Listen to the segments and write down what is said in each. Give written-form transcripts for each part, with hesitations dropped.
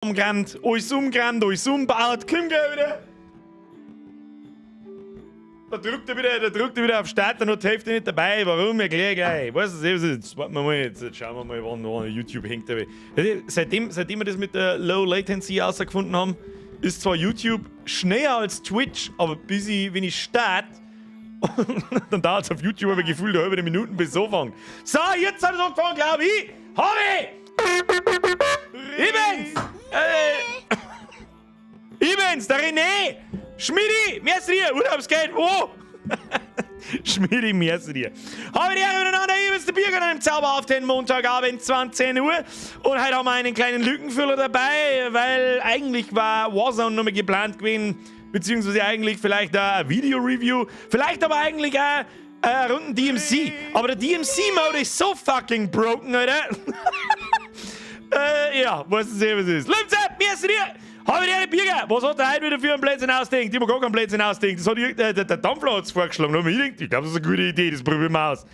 Umgerannt, alles umgerannt, alles umgebaut. Komm gleich wieder. Da drückt er wieder, da drückt er wieder auf Start, dann hat die Hälfte nicht dabei. Warum? Erklär gleich. Weiß es eh, jetzt warten wir mal, jetzt schauen wir mal, wann YouTube hängt. Seitdem wir das mit der Low Latency herausgefunden haben, ist zwar YouTube schneller als Twitch, aber bis ich, wenn ich start, dann dauert es auf YouTube aber gefühlt eine halbe Minute, bis es anfängt. So, jetzt hat es angefangen, glaube ich. Hab ich! Ich bin's! Ich bin's, der René! Schmidi! Merci dir! Urlaubsgeld, wo? Schmidi, merci dir. Habe die Ehre miteinander, ich bin's, der Birger, an einem zauberhaften Montagabend, 20 Uhr. Und heute haben wir einen kleinen Lückenfüller dabei, weil eigentlich war Warzone nochmal geplant gewesen, beziehungsweise eigentlich vielleicht ein Video-Review, vielleicht aber eigentlich auch Runden DMZ. Aber der DMZ-Mode ist so fucking broken, Alter. Ja, weißt du, was es ist. Lebt's ab, merci dir! Habe die Ehre, Birger! Was hat der heute wieder für einen Blödsinn ausdenkt? Ich hab gar keinen Blödsinn ausdenkt. Das hat der Dampfler hat's vorgeschlagen. Da hab ich gedacht, ich glaube, das ist eine gute Idee, das probieren wir aus.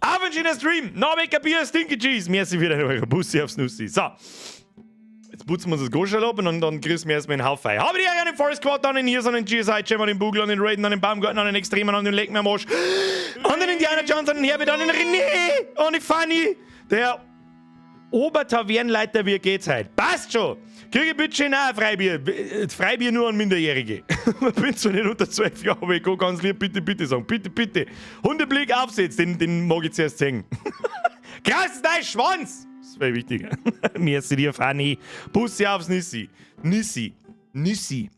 Auf ein schöner Stream! Norweger Bier, Stinky Cheese! Merci für deine Eure Bussi aufs Nussi. So. Jetzt putzen wir uns das Goschel ab und dann grüßen wir erstmal den Haufen. Habe die Ehre an den Forest Squad, an den Hirs, an den GSI, Jam, an den Bugel, an den Raiden, an den Baumgarten, an den Extremen, an den Leck mir am Arsch, an den Indiana Jones, an den Herbert, an den René, an die Fanny, der Obertavernenleiter, wie geht's heute? Passt schon! Kriege ich bitte schön auch ein Freibier. Freibier nur an Minderjährige. Ich bin zwar nicht unter 12 Jahren, aber ich kann ganz lieb bitte, bitte sagen. Bitte, bitte. Hundeblick aufsetzt, den mag ich zuerst sehen. Krass, dein Schwanz! Das wäre wichtiger. Merci dir, Fanny. Bussi aufs Nissi. Nissi. Nissi.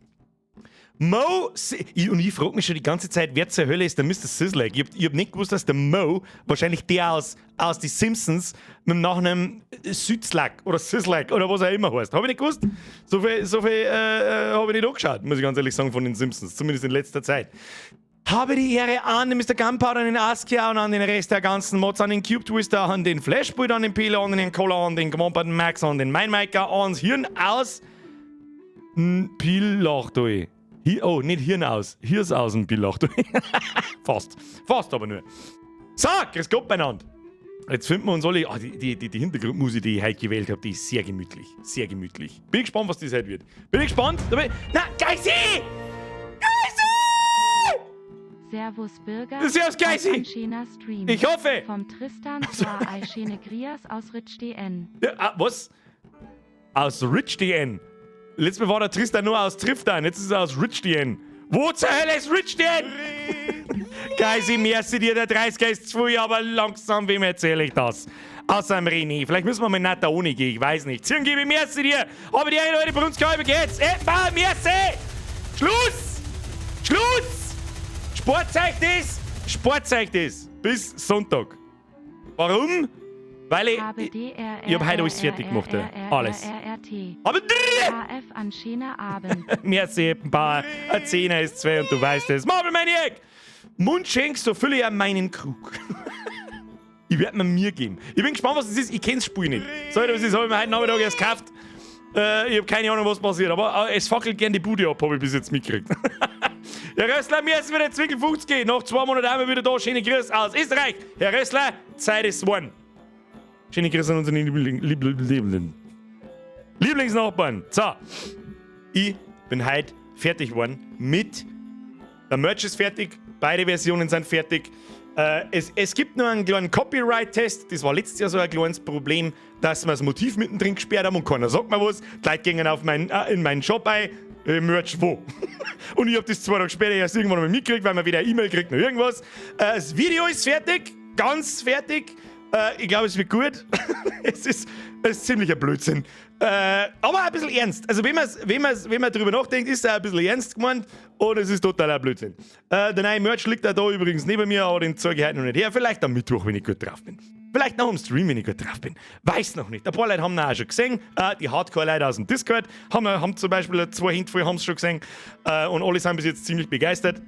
Mo, und ich frage mich schon die ganze Zeit, wer zur Hölle ist der Mr. Sizzlack? Ich hab nicht gewusst, dass der Mo, wahrscheinlich der aus die Simpsons, mit dem Nachnamen Sützlack oder Sizzlack oder was auch immer heißt. Hab ich nicht gewusst. So viel habe ich nicht angeschaut, muss ich ganz ehrlich sagen, von den Simpsons. Zumindest in letzter Zeit. Habe die Ehre an den Mr. Gunpowder, an den Askia und an den Rest der ganzen Mods, an den Cube Twister, an den Flashboot, an den Pelo, an den Cola, an den Gwamperten Max, an den Mindmaker, ans Hirn aus. Pillachtoi. Hier, oh, nicht Hirn aus. Hier ist aus dem Pillachtoi. Fast. Fast aber nur. So, grüß Gott beieinander. Jetzt finden wir uns alle. Ah, die Hintergrundmusik, die ich heute gewählt habe, die ist sehr gemütlich. Sehr gemütlich. Bin gespannt, was das heute wird. Bin ich gespannt. Na, Geisi! Geisi! Servus Birger. Servus Geisi! Ein schöner Stream. Ich hoffe! Vom Tristan zwar ei schöne Grias aus Rich DN. Ja, ah, was? Aus Rich DN? Letztes Mal war der Tristan nur aus Triftan, jetzt ist er aus Rich DN. Wo zur Hölle ist Rich DN? Geisi, merci dir, der 30 ist zu früh, aber langsam, wem erzähle ich das? Außer dem René. Vielleicht müssen wir mal nicht da ohne gehen, ich weiß nicht. Zirn gebe ich merci dir. Aber die Leute, bei uns geht's. Etwa, merci! Schluss! Schluss! Sportzeug das! Sportzeug das! Bis Sonntag. Warum? Weil ich hab heute alles fertig gemacht. Alles. Aber AF an schöner Abend. Merci, Eppenbauer. Ein Zehner ist zwei und du weißt es. Marvel Maniac! Mund schenkst, so fülle ich meinen Krug. Ich werde mir mir geben. Ich bin gespannt, was das ist. Ich kenn's Spiel nicht. So, was ist, habe ich mir heute Nachmittag erst gekauft. Ich habe keine Ahnung, was passiert. Aber es fackelt gern die Bude ab, habe ich bis jetzt mitgekriegt. Herr Rössler, mir ist wieder Zwickel 50. Nach 2 Monaten haben wir wieder da. Schöne Grüße aus Österreich. Herr Rössler, Zeit ist one. Schöne Grüße an unseren Lieblingsnachbarn. So, ich bin heute fertig geworden mit. Der Merch ist fertig, beide Versionen sind fertig. Es gibt nur einen kleinen Copyright-Test. Das war letztes Jahr so ein kleines Problem, dass wir das Motiv mittendrin gesperrt haben und keiner sagt mir was. Die Leute gingen in meinen Shop ein. Merch wo? Und ich hab das 2 Tage später erst irgendwann mal mitgekriegt, weil man wieder eine E-Mail kriegt noch irgendwas. Das Video ist fertig, ganz fertig. Ich glaube, es wird gut. Es ist ziemlicher Blödsinn. Aber ein bisschen ernst. Also, wenn man drüber nachdenkt, ist er ein bisschen ernst gemeint und es ist totaler Blödsinn. Der neue Merch liegt auch da übrigens neben mir, aber den zeige ich heute noch nicht her. Vielleicht am Mittwoch, wenn ich gut drauf bin. Vielleicht noch im Stream, wenn ich gut drauf bin. Weiß noch nicht. Ein paar Leute haben ihn auch schon gesehen. Die Hardcore-Leute aus dem Discord haben zum Beispiel zwei Hände voll haben es schon gesehen. Und alle sind bis jetzt ziemlich begeistert.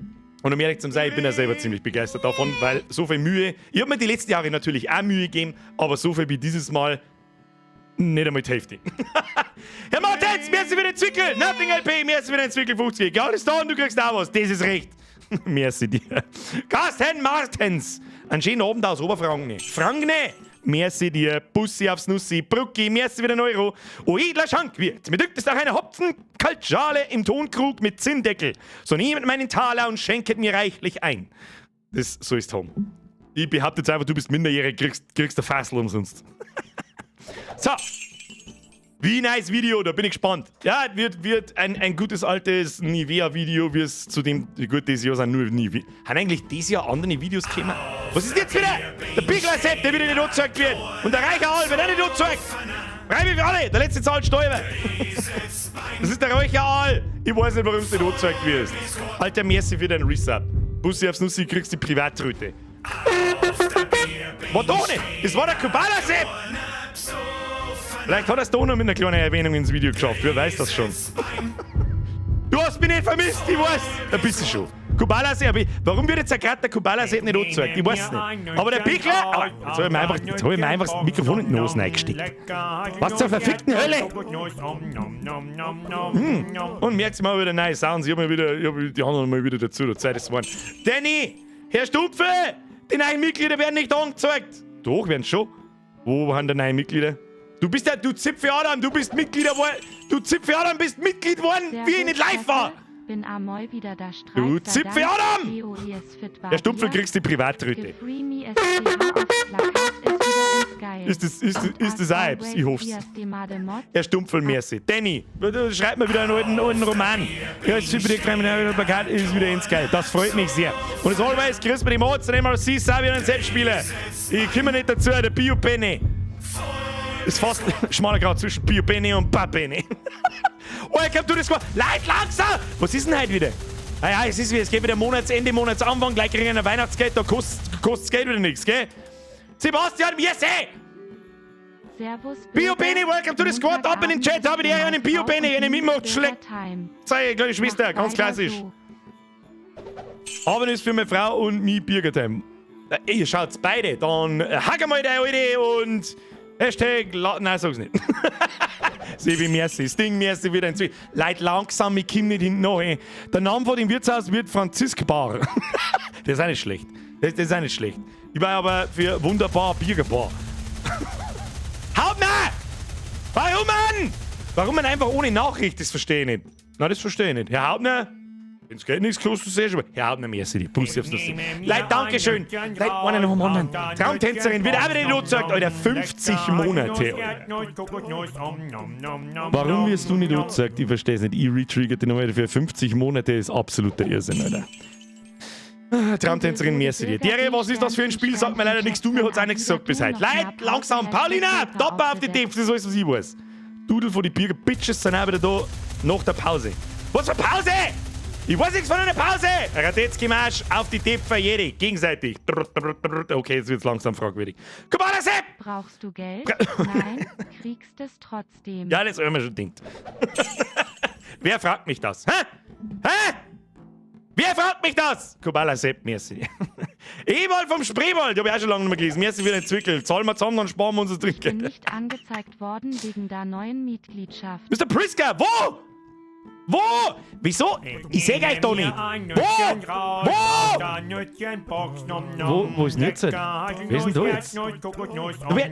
Und um ehrlich zu sein, ich bin ja selber ziemlich begeistert davon, weil so viel Mühe. Ich habe mir die letzten Jahre natürlich auch Mühe gegeben, aber so viel wie dieses Mal nicht einmal die Hälfte. Herr Martens, merci für den Zwickel. Nothing LP, merci für den Zwickel 50. Geld ist da und du kriegst auch was. Das ist recht. Merci dir. Carsten Martens. Einen schönen Abend aus Oberfranken. Franken. Merci dir, Bussi aufs Nussi, Brucki, merci für den Euro. O edler Schankwirt, mir dünkt es nach einer Hopfenkaltschale im Tonkrug mit Zinndeckel. So nehmet meinen Taler und schenket mir reichlich ein. Das sollst haben. Ich behaupte jetzt einfach, du bist minderjährig, kriegst ein Fassel umsonst. So. Wie nice Video, da bin ich gespannt. Ja, wird ein gutes altes Nivea-Video, wie es zu dem. Gut, dieses Jahr sind nur Nivea. Haben eigentlich dieses Jahr andere Videos gekommen? Was ist jetzt wieder? Der Bigler Sepp, der wieder nicht angezeigt wird. Und der Reicher Aal wird auch nicht angezeigt. Reibe für alle, der letzte zahlt Steuer. Das ist der Räucher. Ich weiß nicht, warum du nicht angezeigt wirst. Alter, merci für deinen Resub. Bussi aufs Nussi, kriegst die Privattröte. War doch nicht! Das war der Kubala Sepp! Vielleicht hat er es doch noch mit einer kleinen Erwähnung ins Video geschafft, wer weiß das schon. Du hast mich nicht vermisst, ich weiß. Ein bisschen schon. Kubala Sepp, warum wird jetzt gerade der Kubala Sepp nicht angezeigt? Ich weiß es nicht. Aber der Pichler, oh, jetzt hab ich mir einfach das Mikrofon in die Nase reingesteckt. Was zur verfickten Hölle? Und merkst mal wieder neue Sounds. Ich hab die anderen mal wieder dazu, der Zeit ist geworden. Danny, Herr Stumpfe, die neuen Mitglieder werden nicht angezeigt. Doch, werden schon. Wo haben die neuen Mitglieder? Du bist ja, du Zipfe Adam, du bist Mitglieder geworden. Du Zipfe Adam bist Mitglied geworden, wie ich nicht live war. Bin amoi wieder da. Du Zipfe Adam! Herr Stumpfe, kriegst die Privattröte. Ist das auch etwas? Ich hoff's. Herr Stumpfel, merci. Danny, schreib mir wieder einen alten Roman. Ja, es ist wieder Plakat, ist wieder ins Geil. Das freut mich sehr. Und as always, grüß mir die Mods, MRC, Savion und Selbstspieler. Ich komme nicht dazu, der Bio-Benny. Ist fast schmaler Grad zwischen Bio-Benny und Babene. Welcome to the squad. Leid langsam! Was ist denn heute wieder? Ah ja, es geht wieder Monatsende, Monatsanfang, gleich kriegen wir ein Weihnachtsgeld, da kostet Geld wieder nichts, gell? Sebastian, merci! Servus. Bio Bene, welcome to the squad. Ab in den Chat, habe ich einen Bio Bene, eine mitmacht, schlägt. Sei, kleine Schwester, ganz klassisch. Aber ist für meine Frau und mich Bürgertime. Ihr schaut beide, dann hack mal der Alte und Hashtag, nein, sag's nicht. Sebi, merci. Sting, merci wieder inzwischen. Leid langsam, ich komm nicht hinten nach. Ey. Der Name von dem Wirtshaus wird Franzisk Bar. Das ist auch nicht schlecht. Das ist auch nicht schlecht. Ich war aber für wunderbar Bierger Bar. Haut mir! Warum, Mann? Warum man einfach ohne Nachricht, das verstehe ich nicht. Nein, das verstehe ich nicht. Herr Hauptner, wenn's Geld nichts kostet, sehr schon. Herr Hauptner, merci, die Bussi aufs Lustig. Leute, Dankeschön. Leute, einer noch am anderen. Traumtänzerin wird auch wieder nicht angezeigt, Alter. 50 Monate, Alter. Warum wirst du nicht angezeigt? Ich verstehe es nicht. Ich retrigger den nochmal für 50 Monate ist absoluter Irrsinn, Alter. Ah, Traumtänzerin, merci dir. Dere, was ist das für ein Spiel? Sagt mir leider nichts. Du, mir hat's auch nichts gesagt bis heute. Leute, langsam. Paulina, top auf die Tipps. Das ist alles, was ich weiß. Dudel von die Birger Bitches sind auch wieder da nach der Pause. Was für Pause? Ich weiß nichts von einer Pause! Radetzky Marsch auf die Töpfer, jede, gegenseitig. Okay, jetzt wird's langsam fragwürdig. Komm on, Sepp! Brauchst du Geld? Nein, kriegst es trotzdem. Ja, das hab ich mir schon gedacht. Wer fragt mich das? Hä? Hä? Wer fragt mich das? Kubala Sepp, merci. Ewald vom Spreewald, hab ich auch schon lange nicht mehr gelesen. Merci für den Zwickel. Zahlen wir zusammen, dann sparen wir unser Ich bin Trinkgeld. nicht angezeigt worden wegen der neuen Mitgliedschaft. Mr. Priska, wo? Wo? Wieso? Ich seh euch da nicht. Wo? Wo? Wo ist denn jetzt? Wer ist denn da jetzt?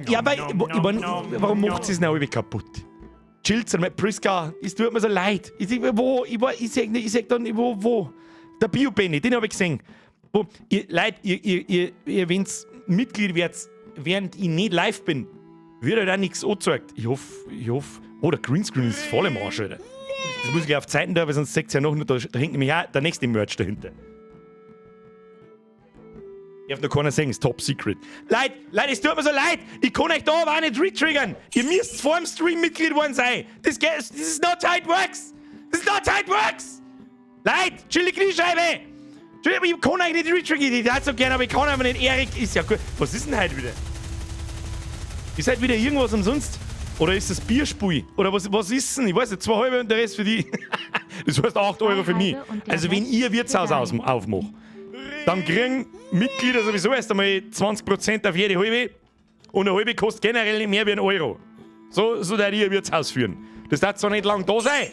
Ja, aber ich mein, warum macht sie es denn alle kaputt? Chillt's einmal. Priska, es tut mir so leid. Ich seh, wo? Ich seh nicht, ich seh dann, wo, wo? Der Bio-Benny, den hab ich gesehen. Wo, ihr, Leute, ihr, wenn's Mitglied werdet, während ich nicht live bin, wird halt auch nichts angezeigt. Ich hoffe. Oh, der Greenscreen ist voll im Arsch, Alter. Das muss ich gleich auf Zeiten da, weil sonst seht ihr ja noch, da hängt nämlich auch der nächste Merch dahinter. Ich darf noch keiner sagen, ist top secret. Leute, Leute, es tut mir so leid. Ich kann euch da aber auch nicht retriggern. Ihr müsst vor dem Stream Mitglied worden sein. This is not how it works. This is not how it works. Leute, chill die Kniescheibe. Ich kann euch nicht retriggern. Ich würde so gerne, aber ich kann einfach nicht. Erik ist ja gut. Was ist denn heute wieder? Ist heute wieder irgendwas umsonst? Oder ist das Bierspui? Oder was ist denn? Ich weiß nicht, 2 halbe und der Rest für die. Das heißt 8 € für mich. Also wenn ihr Wirtshaus aufmacht, dann kriegen Mitglieder sowieso erst einmal 20% auf jede halbe. Und eine halbe kostet generell nicht mehr wie 1 Euro. So darf ich ein Wirtshaus führen. Das darf zwar nicht lang da sein.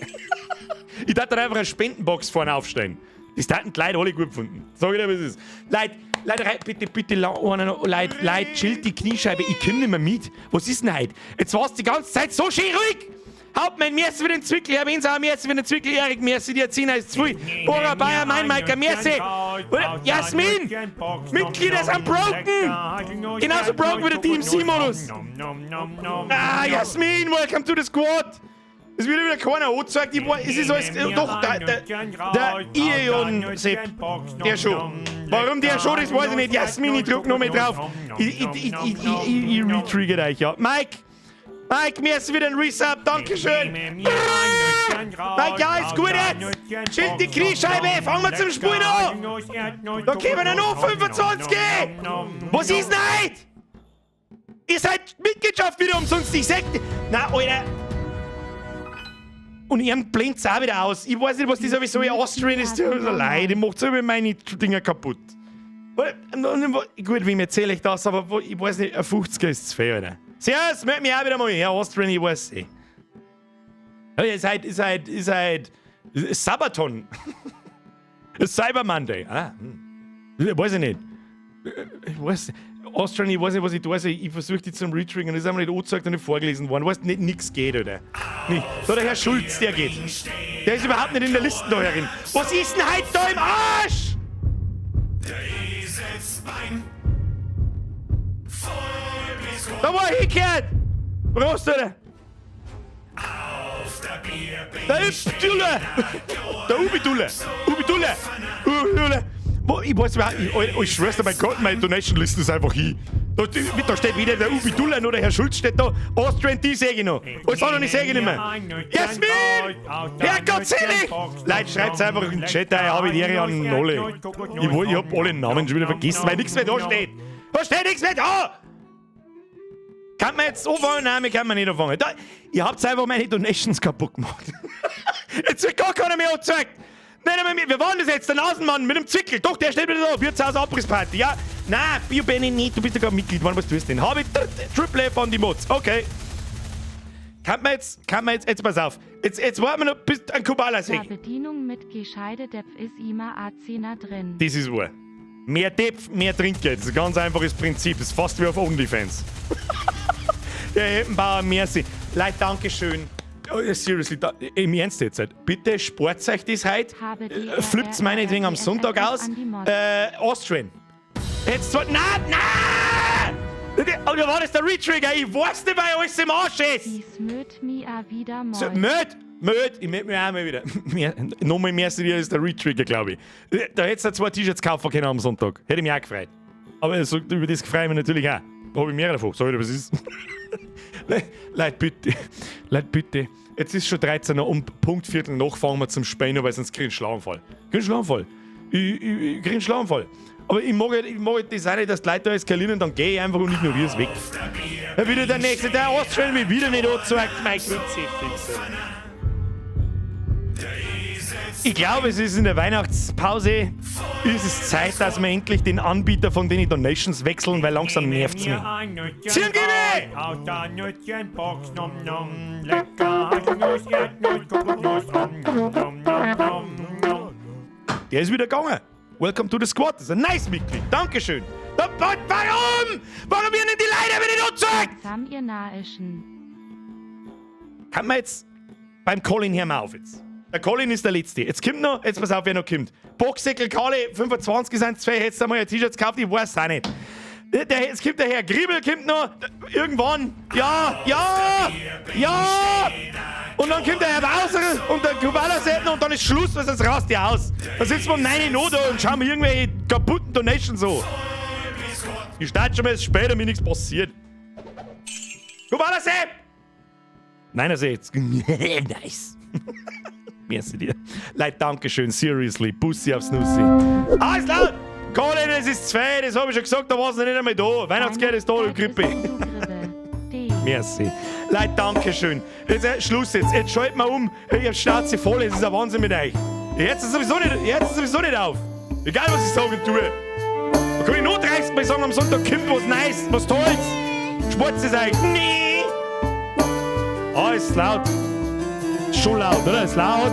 Ich darf dann einfach eine Spendenbox vorne aufstellen. Das taten die Leute alle gut gefunden. Sag ich dir, wie es ist. Leute, Leute, bitte, bitte, Leute, Leute, chillt die Kniescheibe, ich komm nicht mehr mit. Was ist denn heute? Jetzt war's die ganze Zeit so schön ruhig. Hauptmann, merci für den Zwickel, Herr Winsauer, merci für den Zwickel, Erik, merci dir, Zina ist zu viel. Bora, Bayer, mein Maiker, merci. Jasmin, Mitglieder sind broken. Genauso broken wie der DMC-Modus. Ah, Jasmin, welcome to the squad. Es wird wieder keiner angezeigt. Ich weiß, es ist alles. Doch, der Ion Sepp, der schon. Warum der schon, das weiß ich nicht. Jasmin, ich drück noch mal drauf. Ich retrigger euch, ja. Mike! Mike, merci für den Resub, Dankeschön. Mike, ja, ist gut jetzt. Chillt die Kniescheibe, fangen wir zum Spielen an. Da kommen ja noch 25. Was ist denn heute? Ihr seid Mitgliedschaft wieder umsonst. Ich sag. Na, Alter. Und ihr blend's auch wieder aus. Ich weiß nicht, was das sowieso in Austrian ist. Tut mir so leid, ich macht so meine Dinger kaputt. Gut, wem erzähle ich das, aber ich weiß nicht, ein 50er ist zu viel, Alter. Servus, meld mich auch wieder mal. Ja, Austrian, ich weiß eh. Ja, ihr seid Sabaton. Cyber Monday. Ah. Weiß ich nicht. Ich weiß nicht. Austrian, ich weiß nicht, was ich tue. Also ich versuche die zum Retriggern, das ist einmal nicht angezeigt und nicht vorgelesen worden. Weißt nicht, nix geht, oder? Nicht. Da der Herr Schulz, der geht. Der ist überhaupt nicht in der Liste da herin. Was ist denn heute da im Arsch? Der Eselsbein. Voll bis Da war er hingekehrt! Prost, Alter! Auf der Bierbank. Der Übdulle! Der Ubidulle! Ubidulle! Ubidulle! Wo, ich weiß überhaupt nicht, ich schwör's dir, mein Gott, meine Donation-Liste ist einfach hin. Da steht weder der Ubidulle noch der Herr Schulz steht da. Austrian, die sehe ich noch. Alles andere sehe ich nicht mehr. Jasmin! Herrgott selig! Leute, schreibt's einfach in den Chat, da habe ich die Ehre an alle. Ich hab alle Namen schon wieder vergessen, weil nichts mehr da steht. Da steht nichts mehr da! Kann man jetzt anfangen? Nein, wir kann man nicht anfangen. Da, ihr habt einfach meine Donations kaputt gemacht. Jetzt wird gar keiner mehr angezeigt. Nein, nein, wir waren das jetzt, der Nasenmann mit dem Zwickel. Doch, der steht wieder da. Wirtshaus Abrissparty. Ja, nein, Bio Benny nicht. Du bist ja gerade Mitglied geworden. Was tust du denn? Habe ich Triple F an die Mods. Okay. Kann man jetzt, jetzt pass auf. Jetzt warten wir noch bis ein Kubala Da sehen. Bedienung mit gescheide Depf ist immer A10er drin. Das ist wahr. Mehr Depf, mehr Trinkgeld. Das ist ein ganz einfaches Prinzip. Das ist fast wie auf OnlyFans. Der Heppenbauer, merci. Leute, Dankeschön. Oh, seriously, da, im Ernst jetzt. Halt. Bitte spart euch das heute. Habe die Flippt's meinetwegen am Sonntag aus. An die Mod. Austrian. Jetzt zwar. Nein, nein! Oh, da war das der Retrigger. Ich weiß nicht, weil alles im Arsch ist. Dies möt mi a wieder So, moi. Möd, Möd, ich meld mich auch mal wieder. Nochmal mehr dir ist der Retrigger, glaube ich. Da hättest du zwei T-Shirts kaufen können am Sonntag. Hätte ich mich auch gefreut. Aber so, über das freue ich mich natürlich auch. Da habe ich mehr davon. Sag ich dir, was ist. Leute, bitte. Leute, bitte. Jetzt ist schon 13 Uhr, um Punkt Viertel nach fangen wir zum Spähen, weil sonst krieg ich einen Schlaganfall. Krieg einen Schlaganfall. Ich krieg einen Schlaganfall. Aber ich mag das auch nicht, dass die Leute da eskalieren und dann gehe ich einfach und ignoriere es weg. Ja, wieder der nächste, der Austrian mich wieder nicht anzeigt. Mein Kruzifix. Ich glaube, es ist in der Weihnachtspause. Ist es Zeit, dass wir endlich den Anbieter von den Donations wechseln, weil langsam nervt's mich. Zirngebe! Aus der Nüsschenbox, nom nom, lecker, Haselnuss, Erdnuss, Kokosnuss, nom nom nom nom nom. Der ist wieder gegangen. Welcome to the squad. Das ist ein nice Mitglied. Dankeschön. Warum? Warum werden denn die Leute wieder nicht angezeigt? Sam ihr Naischen. Kann man jetzt beim Colin hören wir auf jetzt. Der Colin ist der Letzte. Jetzt kommt noch, jetzt pass auf, wer noch kommt. Boxsäckel Kali, 25 sind zwei, hättest du einmal ein T-Shirt gekauft, ich weiß es auch nicht. Jetzt kommt der Herr Griebel, kommt noch, irgendwann. Ja! Und dann kommt der Herr Bauser und der Kubala Setten und dann ist Schluss, weil sonst rast die aus. Dann sitzen wir um 9 Uhr da und schauen wir irgendwelche kaputten Donations so. Ich starte schon mal erst später, mir nichts passiert. Kubala Sepp! Nein, also jetzt. Nice. Merci dir. Leute, Dankeschön, seriously. Bussi aufs Nussi. Alles laut! Colin, es ist zwei, das habe ich schon gesagt, da war es noch nicht einmal da. Weihnachtsgeld ist da, du Grippe. D. Merci. Leute, Dankeschön. Jetzt Schluss jetzt. Jetzt schalten wir um. Ich hab Schnauze voll, es ist ein Wahnsinn mit euch. Jetzt ist sowieso nicht, jetzt ist sowieso nicht auf. Egal, was ich sage und tue. Da kann ich nur 30 Mal sagen, am Sonntag kommt was Nice, was Tolles. Spart es euch. Nee. Ah, ist laut. Ist schon laut, oder? Ist laut.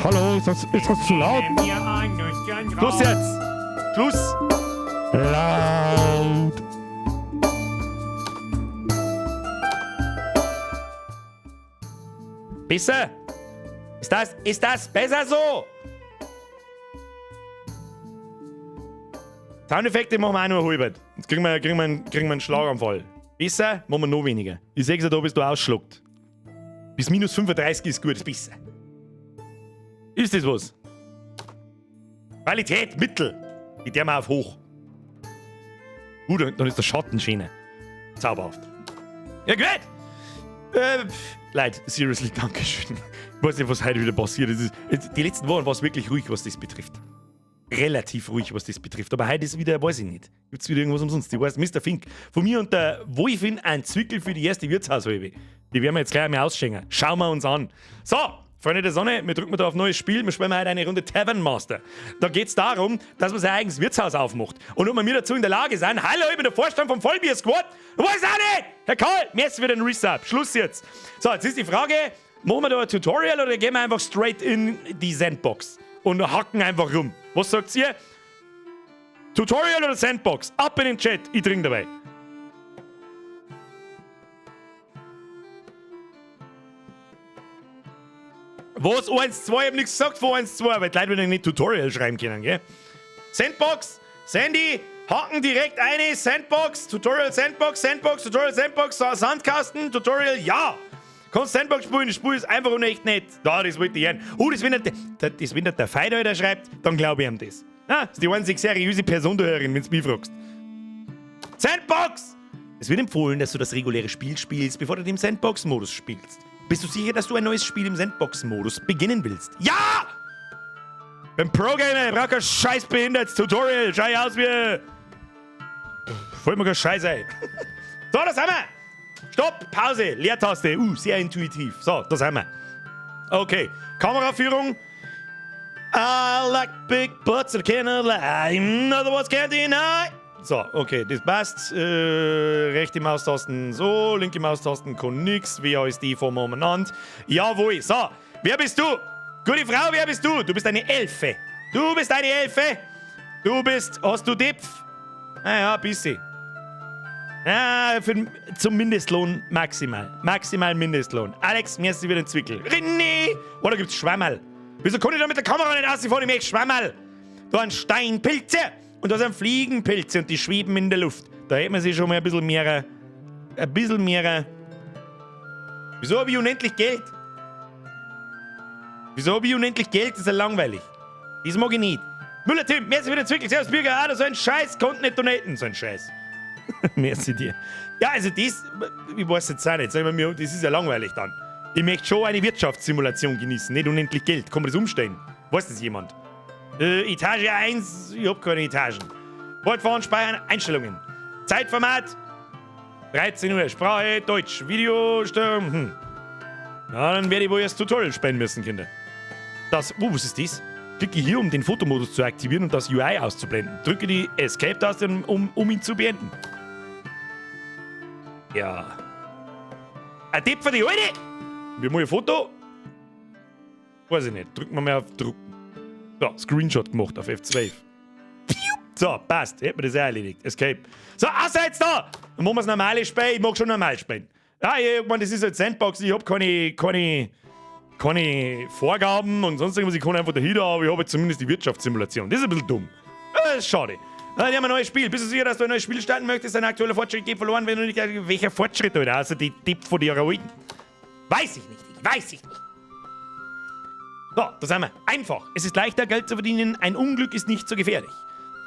Hallo, ist das zu laut? Mir ein Nüsschen Schluss jetzt. Schluss. Laut. Besser? Ist das besser so? Soundeffekte machen wir auch nur halbert. Jetzt kriegen wir einen Schlaganfall. Besser, machen wir noch weniger. Ich seh's ja da, bis du ausschluckt. Bis minus 35 ist gut, ist besser. Ist das was? Qualität, Mittel. Die der mal auf hoch. Dann ist der Schatten schöner. Zauberhaft. Ja, gut. Leute, seriously, Dankeschön. Ich weiß nicht, was heute wieder passiert ist. Die letzten Wochen war es wirklich ruhig, was das betrifft. Relativ ruhig, was das betrifft. Aber heute ist wieder, weiß ich nicht. Gibt's wieder irgendwas umsonst? Ich weiß, Mister Fink. Von mir und der Wolfin ein Zwickel für die erste Wirtshaushalbe. Die werden wir jetzt gleich einmal ausschenken. Schauen wir uns an. So, Freunde der Sonne, wir drücken da auf neues Spiel. Wir spielen heute eine Runde Tavern Master. Da geht's darum, dass man sein eigenes Wirtshaus aufmacht. Und ob wir mir dazu in der Lage sind, hallo, ich bin der Vorstand vom Vollbier Squad. Weiß auch nicht! Herr Karl, merci für den Resub. Schluss jetzt. So, jetzt ist die Frage, machen wir da ein Tutorial oder gehen wir einfach straight in die Sandbox und hacken einfach rum? Was sagt ihr? Tutorial oder Sandbox? Ab in den Chat, ich trinke dabei. Was? 1, 2? Ich hab nichts gesagt von 1, 2, weil die Leute wieder nicht Tutorial schreiben können, gell? Sandbox, Sandy, hacken direkt eine, Sandbox, Tutorial, Sandbox, Sandbox, Tutorial, Sandbox, Sandkasten, Tutorial, ja! Kannst Sandbox spielen, das Spiel ist einfach und echt nett. Da, das wollte ich hören. Oh, das, wenn nicht der, das, wenn nicht der Feider schreibt, dann glaub ich ihm das. Ah, das ist die einzig seriöse Person da herin, wenn's mich fragst. Sandbox! Es wird empfohlen, dass du das reguläre Spiel spielst, bevor du den Sandbox-Modus spielst. Bist du sicher, dass du ein neues Spiel im Sandbox-Modus beginnen willst? Ja! Bin Pro-Gamer, ich brauch kein scheiß behindertes Tutorial. Schau ich aus wie... Fällt mir kein Scheiß ein. So, das haben wir. Stopp, Pause, Leertaste. Sehr intuitiv. So, das haben wir. Okay, Kameraführung. I like big butts, I cannot lie. In other words, can't deny. So, okay, das passt. Rechte Maustasten so, linke Maustasten kann nix. WASD vor umeinander. Jawohl, so. Wer bist du? Gute Frau, wer bist du? Du bist eine Elfe. Du bist eine Elfe. Du bist... Hast du Dipf? Naja, ein bisschen. Ja, für, zum Mindestlohn maximal. Maximal Mindestlohn. Alex, mir ist wieder ein Zwickel. René! Oh, da gibt's Schwammerl. Wieso kann ich da mit der Kamera nicht rausfahren? Ich möchte Schwammerl. Da ein Steinpilze und da sind Fliegenpilze und die schweben in der Luft. Da hätte man sich schon mal ein bisschen mehr... Ein bisschen mehr... Wieso hab ich unendlich Geld? Wieso hab ich unendlich Geld? Das ist ja langweilig. Das mag ich nicht. Müller-Tim, merci für den Zwickel. Servus, Bürger. Ah, so ein Scheiß. Konnte nicht donaten. So ein Scheiß. Merci dir. Ja, also das, ich weiß jetzt auch nicht. Sag ich mal, das ist ja langweilig dann. Ich möchte schon eine Wirtschaftssimulation genießen, nicht unendlich Geld. Kann man das umstellen? Weiß das jemand? Etage 1, ich hab keine Etagen. Fortfahren, speichern, Einstellungen. Zeitformat, 13 Uhr, Sprache, Deutsch, Videosteuerung, Na, dann werde ich wohl erst Tutorial spielen müssen, Kinder. Das, oh, was ist das? Klicke hier, um den Fotomodus zu aktivieren und das UI auszublenden. Drücke die Escape-Taste, um ihn zu beenden. Ja. Ein Tipp für die Alte! Wir machen ein Foto. Weiß ich nicht. Drücken wir mal auf Drucken. So, Screenshot gemacht auf F12. So, passt. Hätten wir das auch erledigt. Escape. So, außer jetzt da! Dann machen wir das normale Spiel. Ich mag schon normal spielen. Ja, ich meine, das ist halt Sandbox. Ich hab keine Vorgaben und sonst irgendwas. Ich kann einfach dahinter, aber ich hab jetzt zumindest die Wirtschaftssimulation. Das ist ein bisschen dumm. Das ist schade. Dann haben wir ein neues Spiel. Bist du sicher, dass du ein neues Spiel starten möchtest? Dein aktueller Fortschritt geht verloren, wenn du nicht... Welcher Fortschritt, Alter? Also die Tipp von dir alten. Weiß ich nicht. Ich weiß ich nicht. So, da sind wir. Einfach. Es ist leichter, Geld zu verdienen. Ein Unglück ist nicht so gefährlich.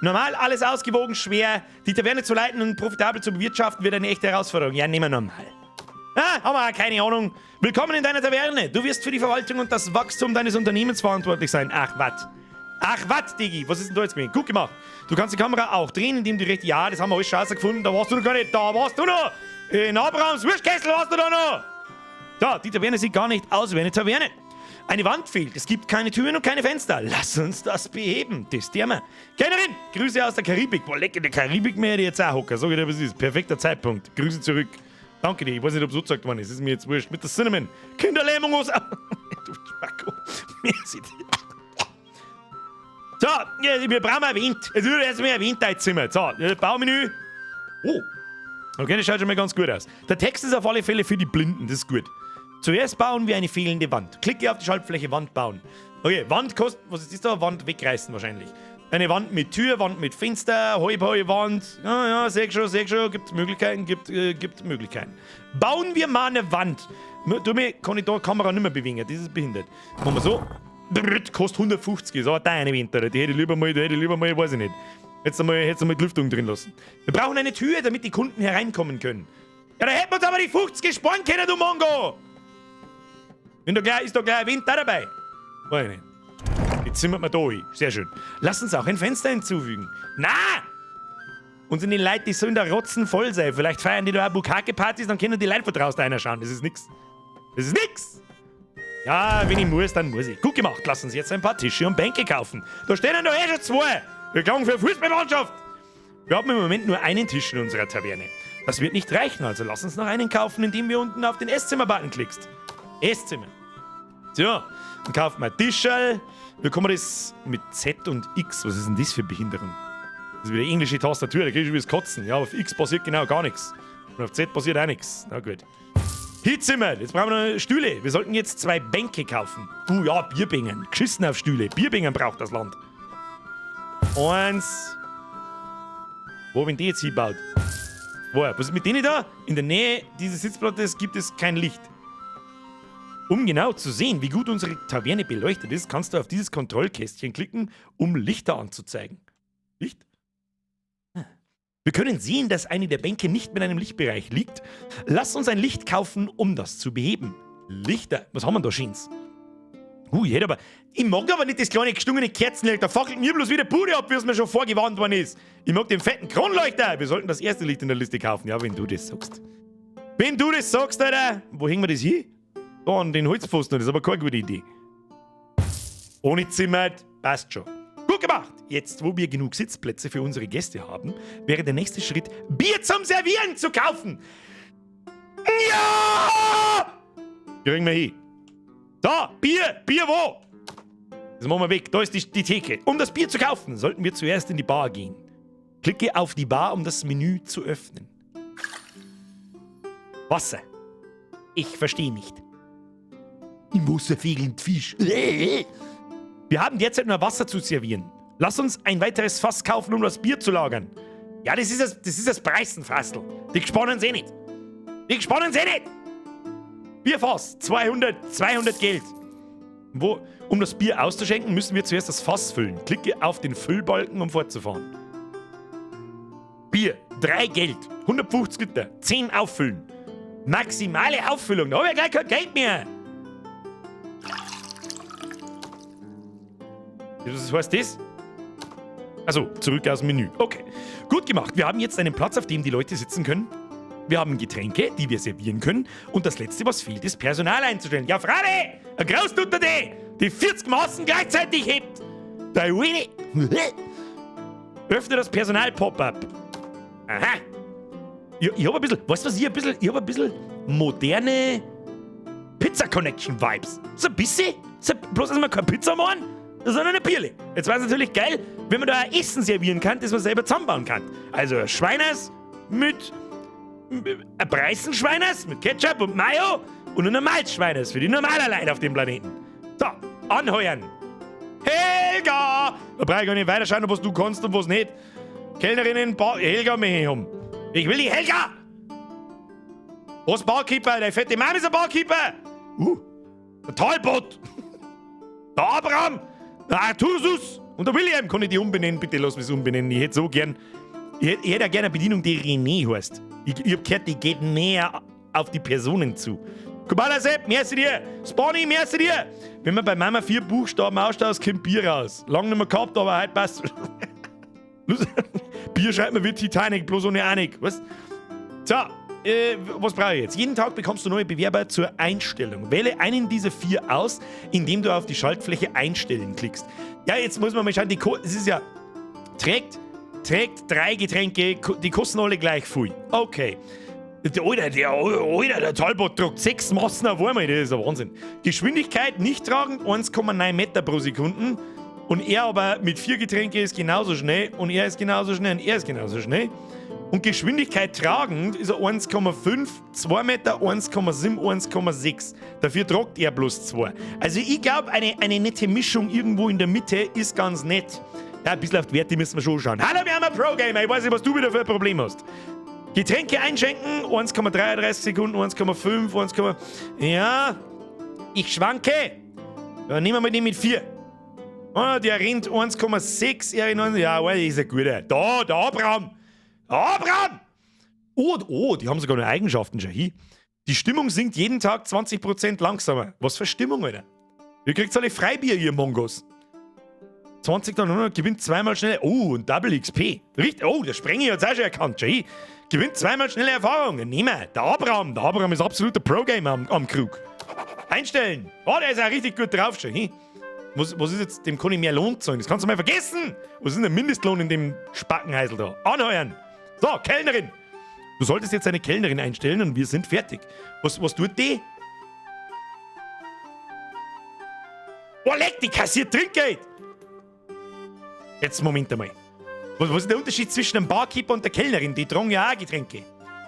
Normal, alles ausgewogen, schwer. Die Taverne zu leiten und profitabel zu bewirtschaften, wird eine echte Herausforderung. Ja, nehmen wir normal. Ah, haben wir keine Ahnung. Willkommen in deiner Taverne. Du wirst für die Verwaltung und das Wachstum deines Unternehmens verantwortlich sein. Ach, wat. Ach, wat, Digi. Was ist denn da jetzt gewesen? Gut gemacht. Du kannst die Kamera auch drehen, indem du recht... Ja, das haben wir alles schon gefunden. Da warst du noch gar nicht. Da warst du noch. In Abrahams Wurstkessel warst du da noch. Da, die Taverne sieht gar nicht aus wie eine Taverne. Eine Wand fehlt. Es gibt keine Türen und keine Fenster. Lass uns das beheben. Das Thema. Kellnerin, Grüße aus der Karibik. Boah, leck, in der Karibik mehr hätte ich jetzt auch hocken. Sag ich dir, was ist. Perfekter Zeitpunkt. Grüße zurück. Danke dir. Ich weiß nicht, ob's so gesagt worden ist. Das ist mir jetzt wurscht. Mit der Cinnamon. Kinderlähmung aus... Du Spacko. Merci dir. So, wir brauchen ein Wind. Jetzt wird erstmal ein Wind einzimmern. So, Baumenü. Oh. Okay, das schaut schon mal ganz gut aus. Der Text ist auf alle Fälle für die Blinden, das ist gut. Zuerst bauen wir eine fehlende Wand. Klicke auf die Schaltfläche Wand bauen. Okay, Wand kostet. Was ist das da? Wand wegreißen wahrscheinlich. Eine Wand mit Tür, Wand mit Fenster, halb Wand. Ja, ja, seh schon, seh schon. Gibt Möglichkeiten, gibt Möglichkeiten. Bauen wir mal eine Wand. Du, mir kann ich da die Kamera nicht mehr bewegen. Das ist behindert. Machen wir so. Brrrt, kostet 150, ist aber deine Winter. Die hätte ich lieber mal, die hätte ich lieber mal, weiß ich nicht. Jetzt einmal die Lüftung drin lassen. Wir brauchen eine Tür, damit die Kunden hereinkommen können. Ja, da hätten wir uns aber die 50 sparen können, du Mongo! Wenn da gleich, ist da gleich ein Wind da dabei? Weiß ich nicht. Jetzt zimmert man da hin. Sehr schön. Lass uns auch ein Fenster hinzufügen. Na! Und sind die Leute, die sollen da rotzen voll sein. Vielleicht feiern die da auch Bukkake-Partys, dann können die Leute von draußen reinschauen. Das ist nix. Das ist nix! Ja, wenn ich muss, dann muss ich. Gut gemacht. Lass uns jetzt ein paar Tische und Bänke kaufen. Da stehen ja doch eh schon zwei. Wir klagen für eine Fußballmannschaft. Wir haben im Moment nur einen Tisch in unserer Taverne. Das wird nicht reichen, also lass uns noch einen kaufen, indem wir unten auf den Esszimmer-Button klickst. Esszimmer. So, dann kaufen wir Tischerl. Wie kann man das mit Z und X? Was ist denn das für Behinderung? Das ist wieder englische Tastatur, da krieg ich das Kotzen. Ja, auf X passiert genau gar nichts. Und auf Z passiert auch nichts. Na gut. Hitzimmer, jetzt brauchen wir noch Stühle. Wir sollten jetzt zwei Bänke kaufen. Ja, Bierbängen. Geschissen auf Stühle. Bierbängen braucht das Land. Eins. Wo wenn die jetzt hinbaut? Wo? Was ist mit denen da? In der Nähe dieses Sitzplatzes gibt es kein Licht. Um genau zu sehen, wie gut unsere Taverne beleuchtet ist, kannst du auf dieses Kontrollkästchen klicken, um Lichter anzuzeigen. Licht? Wir können sehen, dass eine der Bänke nicht mit einem Lichtbereich liegt. Lass uns ein Licht kaufen, um das zu beheben. Lichter. Was haben wir da, Schins? Ich hätte aber. Ich mag aber nicht das kleine gestungene Kerzenlicht. Da fackelt mir bloß wieder Bude ab, wie es mir schon vorgewarnt worden ist. Ich mag den fetten Kronleuchter. Wir sollten das erste Licht in der Liste kaufen. Ja, wenn du das sagst. Wenn du das sagst, Alter. Wo hängen wir das hin? Da an den Holzpfosten. Das ist aber keine gute Idee. Ohne Zimmer, passt schon. Gut gemacht! Jetzt, wo wir genug Sitzplätze für unsere Gäste haben, wäre der nächste Schritt, Bier zum Servieren zu kaufen. Ja! Kriegen wir hin. So, Bier! Bier wo? Das machen wir weg. Da ist die Theke. Um das Bier zu kaufen, sollten wir zuerst in die Bar gehen. Klicke auf die Bar, um das Menü zu öffnen. Wasser. Ich verstehe nicht. Im Wasser fehlen Fisch. Wir haben derzeit nur Wasser zu servieren. Lass uns ein weiteres Fass kaufen, um das Bier zu lagern. Ja, das ist das Preisenfassl. Die gespannen sie nicht. Die gespannen sie nicht. Bierfass, 200, 200 Geld. Wo, um das Bier auszuschenken, müssen wir zuerst das Fass füllen. Klicke auf den Füllbalken, um fortzufahren. Bier, 3 Geld, 150 Liter, 10 auffüllen. Maximale Auffüllung, da habe ich gleich kein Geld mehr. Was heißt das? Also, zurück aus dem Menü. Okay. Gut gemacht. Wir haben jetzt einen Platz, auf dem die Leute sitzen können. Wir haben Getränke, die wir servieren können. Und das Letzte, was fehlt, ist Personal einzustellen. Ja, freilich! Ein Großdutter, die 40 Massen gleichzeitig hebt. Der Willi. Öffne das Personal-Pop-up. Aha. Ich hab ein bisschen, weißt du was, ich hab ein bisschen, ich hab ein bisschen moderne Pizza Connection Vibes. So ein bisschen. So, bloß, dass wir keine Pizza machen, sondern eine Bierle. Jetzt wäre es natürlich geil, wenn man da ein Essen servieren kann, das man selber zusammenbauen kann. Also ein Schweiners mit ein Preisenschweiners mit Ketchup und Mayo und ein Normalschweiners für die normalen Leute auf dem Planeten. So, anheuern. Helga! Da brauche ich gar nicht weiterschauen, was du kannst und was nicht. Kellnerinnen, Helga mich um. Ich will die Helga! Was Barkeeper? Der fette Mann ist ein Barkeeper! Der Talbot! Der Abraham! Der Arthursus! Und der William! Kann ich die umbenennen? Bitte lass mich umbenennen. Ich hätte so gern. Ich hätte ja gerne eine Bedienung, die René heißt. Ich hab gehört, die geht näher auf die Personen zu. Kubala Sepp, merci dir! Spawny, merci dir! Wenn man bei Mama 4 Buchstaben austauscht, kommt Bier raus. Lang nicht mehr gehabt, aber heute passt. Bier schreibt man wie Titanic, bloß ohne Anik. Was? So, was brauche ich jetzt? Jeden Tag bekommst du neue Bewerber zur Einstellung. Wähle einen dieser 4 aus, indem du auf die Schaltfläche Einstellen klickst. Ja, jetzt muss man mal schauen, es ist ja... Trägt 3 Getränke, die kosten alle gleich viel. Okay. Der Alter, der, Alter, der Talbot tragt 6 Massen auf einmal, das ist ein Wahnsinn. Geschwindigkeit nicht tragend, 1,9 Meter pro Sekunde. Und er aber mit 4 Getränke ist genauso schnell und er ist genauso schnell und er ist genauso schnell. Und Geschwindigkeit tragend ist er 1,5, 2 Meter, 1,7, 1,6. Dafür tragt er bloß 2. Also ich glaub, eine nette Mischung irgendwo in der Mitte ist ganz nett. Ja, ein bisschen auf die Werte müssen wir schon schauen. Hallo, wir haben ein Pro-Gamer. Ich weiß nicht, was du wieder für ein Problem hast. Getränke einschenken, 1,33 Sekunden, 1,5, 1, ja, ich schwanke. Ja, nehmen wir mal den mit 4. Oh, der rennt 1,6, er rennt 1, ja, ist ein guter. Da, der Abraham. Abraham! Oh, oh, die haben sogar noch Eigenschaften, schau hier. Die Stimmung sinkt jeden Tag 20% langsamer. Was für Stimmung, Alter. Ihr kriegt alle Freibier, ihr Mongos. 20 dann 100, gewinnt zweimal schneller. Oh, und Double XP. Richtig, oh, der Sprengi hat's auch schon erkannt, schau hier. Gewinnt zweimal schnelle Erfahrung. Nehmen wir. Der Abraham. Der Abraham ist absoluter Pro-Gamer am Krug. Einstellen. Oh, der ist auch richtig gut drauf schon. Hey. Was ist jetzt? Dem kann ich mehr Lohn zahlen. Das kannst du mal vergessen. Was ist denn der Mindestlohn in dem Spackenheisel da? Anheuern. So, Kellnerin. Du solltest jetzt eine Kellnerin einstellen und wir sind fertig. Was tut die? Oh, leck, die kassiert Trinkgeld. Jetzt, Moment einmal. Was ist der Unterschied zwischen dem Barkeeper und der Kellnerin? Die tragen ja auch Getränke.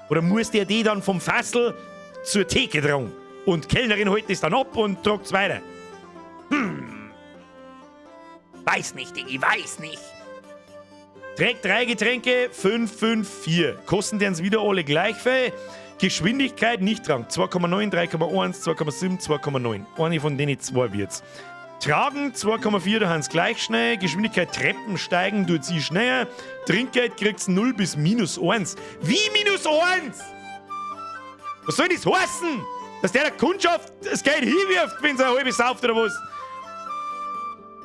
Oder muss der die dann vom Fassel zur Theke tragen? Und Kellnerin holt das dann ab und tragt's weiter. Weiß nicht, Diggi, weiß nicht. Trägt 3 Getränke, 5, 5, 4. Kosten dern's wieder alle gleich viel. Geschwindigkeit nicht tragen. 2,9, 3,1, 2,7, 2,9. Eine von denen 2 wird's. Tragen 2,4, da haben's gleich schnell. Geschwindigkeit Treppen steigen tut sie schneller. Trinkgeld kriegt's 0 bis minus 1. Wie minus 1? Was soll das heißen? Dass der der Kundschaft das Geld hinwirft, wenn sie eine halbe sauft oder was?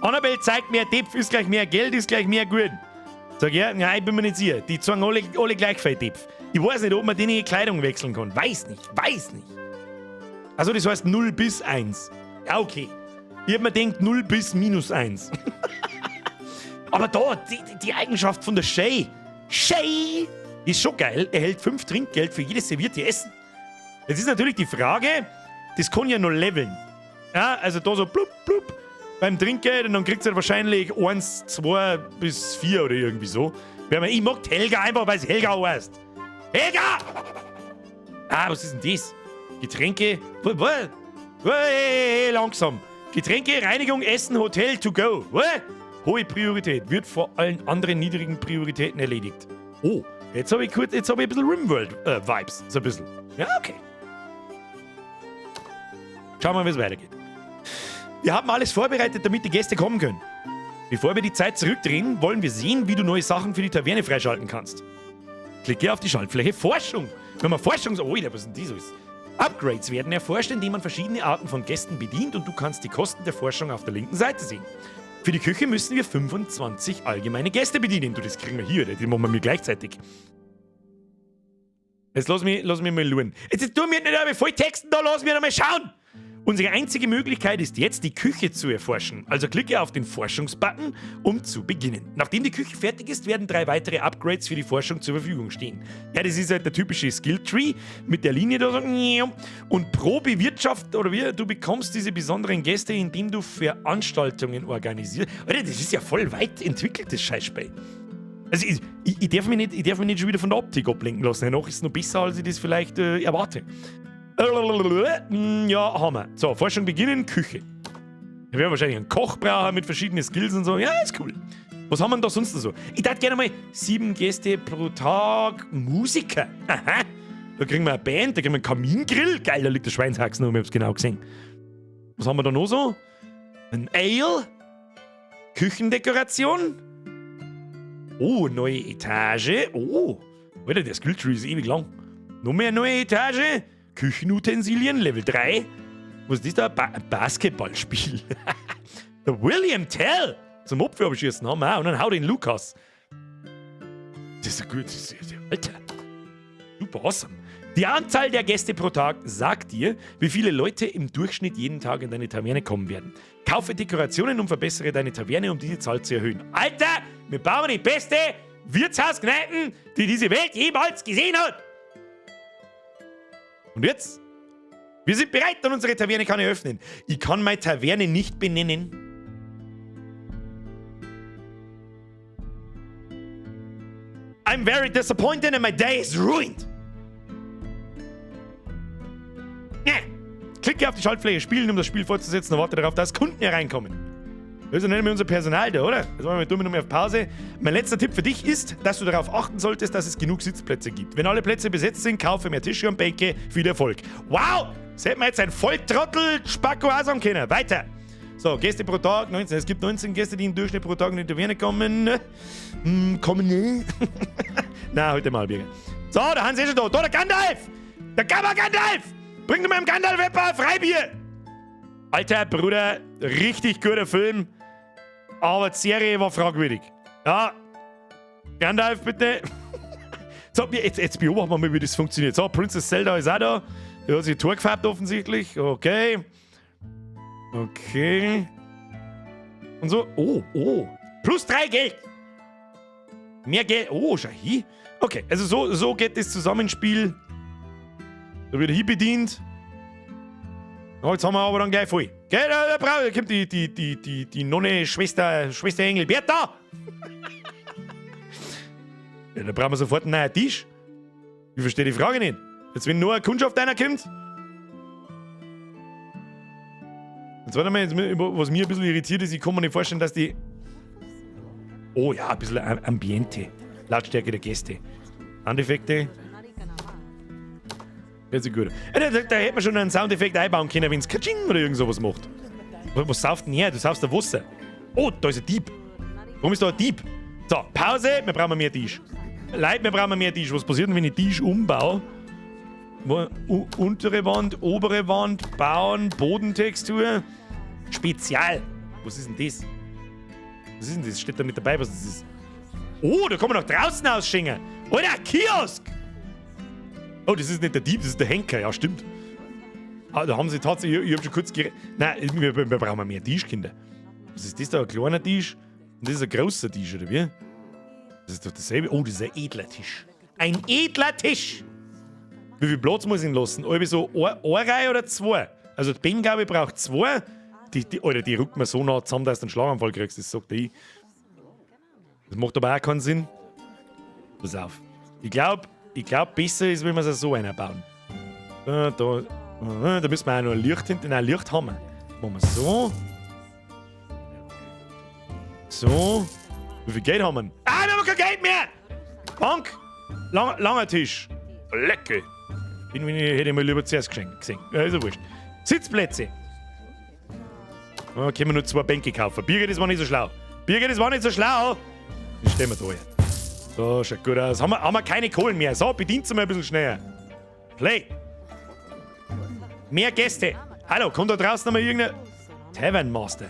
Annabelle zeigt mehr Depf, ist gleich mehr Geld, ist gleich mehr gut. Sag ich, ja, nein, ich bin mir nicht sicher. Die zeigen alle gleich viel Depf. Ich weiß nicht, ob man denen die Kleidung wechseln kann. Weiß nicht, weiß nicht. Also das heißt 0 bis 1. Ja, okay. Ich hab mir gedacht, 0 bis minus 1. Aber da, die Eigenschaft von der Shay. Shay ist schon geil. Er hält 5 Trinkgeld für jedes servierte Essen. Jetzt ist natürlich die Frage, das kann ja noch leveln. Ja, also da so blub, blub beim Trinkgeld und dann kriegt's halt wahrscheinlich 1, 2 bis 4 oder irgendwie so. Ich mag Helga einfach, weil's Helga heißt. Helga! Ah, was ist denn das? Getränke? Hey, langsam. Getränke, Reinigung, Essen, Hotel, to go. What? Hohe Priorität. Wird vor allen anderen niedrigen Prioritäten erledigt. Oh, jetzt hab ich kurz, jetzt hab ich ein bisschen Rimworld Vibes. So ein bisschen. Ja, okay. Schauen wir mal, wie es weitergeht. Wir haben alles vorbereitet, damit die Gäste kommen können. Bevor wir die Zeit zurückdrehen, wollen wir sehen, wie du neue Sachen für die Taverne freischalten kannst. Klicke auf die Schaltfläche Forschung. Wenn man Forschung... Oh, was ist denn das alles? Upgrades werden erforscht, indem man verschiedene Arten von Gästen bedient und du kannst die Kosten der Forschung auf der linken Seite sehen. Für die Küche müssen wir 25 allgemeine Gäste bedienen. Du, das kriegen wir hier, die machen wir gleichzeitig. Jetzt lass mich mal schauen. Jetzt tu mir nicht einmal voll Texten da, lass mich noch mal schauen! Unsere einzige Möglichkeit ist jetzt, die Küche zu erforschen. Also klicke auf den Forschungsbutton, um zu beginnen. Nachdem die Küche fertig ist, werden 3 weitere Upgrades für die Forschung zur Verfügung stehen. Ja, das ist halt der typische Skilltree mit der Linie da so. Und pro Bewirtschaft, oder wie, du bekommst diese besonderen Gäste, indem du Veranstaltungen organisierst. Alter, das ist ja voll weit entwickeltes Scheißspiel. Also ich darf mich nicht schon wieder von der Optik ablenken lassen. Noch ist es noch besser, als ich das vielleicht erwarte. Ja, haben wir. So, Forschung beginnen, Küche. Wir werden wahrscheinlich einen Koch brauchen mit verschiedenen Skills und so. Ja, ist cool. Was haben wir denn da sonst noch so? Ich darf gerne mal 7 Gäste pro Tag, Musiker. Aha. Da kriegen wir eine Band, da kriegen wir einen Kamingrill. Geil, da liegt der Schweinshaxen noch, ich hab's genau gesehen. Was haben wir da noch so? Ein Ale. Küchendekoration. Oh, neue Etage. Oh, Alter, der Skilltree ist ewig lang. Noch mehr neue Etage. Küchenutensilien, Level 3. Was ist das da? Basketballspiel. Der William Tell. Zum Opferabschießen haben wir auch. Und dann hau den Lukas. Das ist ja gut. Das ist ja, Alter. Super awesome. Die Anzahl der Gäste pro Tag sagt dir, wie viele Leute im Durchschnitt jeden Tag in deine Taverne kommen werden. Kaufe Dekorationen und verbessere deine Taverne, um diese Zahl zu erhöhen. Alter, wir bauen die beste Wirtshauskneipen, die diese Welt jemals gesehen hat. Und jetzt? Wir sind bereit und unsere Taverne kann eröffnen. Ich kann meine Taverne nicht benennen. I'm very disappointed and my day is ruined. Ja. Klicke auf die Schaltfläche Spielen, um das Spiel fortzusetzen und warte darauf, dass Kunden hereinkommen. Das ist ja nicht mehr unser Personal da, oder? Das machen wir dumm noch auf Pause. Mein letzter Tipp für dich ist, dass du darauf achten solltest, dass es genug Sitzplätze gibt. Wenn alle Plätze besetzt sind, kaufe mehr Tische und Bänke. Viel Erfolg. Wow! Das hätten wir jetzt ein Volltrottel Spacko auch sagen können. Weiter! So, Gäste pro Tag, 19. Es gibt 19 Gäste, die im Durchschnitt pro Tag in die Taverne kommen. Kommen nicht. Na, heute mal, Birger. So, der Hans ist schon da. Da, der Gandalf! Der Gamma Gandalf! Bring du meinem Gandalf etwa Freibier! Alter Bruder, richtig guter Film. Aber die Serie war fragwürdig. Ja, Gandalf bitte. So, jetzt beobachten wir mal, wie das funktioniert. So, Princess Zelda ist auch da. Die hat sich Tor gefärbt offensichtlich. Okay. Okay. Und so. Oh, oh. Plus 3 Geld. Mehr Geld. Oh, schau hier. Okay, also so geht das Zusammenspiel. Da wird hier bedient. Ja, jetzt haben wir aber dann gleich voll. Gell, da kommt die Nonne, Schwester Engelberta. Ja, da brauchen wir sofort einen neuen Tisch. Ich verstehe die Frage nicht. Jetzt, wenn nur eine Kundschaft einer kommt. Jetzt warte mal, jetzt, was mich ein bisschen irritiert ist, ich kann mir nicht vorstellen, dass die. Oh ja, ein bisschen Ambiente. Lautstärke der Gäste. Soundeffekte. Das ist gut. Ja, da hätte man schon einen Soundeffekt einbauen können, wenn's Katsching oder irgend sowas macht. Was sauft denn her? Du saufst da Wasser. Oh, da ist ein Dieb. Warum ist da ein Dieb? So, Pause, wir brauchen mehr Tisch. Leute, wir brauchen mehr Tisch. Was passiert denn, wenn ich Tisch umbaue? Untere Wand, obere Wand, bauen, Bodentextur. Spezial. Was ist denn das? Was ist denn das? Steht da nicht dabei, was das ist. Oh, da kann man nach draußen ausschenken. Alter, Kiosk! Oh, das ist nicht der Dieb, das ist der Henker. Ja, stimmt. Ah, da haben sie tatsächlich, ich hab schon kurz Nein, wir brauchen mehr Tisch, Kinder. Was ist das da? Ein kleiner Tisch? Und das ist ein großer Tisch, oder wie? Das ist doch dasselbe. Oh, das ist ein edler Tisch. Ein edler Tisch! Wie viel Platz muss ich denn lassen? Alle so eine Reihe oder zwei? Also die Ben, glaube ich, braucht zwei. Alter, die rückt mir so nah zusammen, dass du einen Schlaganfall kriegst, das sagt ich. Das macht aber auch keinen Sinn. Pass auf. Ich glaub, besser ist, wenn wir es so einer bauen. Da müssen wir auch noch ein Licht hinten. Nein, Licht haben wir. Machen wir so. So. Wie viel Geld haben wir? Ah, wir haben kein Geld mehr! Bank! Langer Tisch. Lecker. Hätte ich mir lieber zuerst gesehen. Ja, ist ja wurscht. Sitzplätze. Da können wir nur 2 Bänke kaufen. Birgit, das war nicht so schlau. Birgit, das war nicht so schlau. Dann stehen wir da her. So, schaut gut aus. Haben wir keine Kohlen mehr. So, bedient sie mal ein bisschen schneller. Play. Mehr Gäste. Hallo, kommt da draußen nochmal irgendein Tavern Master.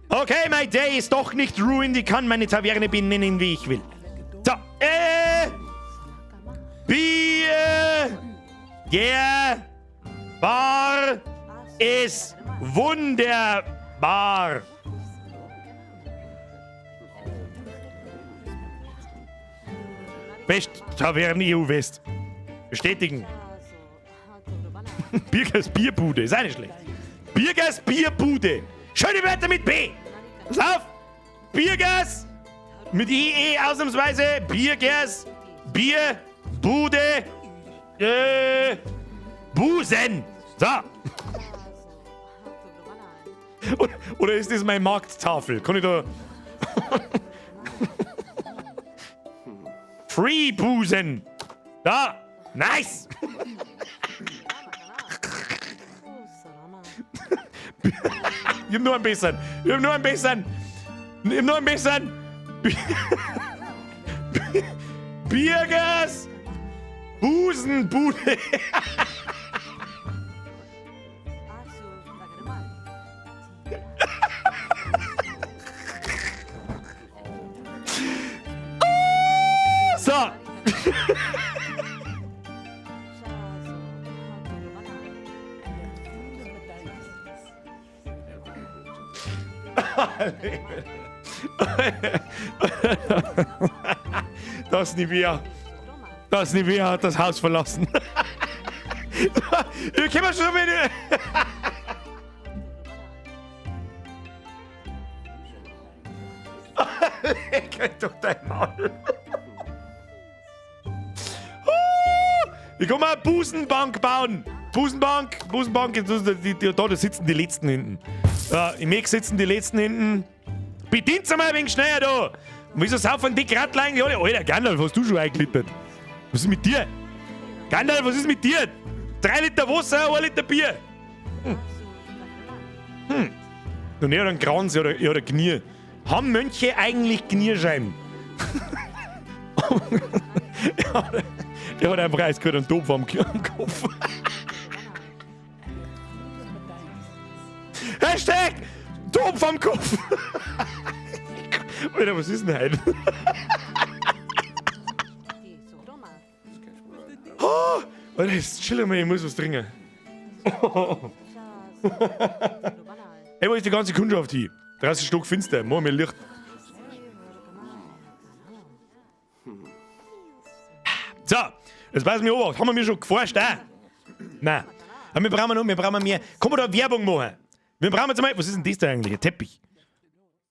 Okay, my day ist doch nicht ruined. Ich kann meine Taverne benennen, wie ich will. So, Bier, der Bar ist wunderbar. Best Taverne EU West. Bestätigen. Birgers Bierbude, ist auch nicht schlecht. Birgers Bierbude. Schöne Wörter mit B. Pass auf. Birgers mit IE ausnahmsweise. Birgers Bierbude. Busen. So. Oder ist das meine Markttafel? Kann ich da... Free Busen. Da. Nice. Ich hab nur ein bisschen. Ich hab nur ein bisschen. Ich hab nur ein bisschen. Birgers Busenbude. So. Das Nivea. Das Nivea hat das Haus verlassen. Hier können wir schon wieder. Leck halt doch dein Maul. Ich kann mal eine Busenbank bauen. Busenbank, Busenbank, da sitzen die Letzten hinten. Ja, im Eck sitzen die Letzten hinten. Bedient mal ein wenig schneller da. Und wieso saufen die gerade eigentlich alle? Alter, Gandalf, hast du schon eingelittert? Was ist mit dir? Gandalf, was ist mit dir? 3 Liter Wasser, 1 Liter Bier. Und er hat einen Kranz, er hat ein Knie. Haben Mönche eigentlich Knierscheiben? Er hat einfach eiskalt einen Topf am Kopf. Hashtag Topf am Kopf! Alter, was ist denn heute? Oh, Alter, jetzt chill mal, ich muss was trinken. Ey, wo ist die ganze Kundschaft hin? 30 Stock finster, mach mir Licht. So, jetzt pass mir auf, haben wir schon geforscht, auch? Nein. Aber wir brauchen noch, wir brauchen mehr. Kann man da Werbung machen? Wir brauchen jetzt mal, was ist denn das da eigentlich? Ein Teppich.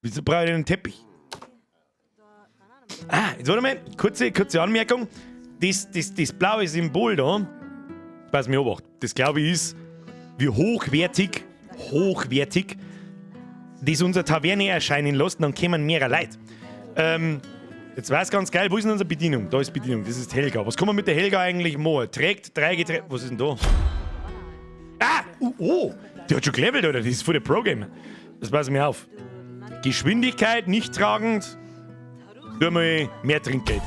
Wieso brauche ich denn einen Teppich? Ah, jetzt warte mal, kurze Anmerkung. Das blaue Symbol da, pass mir auf, das glaube ich ist, wie hochwertig das unsere Taverne erscheinen lässt, dann kommen mehrere Leute. Jetzt wär's ganz geil, wo ist denn unsere Bedienung? Da ist Bedienung, das ist Helga. Was kann man mit der Helga eigentlich machen? Trägt 3 Getränke. Was ist denn da? Ah! Oh! Die hat schon gelevelt, oder? Das ist voll der Pro-Gamer. Das pass mir auf. Geschwindigkeit, nicht tragend. Nur mal mehr Trinkgeld.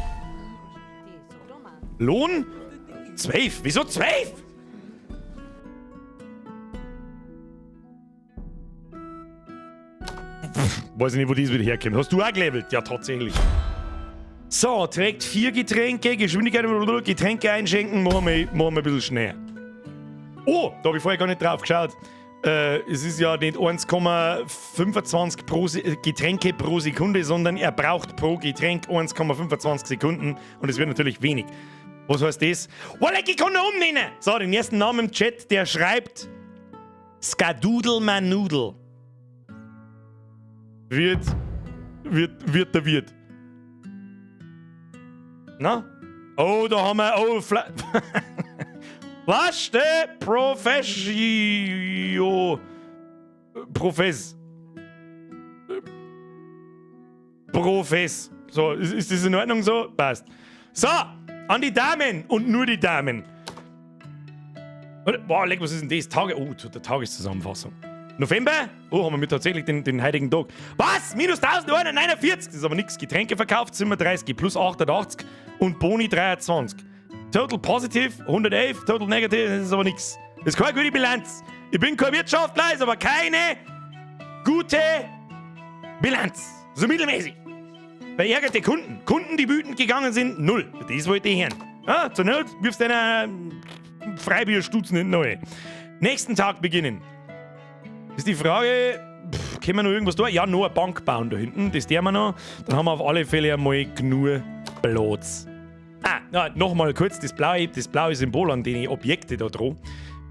Lohn? 12. Wieso 12? Pff, weiß ich nicht, wo das wieder herkommt. Hast du auch gelevelt? Ja, tatsächlich. So, trägt 4 Getränke, Geschwindigkeit, Getränke einschenken, machen wir ein bisschen schneller. Oh, da hab ich vorher gar nicht drauf geschaut. Es ist ja nicht 1,25 pro Getränke pro Sekunde, sondern er braucht pro Getränk 1,25 Sekunden und es wird natürlich wenig. Was heißt das? Oh, leck, ich kann noch umnennen! So, den ersten Namen im Chat, der schreibt Skadudel Manudel. Wird der Wirt. Na? Oh, da haben wir. Oh, Was? Der Professio. Profess. Profess. So, ist das in Ordnung so? Passt. So, an die Damen und nur die Damen. Boah, leck, was ist denn das? Tage. Oh, der Tageszusammenfassung. November? Oh, haben wir mit tatsächlich den heutigen Tag. Was? Minus 1149? Das ist aber nix. Getränke verkauft, 37, plus 88 und Boni 23. Total positive, 111, total negative, das ist aber nix. Das ist keine gute Bilanz. Ich bin kein Wirtschaftler, ist aber keine gute Bilanz. So mittelmäßig. Verärgerte Kunden. Kunden, die wütend gegangen sind, 0. Das wollte ich hören. Ja, zur Not wirfst du einen Freibierstutzen hinten rein. Nächsten Tag beginnen. Ist die Frage, können wir noch irgendwas da? Ja, noch eine Bank bauen da hinten, das tun wir noch. Dann haben wir auf alle Fälle einmal genug Platz. Ah, nochmal kurz, das blaue Symbol an den Objekte da dran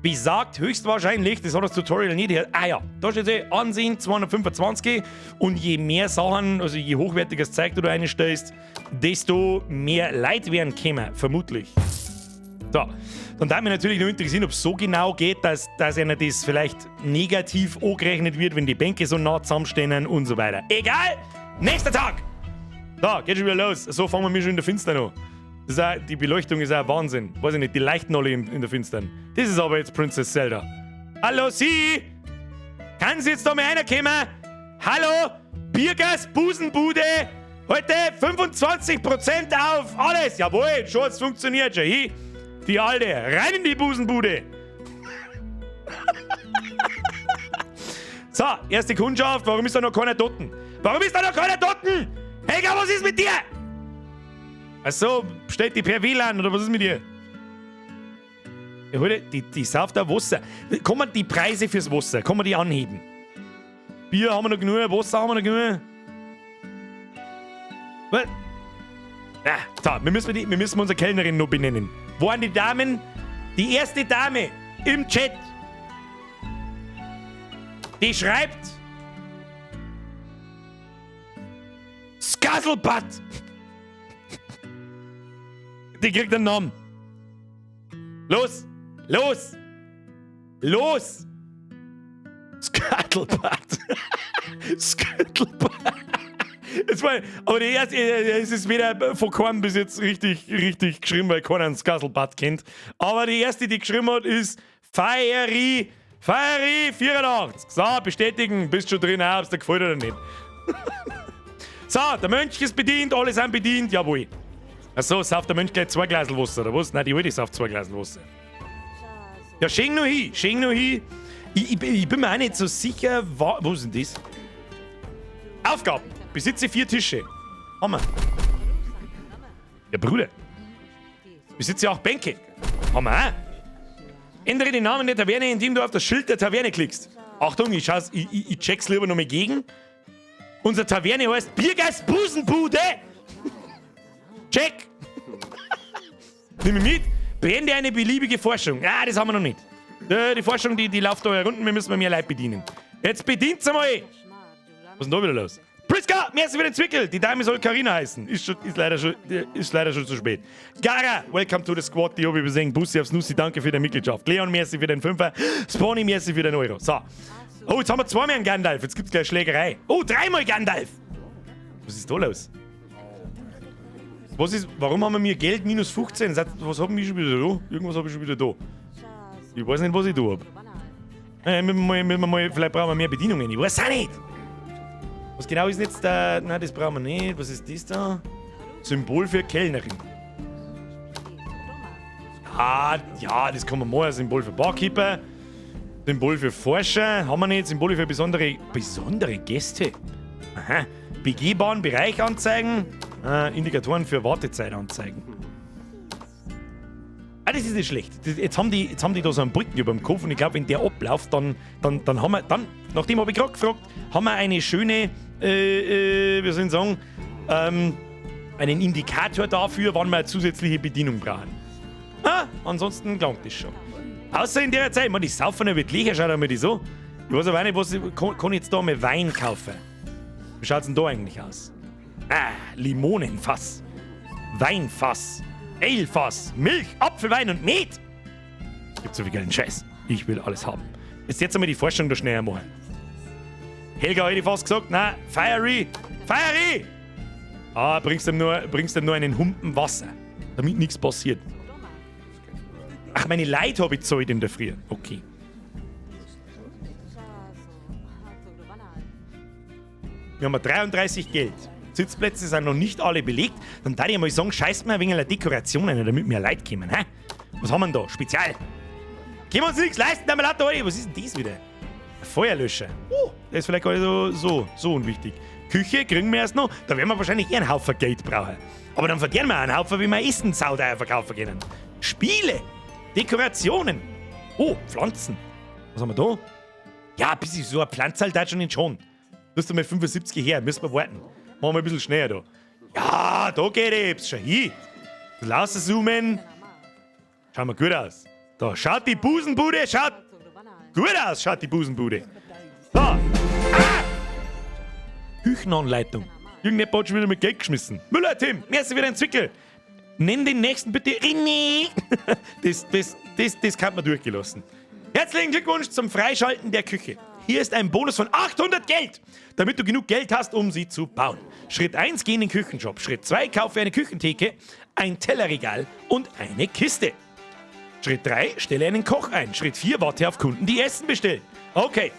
besagt höchstwahrscheinlich, das hat das Tutorial nicht her. Ah ja, da steht sie, Ansehen 225 und je mehr Sachen, also je hochwertiger das Zeug du da reinstellst, desto mehr Leute werden kommen, vermutlich. So, dann darf mich natürlich noch interessieren, ob es so genau geht, dass einer das vielleicht negativ angerechnet wird, wenn die Bänke so nah zusammenstehen und so weiter. Egal, nächster Tag! So, geht schon wieder los. So fangen wir schon in der Finstern an. Das ist auch, die Beleuchtung ist auch Wahnsinn. Weiß ich nicht, die leuchten alle in der Finstern. Das ist aber jetzt Princess Zelda. Hallo, Sie! Kann Sie jetzt da mal reinkommen? Hallo? Birgers Busenbude! Heute 25% auf alles! Jawohl, schon, es funktioniert schon. Hi, die Alte, rein in die Busenbude! So, erste Kundschaft. Warum ist da noch keiner Toten? Warum ist da noch keiner Toten? Helga, was ist mit dir? Achso, stellt die per WLAN oder was ist mit dir? Ja, die sauft da Wasser. Kann man die Preise fürs Wasser, kann man die anheben? Bier haben wir noch genug, Wasser haben wir noch genug. Was? Ja, so, wir müssen unsere Kellnerin noch benennen. Wo waren die Damen? Die erste Dame im Chat. Die schreibt... Scuttlebutt! Die kriegt einen Namen. Los! Los! Los! Scuttlebutt! Scuttlebutt! Es war, aber die erste, es ist weder von keinem bis jetzt richtig, richtig geschrieben, weil keiner einen Scuttlebutt kennt. Aber die erste, die geschrieben hat, ist Fiery, Fiery 84. So, bestätigen, bist schon drin, ob es dir gefällt oder nicht. So, der Mönch ist bedient, alle sind bedient, jawohl. Achso, sauft der Mönch gleich 2 Glasl Wasser, oder was? Nein, die alte sauft 2 Glasl Wasser. Ja, schön noch hin, schön noch hin. Ich bin mir auch nicht so sicher, wo ist denn das? Aufgaben. Besitze 4 Tische. Haben wir. Ja, Bruder. Besitze auch Bänke. Haben wir auch. Ändere den Namen der Taverne, indem du auf das Schild der Taverne klickst. Achtung, ich check's lieber nochmal gegen. Unsere Taverne heißt Biergeist Busenbude. Check. Nimm mich mit. Beende eine beliebige Forschung. Ah, das haben wir noch nicht. Die Forschung, die läuft da herunten, wir müssen mehr Leute bedienen. Jetzt bedient sie mal! Was ist denn da wieder los? Priska, merci für den Zwickel! Die Dame soll Carina heißen. Ist leider schon zu spät. Gara, welcome to the squad, die hab ich übersehen. Bussi aufs Nussi, danke für deine Mitgliedschaft. Leon, merci für den Fünfer. Spawny, merci für den Euro. So. Oh, jetzt haben wir zweimal einen Gandalf. Jetzt gibt's gleich Schlägerei. Oh, dreimal Gandalf! Was ist da los? Warum haben wir mir Geld minus 15? Was haben wir schon wieder da? Irgendwas hab ich schon wieder da. Ich weiß nicht, was ich da hab. Müssen wir mal, vielleicht brauchen wir mehr Bedienungen. Ich weiß auch nicht. Was genau ist denn jetzt da? Nein, das brauchen wir nicht. Was ist das da? Symbol für Kellnerin. Ah, ja, das kann man machen. Symbol für Barkeeper. Symbol für Forscher. Haben wir nicht. Symbole für besondere Gäste. Aha. Begehbaren Bereich anzeigen. Indikatoren für Wartezeit anzeigen. Ah, das ist nicht schlecht. Jetzt haben die da so einen Balken über dem Kopf und ich glaub, wenn der abläuft, dann haben wir, dann, nachdem hab ich grad gefragt, haben wir eine schöne, wie soll ich sagen, einen Indikator dafür, wann wir eine zusätzliche Bedienung brauchen. Ah, ansonsten gelangt das schon. Außer in der Zeit, ich mein, die saufen ja mit Lecher, schaut einmal die so. Ich weiß aber auch nicht, was ich, kann ich jetzt da mal Wein kaufen? Wie schaut's denn da eigentlich aus? Ah, Limonenfass, Weinfass, Alefass, Milch, Apfelwein und Met. Gibt so viel geilen Scheiß. Ich will alles haben. Jetzt einmal die Forschung da schneller machen. Helga hätte ich fast gesagt, nein, Fiery, Fiery! Ah, bringst ihm nur einen Humpen Wasser, damit nichts passiert. Ach, meine Leute hab ich gezahlt in der Früh. Okay. Wir haben 33 Geld. Sitzplätze sind noch nicht alle belegt. Dann darf ich mal sagen, scheißt mir ein wenig eine Dekoration ein, damit mehr Leute kommen. Hä? Was haben wir denn da? Spezial. Können wir uns nichts leisten, haben wir lauter Leute. Was ist denn das wieder? Ein Feuerlöscher. Oh, der ist vielleicht gar nicht so unwichtig. Küche kriegen wir erst noch. Da werden wir wahrscheinlich eher einen Haufen Geld brauchen. Aber dann verdienen wir einen Haufen, wie wir Essen sauteuer verkaufen können. Spiele. Dekorationen. Oh, Pflanzen. Was haben wir da? Ja, ein bisschen so eine Pflanze halt schon nicht schon. Du hast einmal 75 her, müssen wir warten. Machen wir ein bisschen schneller da. Ja, da geht es schon hin. Rauszoomen. Schauen wir gut aus. Da schaut die Busenbude, schaut gut aus, schaut die Busenbude. Da. Ah! Küchenanleitung. Irgendjemand hat schon wieder mit Geld geschmissen. Müller, Tim, merci wieder ein Zwickel. Nenn den nächsten bitte René. Das kann man durchgelassen. Herzlichen Glückwunsch zum Freischalten der Küche. Hier ist ein Bonus von 800 Geld, damit du genug Geld hast, um sie zu bauen. Schritt 1, geh in den Küchenshop. Schritt 2, kaufe eine Küchentheke, ein Tellerregal und eine Kiste. Schritt 3, stelle einen Koch ein. Schritt 4, warte auf Kunden, die Essen bestellen. Okay,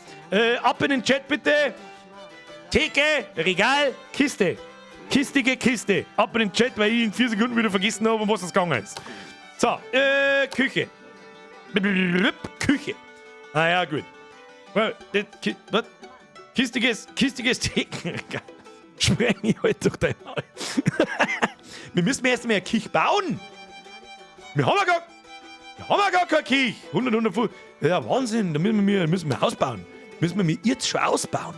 ab in den Chat bitte. Theke, Regal, Kiste. Kistige Kiste. Ab in den Chat, weil ich in 4 Sekunden wieder vergessen habe, um was es gegangen ist. So, Küche. Küche. Ah ja, gut. Was? Kistiges Thekenregal. Spreng ich halt durch dein Maul. Wir müssen erst einmal eine Küche bauen. Wir haben ja gar, wir haben ja gar keine Küche. 100, 150. Ja, Wahnsinn. Da müssen wir Haus bauen. Müssen wir jetzt schon ausbauen.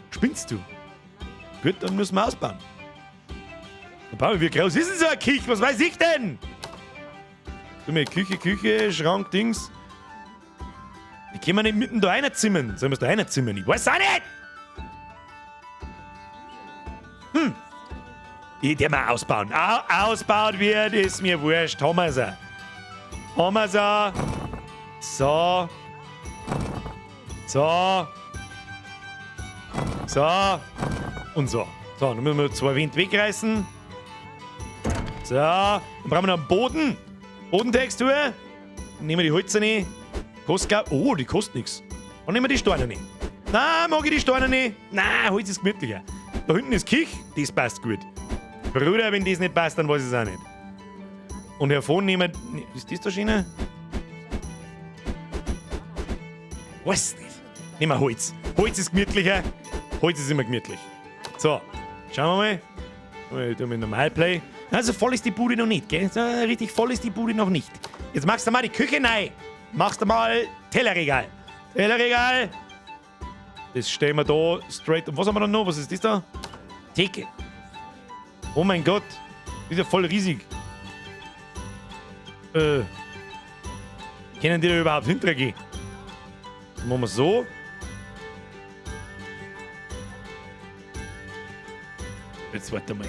Spinnst du? Gut, dann müssen wir ausbauen. Dann bauen wir, wie groß ist denn so eine Küche? Was weiß ich denn? Tu mir Küche, Küche, Schrank, Dings. Die können wir nicht mitten da reinzimmern. Sollen wir es da reinzimmern? Ich weiß auch nicht! Ich der mal ausbauen. Au, ausbaut wird, ist mir wurscht. Haben wir sie. Haben wir sie. So. So. So. Und so. So, dann müssen wir zwei Wände wegreißen. So. Dann brauchen wir noch einen Boden. Bodentextur. Nehmen wir die Holzerne. Kostet glaub, oh, die kostet nichts. Dann nehmen wir die Steine nicht. Nein, mag ich die Steine nicht. Nein, Holz ist gemütlicher. Da hinten ist Kich, das passt gut. Bruder, wenn das nicht passt, dann weiß ich es auch nicht. Und hier vorne nehmen wir. Ist das da schöner? Weiß nicht. Nehmen wir Holz. Holz ist gemütlicher. Holz ist immer gemütlich. So, schauen wir mal. Tun wir normal Play. Also voll ist die Bude noch nicht, gell? So, richtig voll ist die Bude noch nicht. Jetzt machst du mal die Küche rein. Machst du mal Tellerregal. Tellerregal. Das stellen wir da straight. Und was haben wir dann noch? Was ist das da? Theke. Oh mein Gott. Das ist ja voll riesig. Können die da überhaupt hintergehen? Das machen wir so. Jetzt warte mal.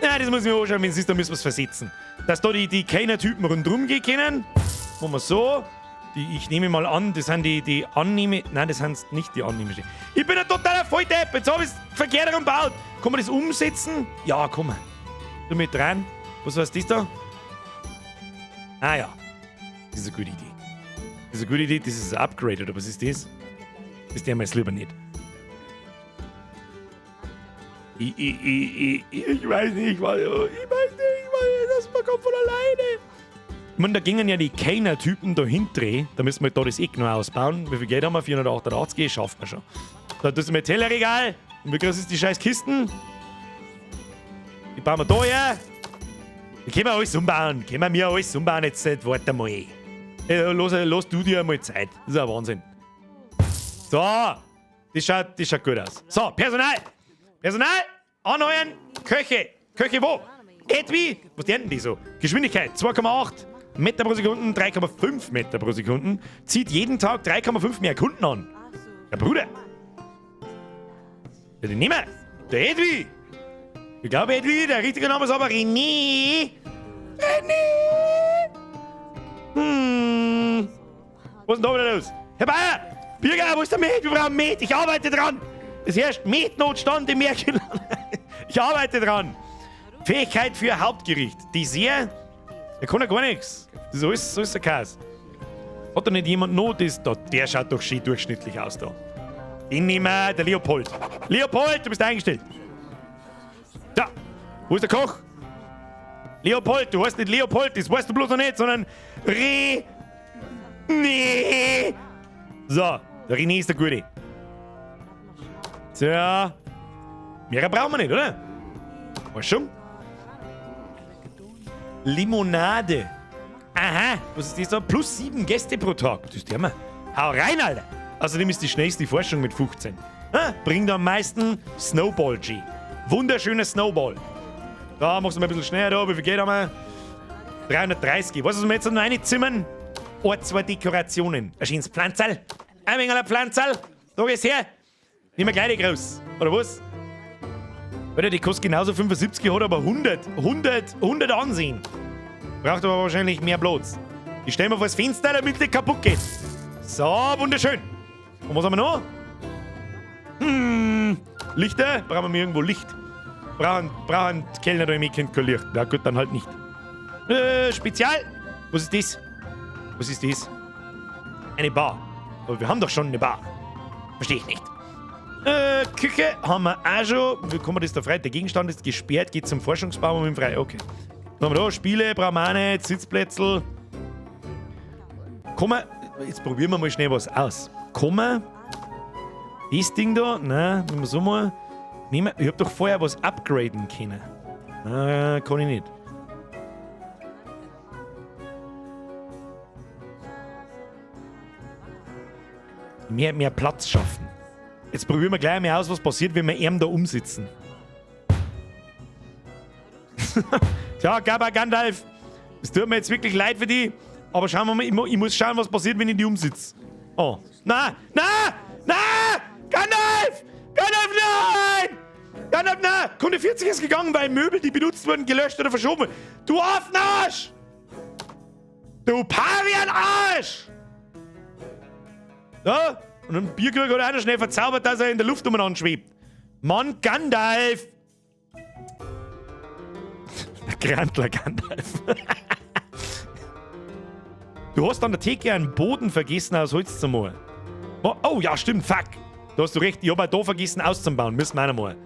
Ja, das muss ich mir anschauen, wenn es ist, dann müssen wir es versetzen. Dass da die Kellner-Typen rundherum gehen können. Machen wir so. Die, ich nehme mal an, das sind die Annehme... Nein, das sind nicht die Annehme. Ich bin ein totaler Volldepp. Jetzt hab ich's verkehrt herum gebaut. Kann man das umsetzen? Ja, komm mal. Du mit rein. Was heißt das da? Ah ja. Das ist eine gute Idee. Das ist eine gute Idee. Das ist ein Upgrade, oder was ist das? Das der wir jetzt lieber nicht. Ich weiß nicht, was, ich weiß nicht, was, das kommt von alleine. Ich meine, da gingen ja die Kellner-Typen da hinten, da müssen wir da das Eck noch ausbauen. Wie viel Geld haben wir? 488, schaffen wir schon. Da tust du mir Tellerregal. Und wie groß ist die scheiß Kisten? Die bauen wir da her. Die können wir alles umbauen. Können wir mir alles umbauen jetzt nicht. Warte mal. Lass du dir einmal Zeit. Das ist ein Wahnsinn. So. Das schaut gut aus. So, Personal. Personal. Anheuern. Köche. Köche wo? Edwi. Was lernen die so? Geschwindigkeit 2,8 Meter pro Sekunde, 3,5 Meter pro Sekunde. Zieht jeden Tag 3,5 mehr Kunden an. Ja, Bruder. Ja, den nehmen wir. Der Edwi. Ich glaube, Edwi, der richtige Name ist aber René. René. Was ist denn da wieder los? Herr Bayer! Birger, wo ist der Met? Wir brauchen Met. Ich arbeite dran. Es herrscht Metnotstand im Märchenland. Ich arbeite dran. Fähigkeit für Hauptgericht. Dessert? Der kann ja gar nichts. Das ist alles ein Chaos. Hat da nicht jemand noch das da? Der schaut doch schön durchschnittlich aus da. Den nehmen wir, der Leopold. Leopold, du bist eingestellt. Da, wo ist der Koch? Leopold, du heißt nicht Leopold, das weißt du bloß noch nicht, sondern René. So, der René ist der Gute. Tja, mehr brauchen wir nicht, oder? Weißt schon? Limonade. Aha, was ist das da? Plus 7 Gäste pro Tag. Das ist der mal. Hau rein, Alter. Außerdem ist die schnellste Forschung mit 15. Ha, bringt am meisten Snowball G. Wunderschöner Snowball. Da machst du mal ein bisschen schneller da. Wie viel Geld haben wir? 330. Was ist wir jetzt noch reinzimmern? Ein, zwei Dekorationen. Ein schönes Pflanzerl. Ein wenig ein Pflanzerl. Da geht's her. Nehmen wir gleich die groß. Oder was? Alter, die kostet genauso 75, hat aber 100. 100, 100 Ansehen. Braucht aber wahrscheinlich mehr Platz. Ich stelle mir vor das Fenster, damit nicht kaputt geht. So, wunderschön. Und was haben wir noch? Lichter? Brauchen wir irgendwo Licht? Brauchen Kellner da im Eck kein Licht. Na gut, dann halt nicht. Spezial? Was ist das? Was ist das? Eine Bar. Aber wir haben doch schon eine Bar. Verstehe ich nicht. Küche haben wir auch schon. Wie kommen wir das da frei? Der Gegenstand ist gesperrt, geht zum Forschungsbaum und frei. Okay. Was haben wir da? Spiele brauchen wir auch nicht. Sitzplätzl. Komm, jetzt probieren wir mal schnell was aus. Komm, das Ding da, nein, wenn wir so mal nehmen. Ich hab doch vorher was upgraden können. Nein, kann ich nicht. Mehr Platz schaffen. Jetzt probieren wir gleich mal aus, was passiert, wenn wir ihn da umsitzen. Tja, Gabba Gandalf, es tut mir jetzt wirklich leid für die, aber schauen wir mal, ich muss schauen, was passiert, wenn ich die umsitze. Oh. Na, na, na! Gandalf! Gandalf, nein! Gandalf, na! Kunde 40 ist gegangen, weil Möbel, die benutzt wurden, gelöscht oder verschoben wurden. Du Affenarsch! Du Pavian-Arsch! Ja, und ein Bierkrug hat einer schnell verzaubert, dass er in der Luft umeinander schwebt. Mann, Gandalf! Der Grantler Gandalf. Du hast an der Theke einen Boden vergessen, aus Holz zu machen. Oh, oh, ja, stimmt, fuck. Da hast du recht, ich hab auch da vergessen auszubauen. Müssen wir auch noch machen.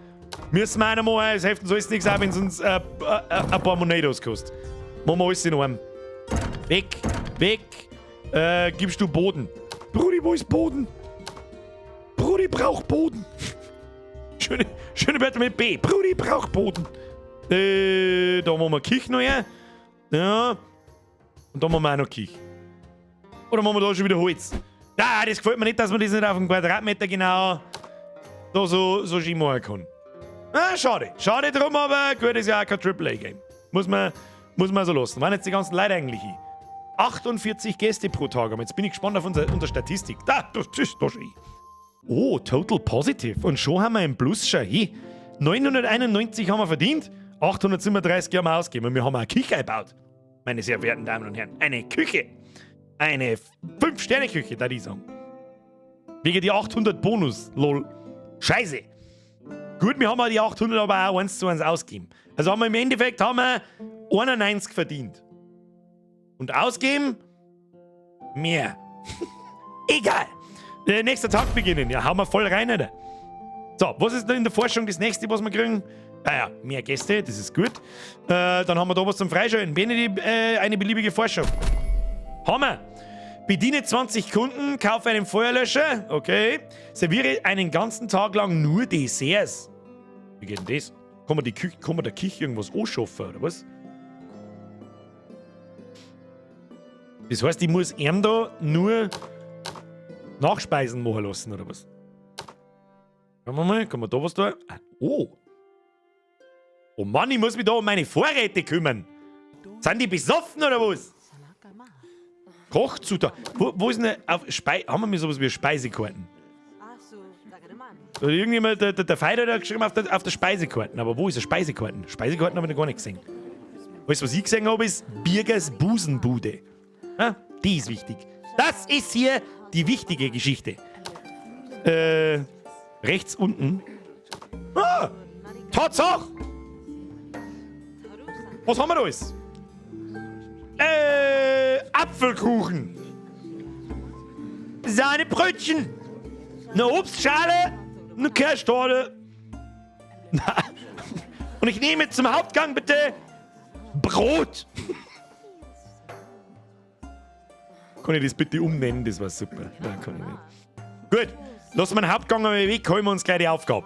Müssen wir auch noch machen, es hilft uns alles nichts, auch wenn es uns ein paar Monedos kostet. Machen wir alles in einem. Weg, weg. Gibst du Boden. Brudi, wo ist Boden? Brudi braucht Boden. Schöne, schöne Wörter mit B. Brudi braucht Boden. Da machen wir Küche noch her. Ja. Und da machen wir auch noch Küche. Oder machen wir da schon wieder Holz? Ja, das gefällt mir nicht, dass man das nicht auf einen Quadratmeter genau da so schön machen kann. Ah, schade. Schade drum, aber gut, ist ja auch kein AAA-Game. Muss man so lassen. Waren jetzt die ganzen Leute eigentlich hier? 48 Gäste pro Tag. Aber jetzt bin ich gespannt auf unsere Statistik. Da, das ist doch schön. Oh, Total Positive. Und schon haben wir im Plus schon. Hey, 991 haben wir verdient, 837 haben wir ausgegeben. Und wir haben auch eine Küche gebaut. Meine sehr verehrten Damen und Herren. Eine Küche. Eine 5-Sterne-Küche, da ich sagen. Wegen die 800 Bonus. Lol. Scheiße. Gut, wir haben auch die 800 aber auch eins zu eins ausgegeben. Also haben wir im Endeffekt haben wir 91 verdient. Und ausgeben? Mehr. Egal. Der nächste Tag beginnen. Ja, hauen wir voll rein, Alter. So, was ist denn in der Forschung das nächste, was wir kriegen? Ah ja, mehr Gäste, das ist gut. Dann haben wir da was zum Freischalten. Beende eine beliebige Forschung. Haben wir. Bediene 20 Kunden, kaufe einen Feuerlöscher. Okay. Serviere einen ganzen Tag lang nur Desserts. Wie geht denn das? Kann man der Küche irgendwas anschaffen, oder was? Das heißt, ich muss ihm da nur Nachspeisen machen lassen, oder was? Schauen wir mal, kann man da was da? Ah, oh! Oh Mann, ich muss mich da um meine Vorräte kümmern. Sind die besoffen, oder was? Kochzutat. Wo ist denn auf Spei haben wir mir sowas wie Speisekarten? Oder irgendjemand, der Feider hat geschrieben auf der Speisekarten. Aber wo ist der Speisekarten? Speisekarten habe ich noch gar nicht gesehen. Weißt du, was ich gesehen habe, ist Birgers Busenbude. Ja, die ist wichtig. Das ist hier die wichtige Geschichte. Rechts unten. Ah! Tatsache! Was haben wir da alles? Apfelkuchen. Sahnebrötchen. Eine Obstschale. Eine Kirschtorte. Und ich nehme zum Hauptgang bitte Brot. Kann ich das bitte umnennen? Das war super. Nein, kann ich nicht. Gut, lassen wir den Hauptgang einmal weg, holen wir uns gleich die Aufgabe.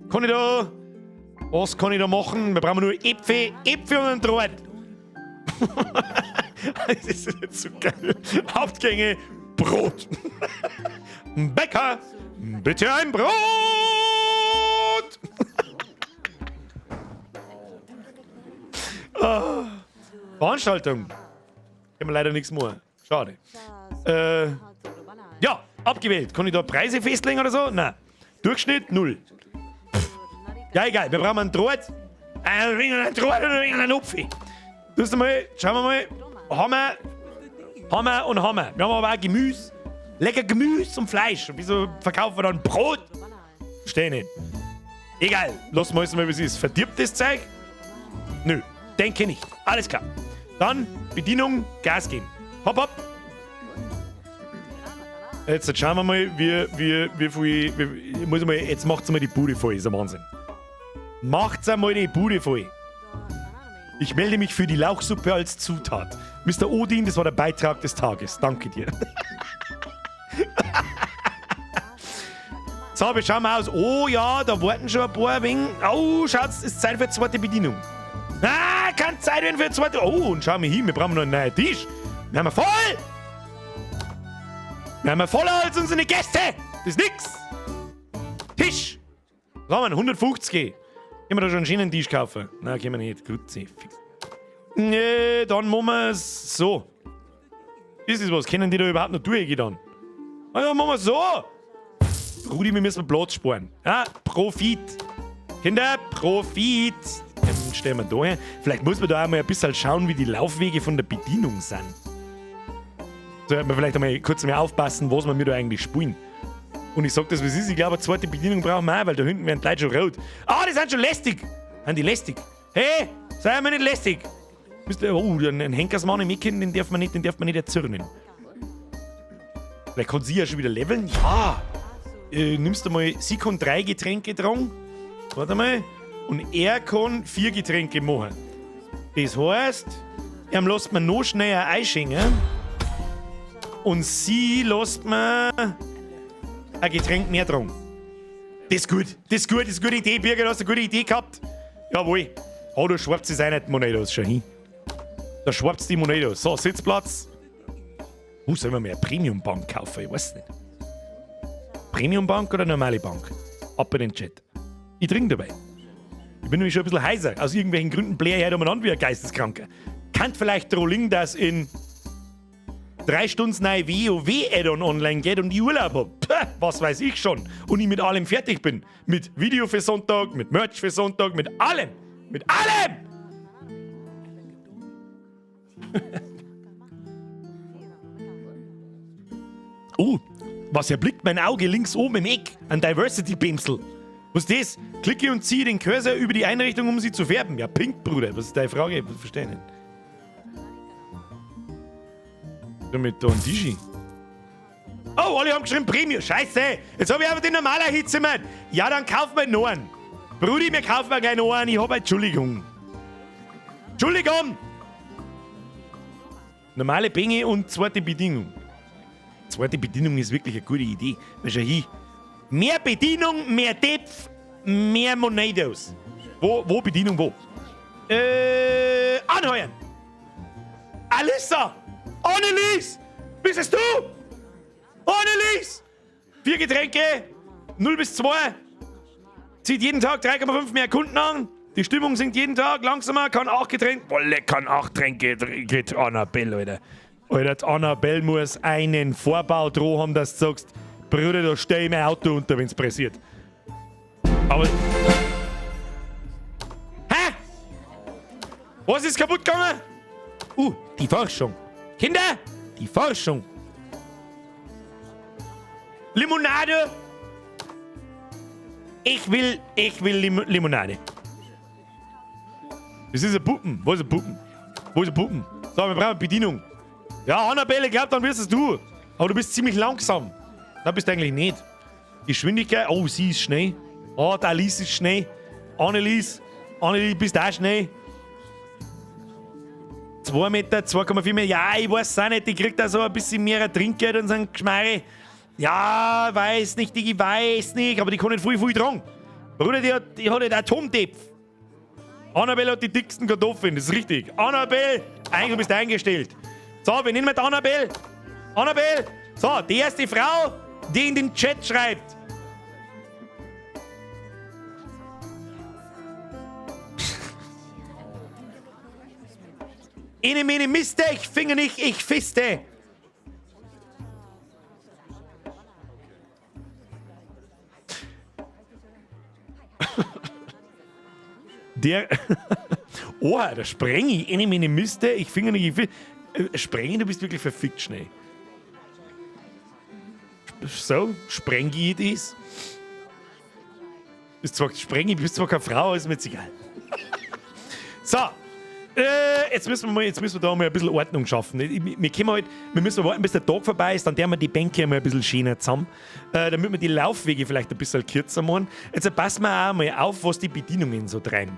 Kann ich da. Was kann ich da machen? Wir brauchen nur Äpfel, Äpfel und einen Draht. Das ist jetzt so geil. Hauptgänge, Brot. Bäcker, bitte ein Brot. Ah, Veranstaltung. Können wir leider nichts machen. Schade. Ja, abgewählt. Kann ich da Preise festlegen oder so? Nein. Durchschnitt 0. Pff. Ja, egal. Wir brauchen einen Draht. Ein Ring, einen Draht und einen Apfel. Du mal, schauen wir mal. Hammer, Hammer und Hammer. Wir haben aber auch Gemüse. Lecker Gemüse und Fleisch. Und wieso verkaufen wir dann Brot? Verstehe nicht. Egal. Lass mal mal, wie es ist. Verdirbt das Zeug? Nö, denke nicht. Alles klar. Dann Bedienung, Gas geben. Hopp, hopp. Jetzt schauen wir mal, wie viel. Wie, muss mal, jetzt macht's mal die Bude voll, ist ein Wahnsinn. Macht's einmal die Bude voll. Ich melde mich für die Lauchsuppe als Zutat. Mr. Odin, das war der Beitrag des Tages. Danke dir. So, wir schauen mal aus. Oh ja, da warten schon ein paar wegen. Oh, schaut's, es ist Zeit für die zweite Bedienung. Ah, kann Zeit werden für die zweite. Oh, und schauen wir hin, wir brauchen noch einen neuen Tisch. Wir haben voll! Wir haben voller als unsere Gäste! Das ist nix! Tisch! Was haben wir? 150. Können wir da schon einen schönen Tisch kaufen? Nein, können wir nicht. Gut, fix. Nee, dann machen wir es so. Ist das was? Können die da überhaupt noch durchgehen dann? Ah ja, machen wir so! Rudi, wir müssen Platz sparen. Ja, Profit. Kinder, Profit! Den stellen wir da her. Vielleicht muss man da auch mal ein bisschen schauen, wie die Laufwege von der Bedienung sind. Sollte man vielleicht einmal kurz mehr aufpassen, was wir mir da eigentlich spielen. Und ich sag das, wie es ist. Ich glaube, eine zweite Bedienung brauchen wir auch, weil da hinten werden die Leute schon rot. Ah, die sind schon lästig! Sind die lästig? Hey, sei mir nicht lästig! Bist du, oh, einen Henkersmann im Ecken, den darf man nicht, den darf man nicht erzürnen. Vielleicht kann sie ja schon wieder leveln. Ja! Nimmst du mal, sie kann 3 Getränke tragen. Warte mal. Und er kann 4 Getränke machen. Das heißt, er lässt man noch schneller einschenken. Und sie lässt man ein Getränk mehr tragen. Das ist gut, das ist gut, das ist eine gute Idee, Birgit, hast du eine gute Idee gehabt. Jawohl. Oh, du schwapst es auch nicht, Monedos, schon hin. Da schwapst die Monedos. So, Sitzplatz. Sollen wir mir eine Premium-Bank kaufen? Ich weiß nicht. Premium-Bank oder normale Bank? Ab in den Chat. Ich trinke dabei. Ich bin nämlich schon ein bisschen heiser. Aus irgendwelchen Gründen blähe ich heute umeinander wie ein Geisteskranker. Kann vielleicht dran liegen, dass in 3 Stunden neue WoW-Add-on online geht und ich Urlaub hab. Puh, was weiß ich schon. Und ich mit allem fertig bin. Mit Video für Sonntag, mit Merch für Sonntag, mit allem. Mit allem! Oh, was erblickt mein Auge links oben im Eck? Ein Diversity-Pinsel. Was ist das? Klicke und ziehe den Cursor über die Einrichtung, um sie zu färben. Ja, pink, Bruder. Was ist deine Frage? Ich verstehe nicht. Damit da ein Tischi. Oh, alle haben geschrieben Premium. Scheiße! Jetzt hab ich einfach den normalen Hitzemann. Ja, dann kaufen wir noch einen. Brudi, wir kaufen gleich noch einen. Ich hab eine Entschuldigung. Entschuldigung! Normale Bänge und zweite Bedienung. Zweite Bedienung ist wirklich eine gute Idee. Weil schau hin. Mehr Bedienung, mehr Depth, mehr Monedos. Wo Bedienung, wo? Anheuern! Alissa! Annelies! Bist es du? Annelies! 4 Getränke, 0 bis 2. Zieht jeden Tag 3,5 mehr Kunden an. Die Stimmung sinkt jeden Tag langsamer, kann 8 Getränke. Wolle, kann 8 Getränke trinken. Annabelle, Alter. Alter, die Annabelle muss einen Vorbau droh haben, dass du sagst, Bruder, da stell ich mein Auto unter, wenn's pressiert. Aber. Hä? Was ist kaputt gegangen? Die Forschung. Kinder, die Forschung. Limonade. Ich will Limonade. Das ist ein Puppen. Wo ist ein Puppen? Wo ist ein Puppen? So, wir brauchen Bedienung. Ja, Annabelle, ich glaub, dann wirst es du. Aber du bist ziemlich langsam. Da bist du eigentlich nicht. Geschwindigkeit. Oh, sie ist schnell. Oh, die Alice ist schnell. Annelies. Annelies, bist du auch schnell. 2 Meter, 2,4 Meter. Ja, ich weiß auch nicht. Die kriegt da so ein bisschen mehr Trinkgeld und so ein Geschmarre. Ja, weiß nicht, ich weiß nicht. Aber die kann nicht viel, viel tragen. Bruder, die hat nicht Atomtepf. Annabelle hat die dicksten Kartoffeln, das ist richtig. Annabelle, eigentlich bist du eingestellt. So, wir nehmen mit Annabelle. Annabelle, so, die erste Frau, die in den Chat schreibt. Ene, mene, miste, ich finger nicht, ich fiste. Der. Oh, der Sprengi. Ene, mene, miste, ich finger nicht, ich fiste. Sprengi, du bist wirklich verfickt schnell. So, Sprengi das. Bist zwar Sprengi, bist zwar keine Frau, ist mir jetzt egal. So. Jetzt müssen wir mal, jetzt müssen wir da mal ein bisschen Ordnung schaffen. Wir können halt, wir müssen warten, bis der Tag vorbei ist, dann werden wir die Bänke mal ein bisschen schöner zusammen, damit wir die Laufwege vielleicht ein bisschen kürzer machen. Jetzt passen wir auch mal auf, was die Bedienungen so treiben.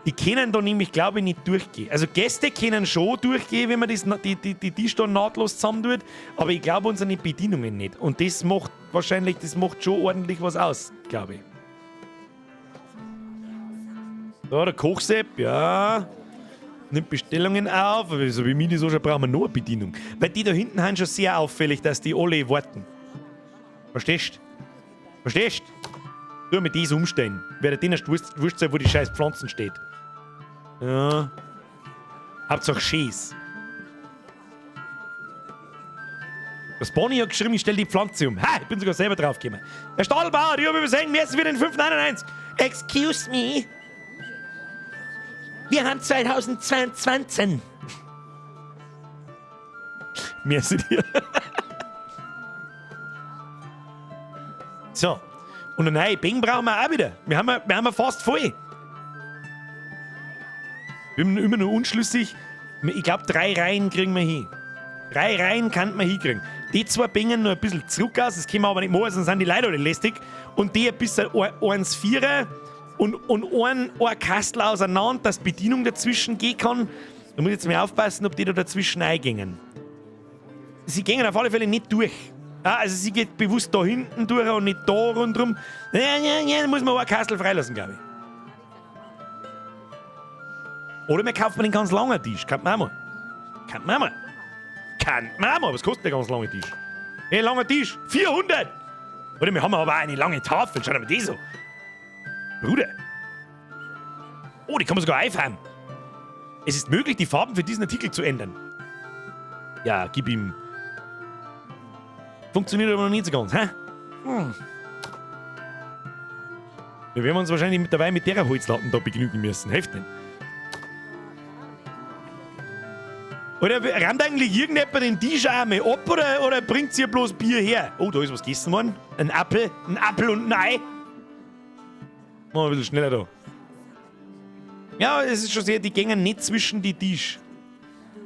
Die können da nämlich, glaube ich, nicht durchgehen. Also Gäste können schon durchgehen, wenn man das, die Tisch da nahtlos zusammen tut, aber ich glaube unsere Bedienungen nicht. Und das macht wahrscheinlich, das macht schon ordentlich was aus, glaube ich. So, der Kochsepp, ja. Nimmt Bestellungen auf, aber so wie mir das anschaut, brauchen wir noch eine Bedienung. Weil die da hinten sind schon sehr auffällig, dass die alle warten. Verstehst? Verstehst? Du mit das umstellen. Wer denen erst wurscht sein, wo die scheiß Pflanzen steht. Ja. Hauptsache Scheiß. Das Bonnie hat geschrieben, ich stell die Pflanze um. Ha, ich bin sogar selber drauf gekommen. Herr Stahlbauer, ich hab übersehen, mir ist wieder in 5,99. Excuse me. Wir haben 2022. Merci dir. So. Und eine neue Bing brauchen wir auch wieder. Wir haben ja fast voll. Wir sind immer nur unschlüssig. Ich glaube, drei Reihen kriegen wir hin. Drei Reihen kann man hinkriegen. Die zwei Bängen noch ein bisschen zurück aus, das können wir aber nicht machen, sonst sind die Leute alle lästig. Und die ein bisschen 1,4 und ein Kastel auseinander, dass die Bedienung dazwischen gehen kann. Da muss ich jetzt mal aufpassen, ob die da dazwischen eingingen. Sie gehen auf alle Fälle nicht durch. Ja, also sie geht bewusst da hinten durch und nicht da rundherum. Ja, da muss man auch ein Kastel freilassen, glaube ich. Oder wir kaufen den ganz langen Tisch. Kann man auch mal. Kann man auch mal. Kann man auch mal. Was kostet der ganz lange Tisch? Hey, langer Tisch. 400! Oder wir haben aber auch eine lange Tafel. Schau dir mal die so. Bruder. Oh, die kann man sogar einfahren. Es ist möglich, die Farben für diesen Artikel zu ändern. Ja, gib ihm. Funktioniert aber noch nicht so ganz, hä? Wir werden uns wahrscheinlich mit dabei mit der Holzlatten da begnügen müssen. Hilft nicht. Oder rammt eigentlich irgendjemand den Tisch auch mal ab oder bringt ihr bloß Bier her? Oh, da ist was gegessen worden. Ein Apfel und ein Ei. Machen wir ein bisschen schneller da. Ja, es ist schon sehr, die gehen nicht zwischen die Tisch.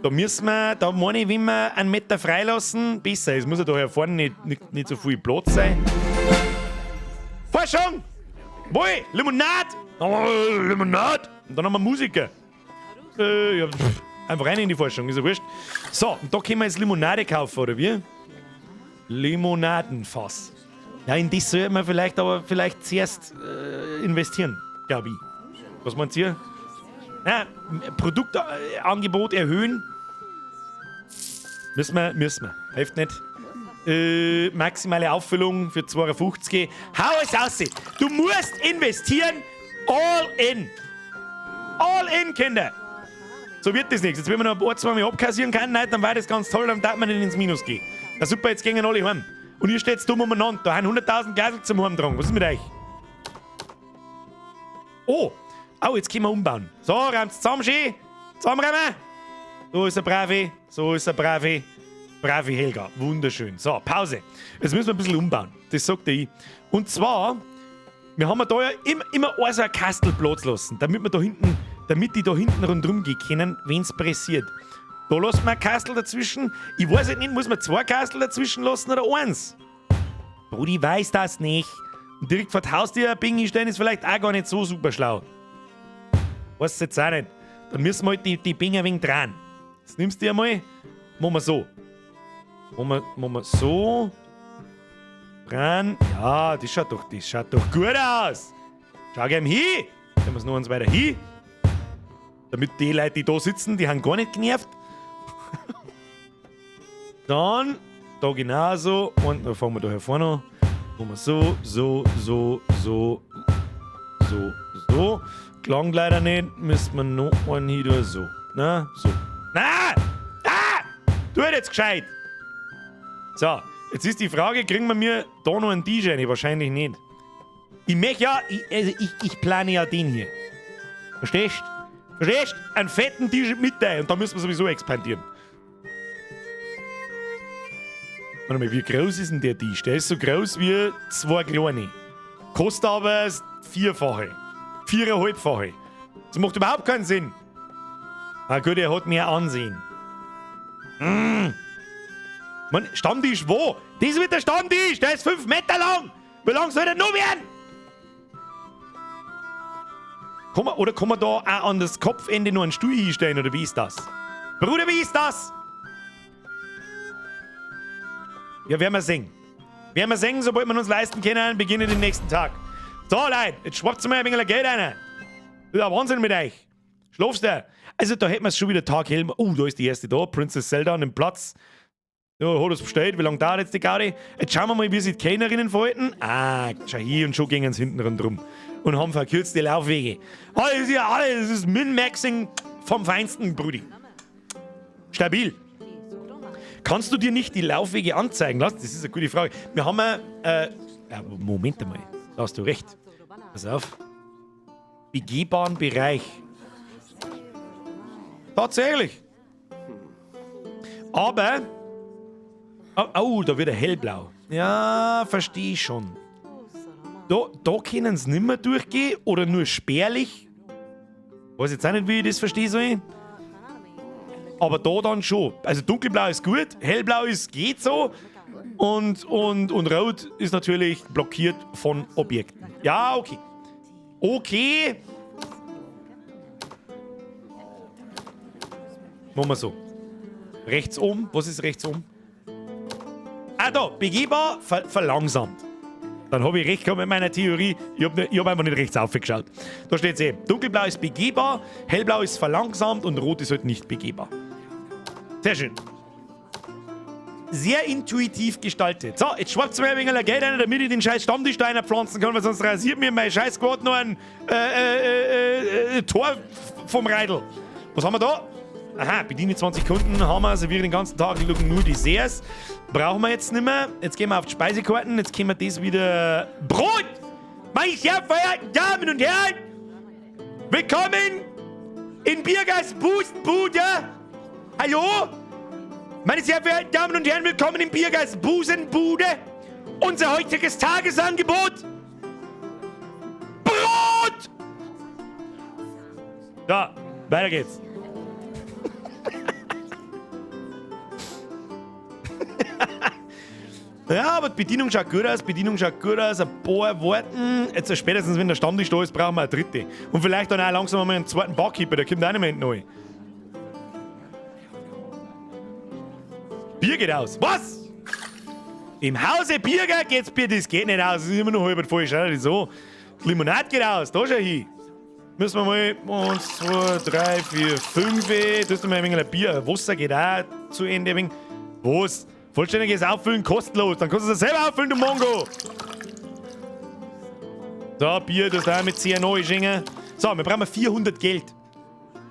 Da müssen wir, da meine ich, wenn wir einen Meter freilassen, besser. Es muss ja da hier vorne nicht so viel Platz sein. Forschung! Wohl! Limonade! Oh, Limonade! Und dann haben wir Musiker. Ja, pff, einfach rein in die Forschung, ist ja wurscht. So, und da können wir jetzt Limonade kaufen, oder wie? Limonadenfass. Ja, in das sollte man vielleicht aber vielleicht zuerst investieren, glaube ich. Was meint ihr? Na, Produktangebot erhöhen. Müssen wir, müssen wir. Hilft nicht. Maximale Auffüllung für 2,50. Hau es aus! Du musst investieren. All in. All in, Kinder. So wird das nichts. Jetzt, wenn man noch ein, zwei Mal abkassieren kann, nein, dann war das ganz toll, dann darf man nicht ins Minus gehen. Na super, jetzt gehen alle heim. Und ihr steht dumm umeinander. Da haben 100.000 Glasl zum Heimtragen. Was ist mit euch? Oh! Oh, jetzt können wir umbauen. So, räumt's zusammen schön. Zusammenräumen. So ist er brave. So ist er brave. Brave Helga. Wunderschön. So, Pause. Jetzt müssen wir ein bisschen umbauen. Das sagt ich. Und zwar, wir haben da ja immer so ein Kastel Platz lassen, damit wir da hinten, damit die da hinten rundherum gehen können, wenn's pressiert. Da lassen wir ein Kastel dazwischen. Ich weiß halt nicht, muss man zwei Kastel dazwischen lassen oder eins? Brudi weiß das nicht. Und direkt vor die Haustür ein Bing hinstellen ist vielleicht auch gar nicht so super schlau. Weiß jetzt auch nicht. Dann müssen wir halt die Binger ein wenig dran. Das nimmst du ja mal. Machen wir so. Machen wir so. Dran. Ja, das schaut doch gut aus. Schau gern hin. Dann wir noch eins weiter hin. Damit die Leute, die da sitzen, die haben gar nicht genervt. Dann, da genauso. Und dann fangen wir da hier vorne an. Machen wir so, so, so, so, so, so. Klang leider nicht. Müssen wir noch einen hier da so. Na, so. Na! Ah! Tu jetzt gescheit! So, jetzt ist die Frage, kriegen wir mir da noch einen DJ rein? Wahrscheinlich nicht. Ich möchte ja, ich, also ich, ich plane ja den hier. Verstehst? Verstehst? Einen fetten DJ mit da und da müssen wir sowieso expandieren. Warte mal, wie groß ist denn der Tisch? Der ist so groß wie zwei kleine. Kostet aber das Vierfache. Viereinhalbfache. Das macht überhaupt keinen Sinn. Na gut, er hat mehr Ansehen. Mann, Stammtisch wo? Das wird der Stammtisch, der ist 5 Meter lang. Wie lang soll der noch werden? Kann man, oder kann man da auch an das Kopfende noch einen Stuhl hinstellen, oder wie ist das? Bruder, wie ist das? Ja, werden wir sehen. Werden wir sehen, sobald wir uns leisten können, beginnen den nächsten Tag. So, Leute, jetzt schwappt mal ein wenig Geld rein. Das ist ja Wahnsinn mit euch. Schlafst du? Also, da hätten wir es schon wieder Tag hell. Oh, da ist die erste da. Princess Zelda an dem Platz. Ja, hat es bestellt. Wie lange dauert jetzt die Gaudi? Jetzt schauen wir mal, wie sich die Kellnerinnen verhalten. Ah, schau hier und schon gingen sie hinten rundherum. Und haben verkürzte Laufwege. Alles ja alles. Das ist Min-Maxing vom Feinsten, Brudi. Stabil. Kannst du dir nicht die Laufwege anzeigen lassen? Das ist eine gute Frage. Wir haben ja, Moment einmal. Da hast du recht. Pass auf. Begehbaren Bereich. Tatsächlich. Aber. Oh, oh, da wird er hellblau. Ja, verstehe ich schon. Da können sie nicht mehr durchgehen oder nur spärlich. Weiß jetzt auch nicht, wie ich das verstehen soll. Aber da dann schon. Also dunkelblau ist gut, hellblau ist geht so. Und rot ist natürlich blockiert von Objekten. Ja, okay. Okay. Machen wir so. Rechts oben. Was ist rechts oben? Ah, da. Begehbar verlangsamt. Dann habe ich recht gehabt mit meiner Theorie. Ich habe einfach nicht rechts aufgeschaut. Da steht's eh. Dunkelblau ist begehbar, hellblau ist verlangsamt und rot ist halt nicht begehbar. Sehr schön. Sehr intuitiv gestaltet. So, jetzt schwappt mir ein wenig Geld ein, damit ich den scheiß Stammtisch da pflanzen kann, weil sonst rasiert mir mein scheiß Quad noch ein Tor vom Reidl. Was haben wir da? Aha, bediene 20 Kunden, haben wir, serviere den ganzen Tag nur Desserts. Brauchen wir jetzt nicht mehr. Jetzt gehen wir auf die Speisekarten, jetzt können wir das wieder... Brot! Meine sehr verehrten Damen und Herren! Willkommen in Birgers Busenbude! Hallo? Meine sehr verehrten Damen und Herren, willkommen in Birgers Busenbude! Unser heutiges Tagesangebot! Brot! Da, weiter geht's. Ja, aber die Bedienung schaut gut aus, Bedienung schaut gut aus, ein paar warten. Jetzt spätestens, wenn der Stammtisch da ist, brauchen wir eine dritte. Und vielleicht dann auch langsam einmal einen zweiten Barkeeper, der kommt auch nicht mehr hinten rein. Bier geht aus. Was? Im Hause Birger geht's Bier, das geht nicht aus. Das ist immer noch halb voll. Schau dir das so. Die Limonade geht aus, da schau hin. Müssen wir mal 1, 2, 3, 4, 5. Da ist noch mal ein wenig Bier. Wasser geht auch zu Ende. Ein wenig. Was? Vollständiges Auffüllen kostenlos. Dann kannst du es selber auffüllen, du Mongo. So, Bier, das da mit 10 neu schenken. So, wir brauchen 400 Geld.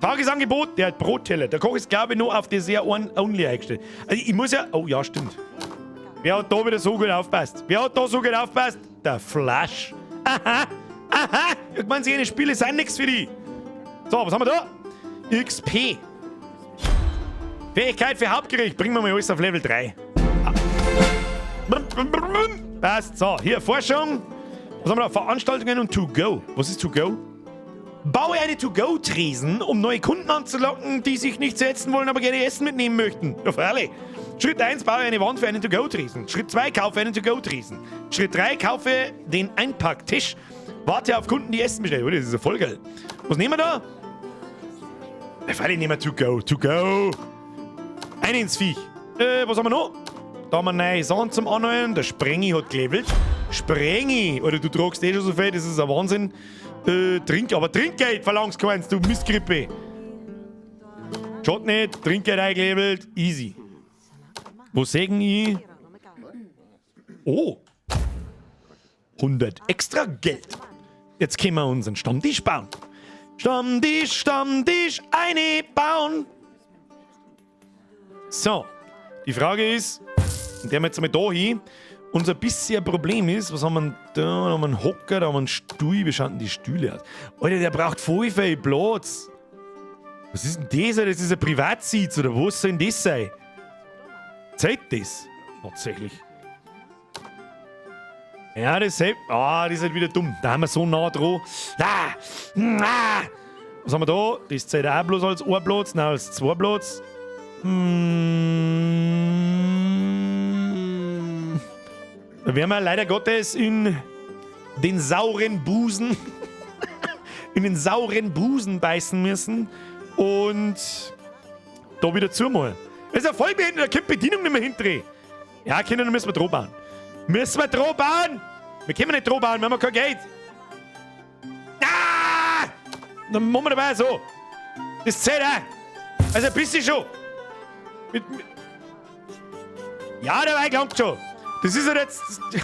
Tagesangebot, der hat Brotteller. Der Koch ist, glaube ich, nur auf Dessert only eingestellt. Also ich muss ja... Oh ja, stimmt. Wer hat da wieder so gut aufpasst? Wer hat da so gut aufpasst? Der Flash. Aha, aha. Ich meine, jene Spiele sind nichts für die. So, was haben wir da? XP. Fähigkeit für Hauptgericht. Bringen wir mal alles auf Level 3. Passt. So, hier, Forschung. Was haben wir da? Veranstaltungen und To-Go. Was ist To-Go? Baue eine To-Go-Tresen, um neue Kunden anzulocken, die sich nicht setzen wollen, aber gerne Essen mitnehmen möchten. Ja, freilich. Schritt 1, baue eine Wand für einen To-Go-Tresen. Schritt 2, kaufe einen To-Go-Tresen. Schritt 3, kaufe den Einpacktisch. Warte auf Kunden, die Essen bestellen. Oh, das ist ja voll geil. Was nehmen wir da? Ja, freilich nehmen wir To-Go. To-Go. Ein ins Viech. Was haben wir noch? Da haben wir neue Sachen zum Anheuern. Der Sprengi hat gelevelt. Sprengi! Oder du tragst eh schon so viel, das ist ein Wahnsinn. Trink, aber Trinkgeld verlangst keins, du Mistgrippe. Schaut nicht, Trinkgeld eingelevelt, easy. Wo sägen ich? Oh! 100 extra Geld. Jetzt können wir unseren Stammtisch bauen. Stammtisch, Stammtisch, eine bauen. So, die Frage ist, und der wir jetzt einmal da hin, unser bisschen Problem ist, was haben wir denn da? Da haben wir einen Hocker, da haben wir einen Stuhl, wie schauen denn die Stühle aus? Alter, der braucht voll viel Platz. Was ist denn das? Alter? Das ist ein Privatsitz oder was soll denn das sein? Zählt das? Tatsächlich. Ja, das ist, ah, das ist halt wieder dumm. Da haben wir so nah dran. Ah, ah. Was haben wir da? Das zählt auch bloß als ein Platz, nein, als zwei Platz. Da werden wir leider Gottes in den sauren Busen in den sauren Busen beißen müssen und da wieder zumal. Das ist ja voll behindert, da kommt Bedienung nicht mehr hindrehen. Ja, Kinder, dann müssen wir drauf bauen. Müssen wir drauf bauen? Wir können nicht drauf bauen, wir haben kein Geld. Ah! Dann machen wir dabei so. Das zählt auch. Also ein bisschen schon. Mit ja, der Wein langt schon. Das ist ja jetzt. Das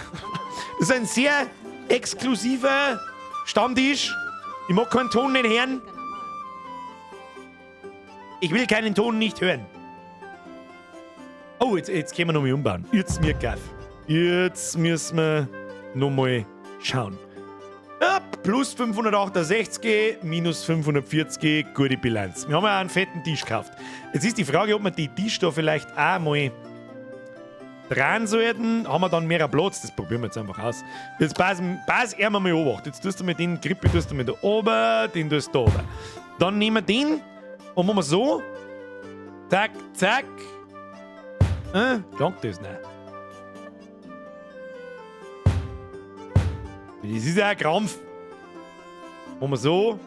ist ein sehr exklusiver Stammtisch. Ich mag keinen Ton nicht hören. Ich will keinen Ton nicht hören. Oh, jetzt können wir nochmal umbauen. Jetzt mir gaff. Jetzt müssen wir nochmal schauen. Plus 568, minus 540, gute Bilanz. Wir haben ja einen fetten Tisch gekauft. Jetzt ist die Frage, ob wir die Tisch da vielleicht auch mal dran sollten. Haben wir dann mehr Platz? Das probieren wir jetzt einfach aus. Jetzt pass, pass einmal mal Obacht. Jetzt tust du mit den Grippe tust du mit da oben, den tust du da oben. Dann nehmen wir den und machen wir so. Zack, zack. Dank das nicht. Das ist ja ein Krampf. Machen wir so.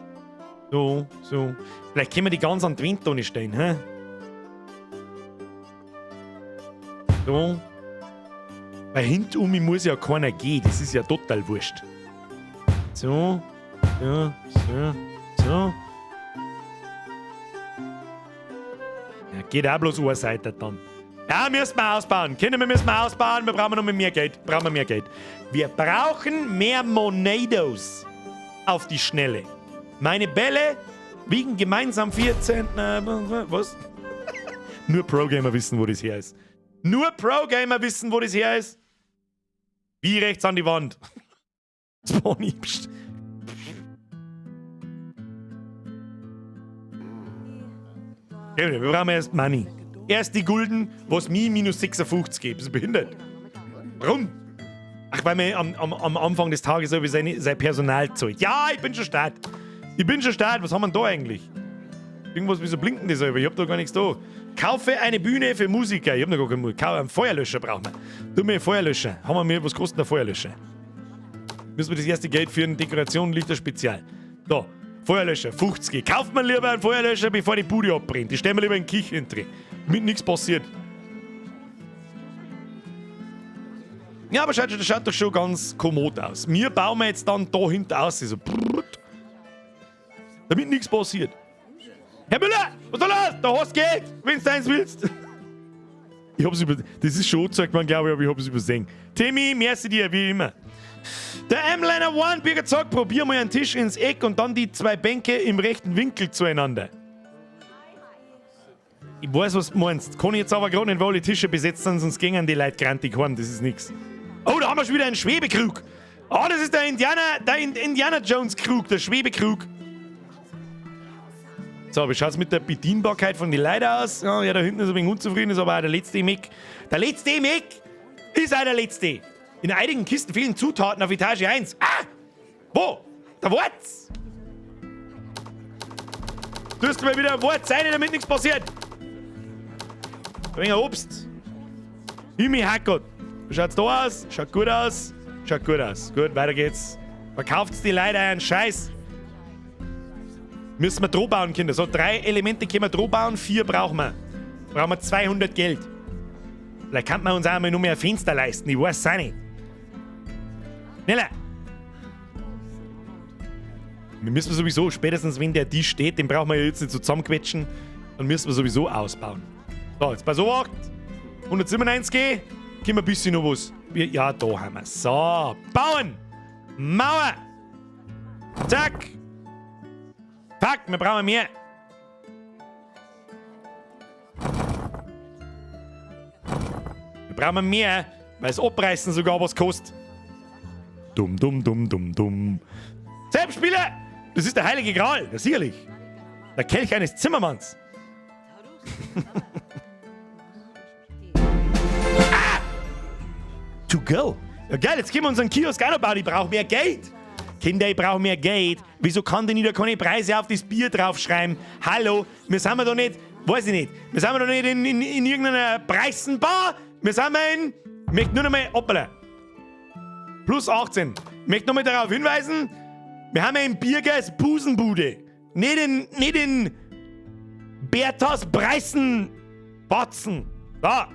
So, so. Vielleicht können wir die ganz an die Wand stellen, hä? So. Weil hinten muss ja keiner gehen, das ist ja total wurscht. So, so, so, so. Ja, geht auch bloß eine Seite dann. Ja, müssen wir ausbauen. Kinder, wir müssen ausbauen. Wir brauchen noch mehr Geld. Brauchen wir mehr Geld. Wir brauchen mehr Monados auf die Schnelle. Meine Bälle wiegen gemeinsam 14. Was? Nur Pro-Gamer wissen, wo das her ist. Nur Pro-Gamer wissen, wo das her ist. Wie rechts an die Wand. Spawny. Psst. Wir brauchen erst Money. Erst die Gulden, was mir minus 56 gibt. Bist du behindert? Warum? Ach, weil man am Anfang des Tages so sein Personal zahlt. Ja, ich bin schon start. Ich bin schon start. Was haben wir denn da eigentlich? Irgendwas, wieso blinken die selber? Ich hab da gar nichts da. Kaufe eine Bühne für Musiker. Ich hab noch gar keinen Musiker. Einen Feuerlöscher brauchen wir. Tu mir einen Feuerlöscher. Haben wir mir, was kostet der Feuerlöscher? Müssen wir das erste Geld für eine Dekoration, Lichter Spezial. Da, Feuerlöscher, 50. Kauft man lieber einen Feuerlöscher, bevor die Bude abbrennt. Die stellen wir lieber in die Küche hinten. Damit nichts passiert. Ja, aber das schaut doch schon ganz kommod aus. Wir bauen jetzt dann da hinten aus. So. Damit nichts passiert. Herr Müller, was ist da los? Da hast du Geld, wenn du eins willst. Ich hab's über. Das ist schon angezeigt worden, glaube ich, aber ich hab's übersehen. Timmy, merci dir, wie immer. Der M-Liner One, Birger sagt, probier mal einen Tisch ins Eck und dann die zwei Bänke im rechten Winkel zueinander. Ich weiß, was du meinst. Kann ich jetzt aber gerade nicht, weil die Tische besetzt sind, sonst gingen die Leute grantig heim. Das ist nix. Oh, da haben wir schon wieder einen Schwebekrug. Oh, das ist der Indiana Jones Krug, der Schwebekrug. So, wie schaut's mit der Bedienbarkeit von den Leuten aus? Ja, ja, da hinten ist ein wenig unzufrieden, ist aber auch der letzte im Eck. Der letzte im Eck ist auch der letzte. In einigen Kisten fehlen Zutaten auf Etage 1. Ah! Wo? Da wart's! Tust du mal wieder ein Wort sein, damit nichts passiert. Ein wenig Obst. Himi Hackert. Wie schaut's da aus? Schaut gut aus. Schaut gut aus. Gut, weiter geht's. Verkauft's die Leute einen Scheiß. Müssen wir droh bauen, Kinder. So, 3 Elemente können wir droh bauen, 4 brauchen wir. Brauchen wir 200 Geld. Vielleicht kann man uns auch mal nur mehr ein Fenster leisten. Ich weiß es auch nicht. Schneller! Wir müssen sowieso, spätestens wenn der Tisch steht, den brauchen wir ja jetzt nicht so zusammenquetschen, dann müssen wir sowieso ausbauen. So, jetzt pass auf, 197 G, können wir ein bisschen noch was. Wir, ja, da haben wir. So, bauen! Mauer! Zack! Fuck, wir brauchen mehr. Wir brauchen mehr, weil das Abreißen sogar was kostet. Dumm, dumm, dumm, dumm, dumm. Selbstspieler! Das ist der heilige Gral, ja, sicherlich. Der Kelch eines Zimmermanns. Ah! To go. Ja geil, jetzt können wir unseren Kiosk auch noch bauen. Ich brauche mehr Geld. Kinder, ich brauche mehr Geld. Wieso kann denn wieder keine Preise auf das Bier draufschreiben? Hallo, wir sind wir doch nicht, weiß ich nicht, wir sind wir doch nicht in irgendeiner Preisenbar. Wir sind wir in, ich möchte nur noch mal, hoppala, plus 18. Ich möchte noch mal darauf hinweisen, wir haben ja in Birgers Busenbude. Nicht in Berthas Preisenbatzen. Da.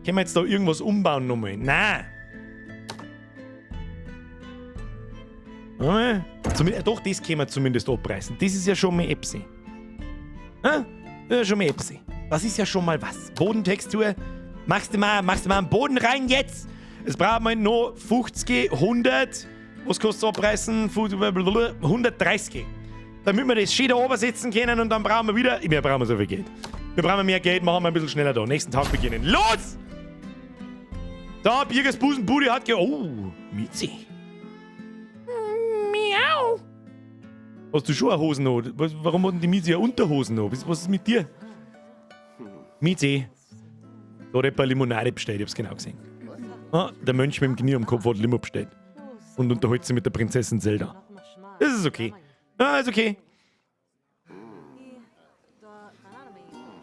Können wir jetzt da irgendwas umbauen nochmal? Nein. Doch, das können wir zumindest abreißen. Das ist ja schon mal Epsi. Das ist ja schon mal Epsi. Das ist ja schon mal was. Bodentextur. Machst du mal einen Boden rein jetzt? Es braucht man noch 50, 100. Was kostet es abreißen? 130. Damit wir das schön da oben setzen können und dann brauchen wir wieder. Wir brauchen so viel Geld. Wir brauchen mehr Geld, machen wir ein bisschen schneller da. Nächsten Tag beginnen. Los! Da, Birgers Busenbude hat ge. Oh, Mizi. Hast du schon eine Hosen an? Warum hat denn die Mizi eine Unterhosen an? Was ist mit dir? Mizi. Da hat jemand eine Limonade bestellt, ich hab's genau gesehen. Ah, der Mönch mit dem Knie am Kopf hat Limo bestellt. Und unterhält sich mit der Prinzessin Zelda. Das ist okay. Ah, ist okay.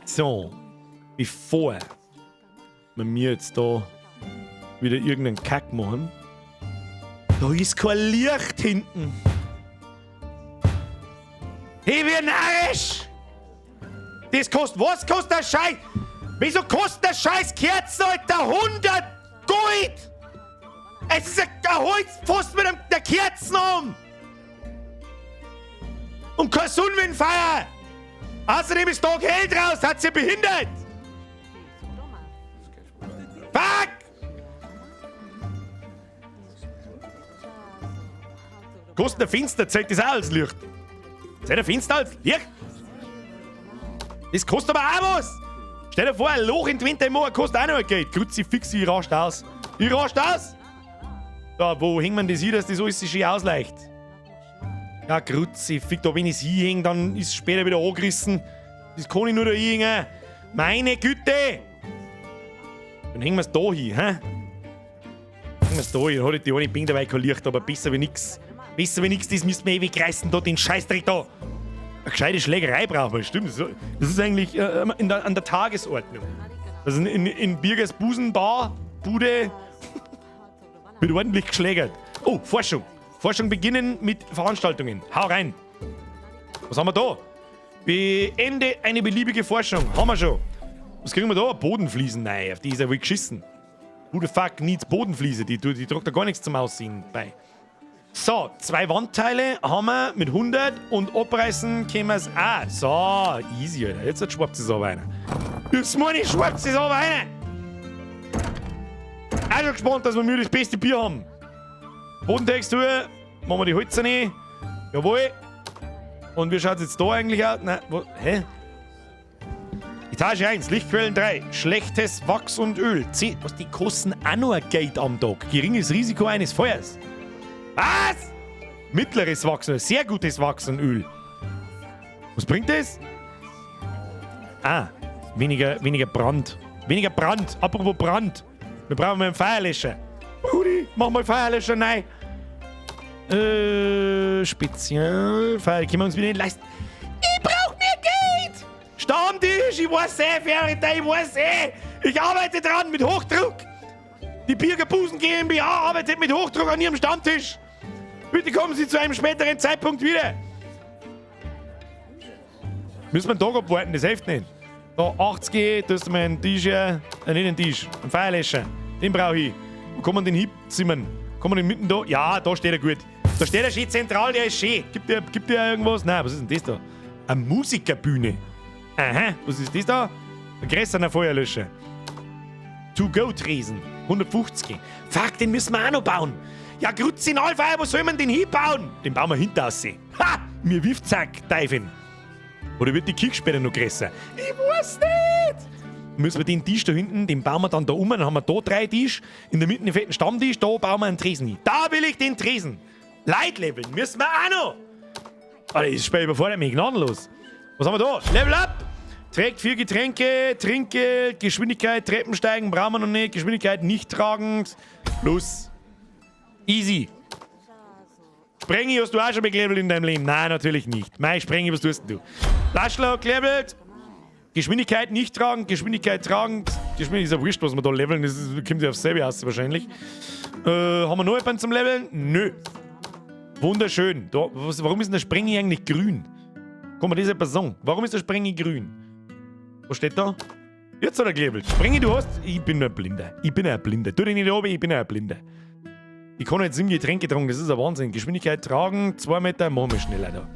So, bevor wir mir jetzt da wieder irgendeinen Kack machen. Da ist kein Licht hinten. Ich bin narrisch! Das kostet, was kostet der Scheiß? Wieso kostet der Scheiß Kerzen, Alter? 100 Gold! Es ist ein Holzpfosten mit der Kerzen um! Und kein Sonnenwindfeuer! Außerdem ist da Geld raus, hat sie behindert! Fuck! Kostet ein Fenster, zählt das auch als Licht? Zählt ein Fenster als Licht? Das kostet aber auch was! Stell dir vor, ein Loch in die Winter im Moor kostet auch noch ein Geld. Kruzifix, ich rast aus. Ich rast aus! Da, wo hängt man das hin, dass das alles sich schön ausleicht? Ja, Kruzifix, da wenn ich es hinhänge, dann ist es später wieder angerissen. Das kann ich nur da hinhängen. Meine Güte! Dann hängen wir es da hin, hä? Hängen wir es da hin. Dann hat die eine Bing dabei kein Licht, aber besser wie nix. Besser wie nix, das müssen wir ewig reißen, da den Scheißdreck da. Eine gescheite Schlägerei brauchen wir, stimmt. Das ist eigentlich an der Tagesordnung. Also in Birgers Busenbar, Bude, wird ordentlich geschlägert. Oh, Forschung. Forschung beginnen mit Veranstaltungen. Hau rein. Was haben wir da? Beende eine beliebige Forschung. Haben wir schon. Was kriegen wir da? Bodenfliesen. Nein, auf die ist ja wohl geschissen. Who the fuck needs Bodenfliese? Die tragt da gar nichts zum Aussehen bei. So, 2 Wandteile haben wir mit 100 und abreißen können wir es auch. So, easy, Alter. Jetzt schwappt es aber einer. Jetzt meine ich, schwappt es aber einer. Auch schon gespannt, dass wir mir das beste Bier haben. Bodentextur, machen wir die Holzer rein. Jawohl. Und wie schaut's jetzt da eigentlich aus? Nein, wo, hä? Etage 1, Lichtquellen 3, schlechtes Wachs und Öl. 10, was, die kosten auch noch ein Geld am Tag. Geringes Risiko eines Feuers. Was? Mittleres Wachs und Öl, sehr gutes Wachs und Öl. Was bringt das? Ah, weniger Brand. Weniger Brand. Apropos Brand. Wir brauchen mal einen Feuerlöscher. Rudi, mach mal Feuerlöscher rein. Spezial. Feuer, können wir uns wieder nicht leisten. Ich brauch mehr Geld! Stammtisch, ich weiß eh, Ferita, ich weiß eh. Ich arbeite dran mit Hochdruck. Die Birgerbusen GmbH arbeitet mit Hochdruck an ihrem Stammtisch. Bitte kommen Sie zu einem späteren Zeitpunkt wieder. Müssen wir einen Tag abwarten, das hilft nicht. Da, 80, da ist mein Tisch her. Nicht einen Tisch, ein Feuerlöscher. Den brauche ich. Wo kann man den hinzimmern? Kann man den mitten da? Ja, da steht er gut. Da steht er schön zentral, der ist schön. Gibt der irgendwas? Nein, was ist denn das da? Eine Musikerbühne. Aha, was ist das da? Ein größerer Feuerlöscher. To-Go-Tresen. 150. Fuck, den müssen wir auch noch bauen. Ja, Grutzinalfeuer, wo soll man den hinbauen? Den bauen wir hinter uns. Ha! Mir wirft's, Teufel. Oder wird die Kirche später noch größer? Ich weiß nicht! Müssen wir den Tisch da hinten, den bauen wir dann da um, dann haben wir da 3 Tisch, in der Mitte einen fetten Stammtisch, da bauen wir einen Tresen hin. Da will ich den Tresen. Light leveln müssen wir auch noch. Alter, das Spiel überfordert mich gnadenlos. Was haben wir da? Level up! Trägt 4 Getränke, Trinkgeld, Geschwindigkeit, Treppensteigen brauchen wir noch nicht, Geschwindigkeit nicht tragend. Plus. Easy. Sprengi, hast du auch schon gelevelt in deinem Leben? Nein, natürlich nicht. Mei, Sprengi, was tust denn du? Laschler gelevelt. Geschwindigkeit nicht tragen, Geschwindigkeit tragen. Geschwindigkeit ist ja wurscht, was wir da leveln. Das kommt ja aufs selbe aus wahrscheinlich. Haben wir noch jemanden zum Leveln? Nö. Wunderschön. Da, was, warum ist denn der Sprengi eigentlich grün? Kann man das etwas sagen? Warum ist der Sprengi grün? Was steht da? Jetzt hat er gelevelt. Sprengi, du hast... Ich bin ein Blinder. Ich bin ein Blinder. Tu dich nicht runter, ich bin ein Blinder. Ich kann jetzt 7 Getränke tragen, das ist ein Wahnsinn. Geschwindigkeit tragen, 2 Meter, machen wir schneller da.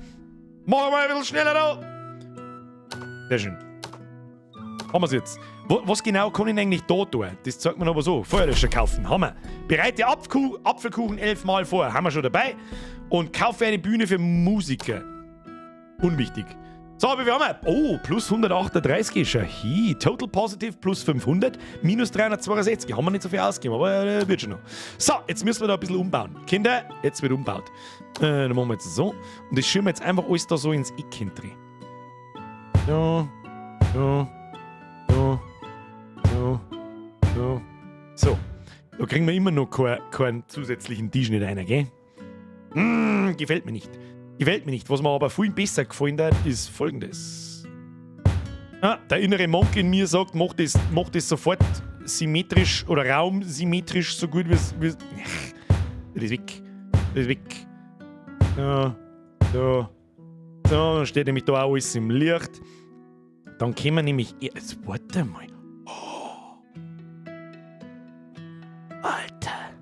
Machen wir ein bisschen schneller da! Sehr schön. Haben wir's jetzt. Was genau kann ich eigentlich da tun? Das zeigt man aber so. Feuerlöscher kaufen, haben wir. Bereite Apfelkuchen 11 Mal vor, haben wir schon dabei. Und kaufe eine Bühne für Musiker. Unwichtig. So, wie viel haben wir? Oh, plus 138 ist ja hi. Total Positive plus 500, minus 362. Haben wir nicht so viel ausgegeben, aber wird schon noch. So, jetzt müssen wir da ein bisschen umbauen. Kinder, jetzt wird umbaut. Dann machen wir jetzt so. Und das schieben wir jetzt einfach alles da so ins Eck hinten. So, so, so, so, so. So. Da kriegen wir immer noch keinen zusätzlichen Tisch nicht rein, gell? Gefällt mir nicht. Gefällt mir nicht. Was mir aber viel besser gefallen hat, ist Folgendes. Ah, der innere Monk in mir sagt, mach das sofort symmetrisch oder raumsymmetrisch so gut wie es. Das ist weg. Das ist weg. So, so. So, dann steht nämlich da auch alles im Licht. Dann können wir nämlich. Jetzt warte mal. Oh. Alter.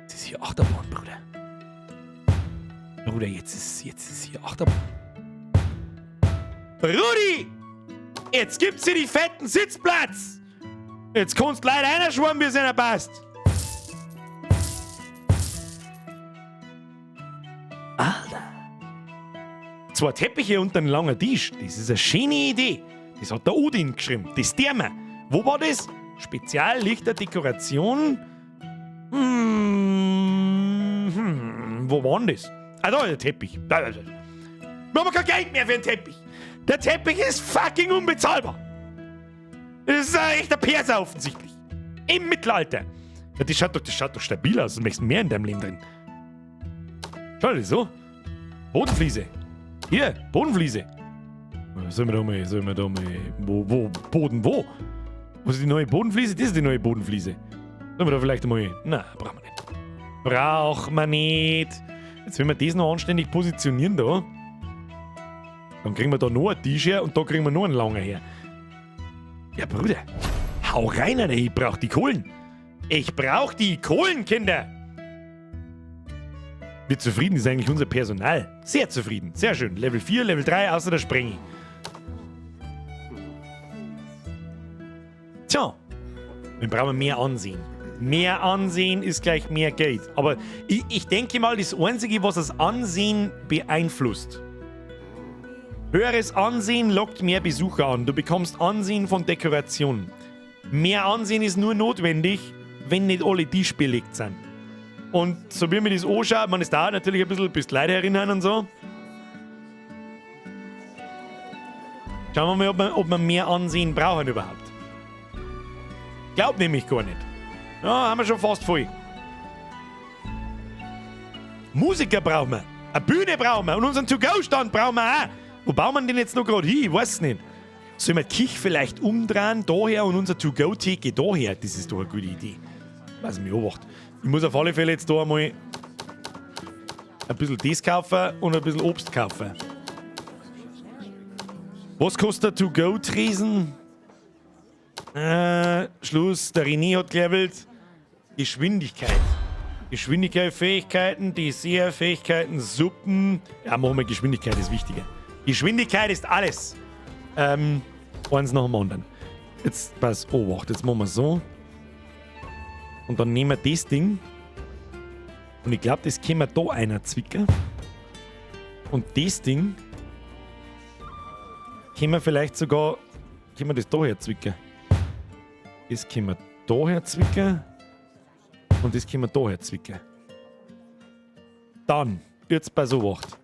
Das ist hier Achterbahn, Bruder. Bruder, jetzt ist hier Achterbahn. Brudi! Jetzt gibt's hier die fetten Sitzplatz! Jetzt kannst du leider einer schwimmen, wie es einer passt. Alter. 2 Teppiche und ein langer Tisch. Das ist eine schöne Idee. Das hat der Odin geschrieben. Das der mir. Wo war das? Speziallichterdekoration. Wo war denn das? Ah, da ist der Teppich. Da, da, da. Wir haben kein Geld mehr für den Teppich. Der Teppich ist fucking unbezahlbar. Das ist ein echter Perser offensichtlich. Im Mittelalter. Ja, das schaut doch stabil aus. Du möchtest mehr in deinem Leben drin. Schau dir das so. Bodenfliese. Hier, Bodenfliese. Sollen wir da mal, sollen wir da mal, wo, wo, Boden, wo? Wo ist die neue Bodenfliese? Das ist die neue Bodenfliese. Sollen wir da vielleicht mal, na, brauchen wir nicht. Brauchen wir nicht. Jetzt, wenn wir das noch anständig positionieren da, dann kriegen wir da noch einen Tisch her und da kriegen wir noch einen langen her. Ja, Bruder, hau rein, Alter, ich brauch die Kohlen. Ich brauch die Kohlen, Kinder. Wie zufrieden ist eigentlich unser Personal? Sehr zufrieden, sehr schön. Level 4, Level 3, außer der Sprengi. Tja, wir brauchen mehr Ansehen. Mehr Ansehen ist gleich mehr Geld. Aber ich denke mal, das Einzige, was das Ansehen beeinflusst. Höheres Ansehen lockt mehr Besucher an. Du bekommst Ansehen von Dekorationen. Mehr Ansehen ist nur notwendig, wenn nicht alle Tisch belegt sind. Und so wie mir das anschaut, man ist da natürlich ein bisschen, bis die Leute erinnern und so. Schauen wir mal, ob wir mehr Ansehen brauchen überhaupt. Glaub nämlich gar nicht. Ja, haben wir schon fast voll. Musiker brauchen wir. Eine Bühne brauchen wir. Und unseren To-Go-Stand brauchen wir auch. Wo bauen wir den jetzt noch grad hin? Ich weiß nicht. Sollen wir die Küche vielleicht umdrehen, daher und unser To-Go-Theke daher? Das ist doch eine gute Idee. Was mich beobachtet. Ich muss auf alle Fälle jetzt da einmal ein bisschen das kaufen und ein bisschen Obst kaufen. Was kostet der To-Go-Tresen? Schluss, der René hat gelevelt. Geschwindigkeit. Geschwindigkeit, Fähigkeiten, Dessert, Fähigkeiten, Suppen. Ja, machen wir Geschwindigkeit, ist wichtiger. Geschwindigkeit ist alles. Eins nach dem anderen. Jetzt, pass, oh, warte, jetzt machen wir so. Und dann nehmen wir das Ding. Und ich glaub, das können wir da einer zwicken. Und das Ding können wir vielleicht sogar, können wir das da her zwicken. Das können wir da her zwicken. Und das können wir da her zwicken. Dann, jetzt pass auf, acht.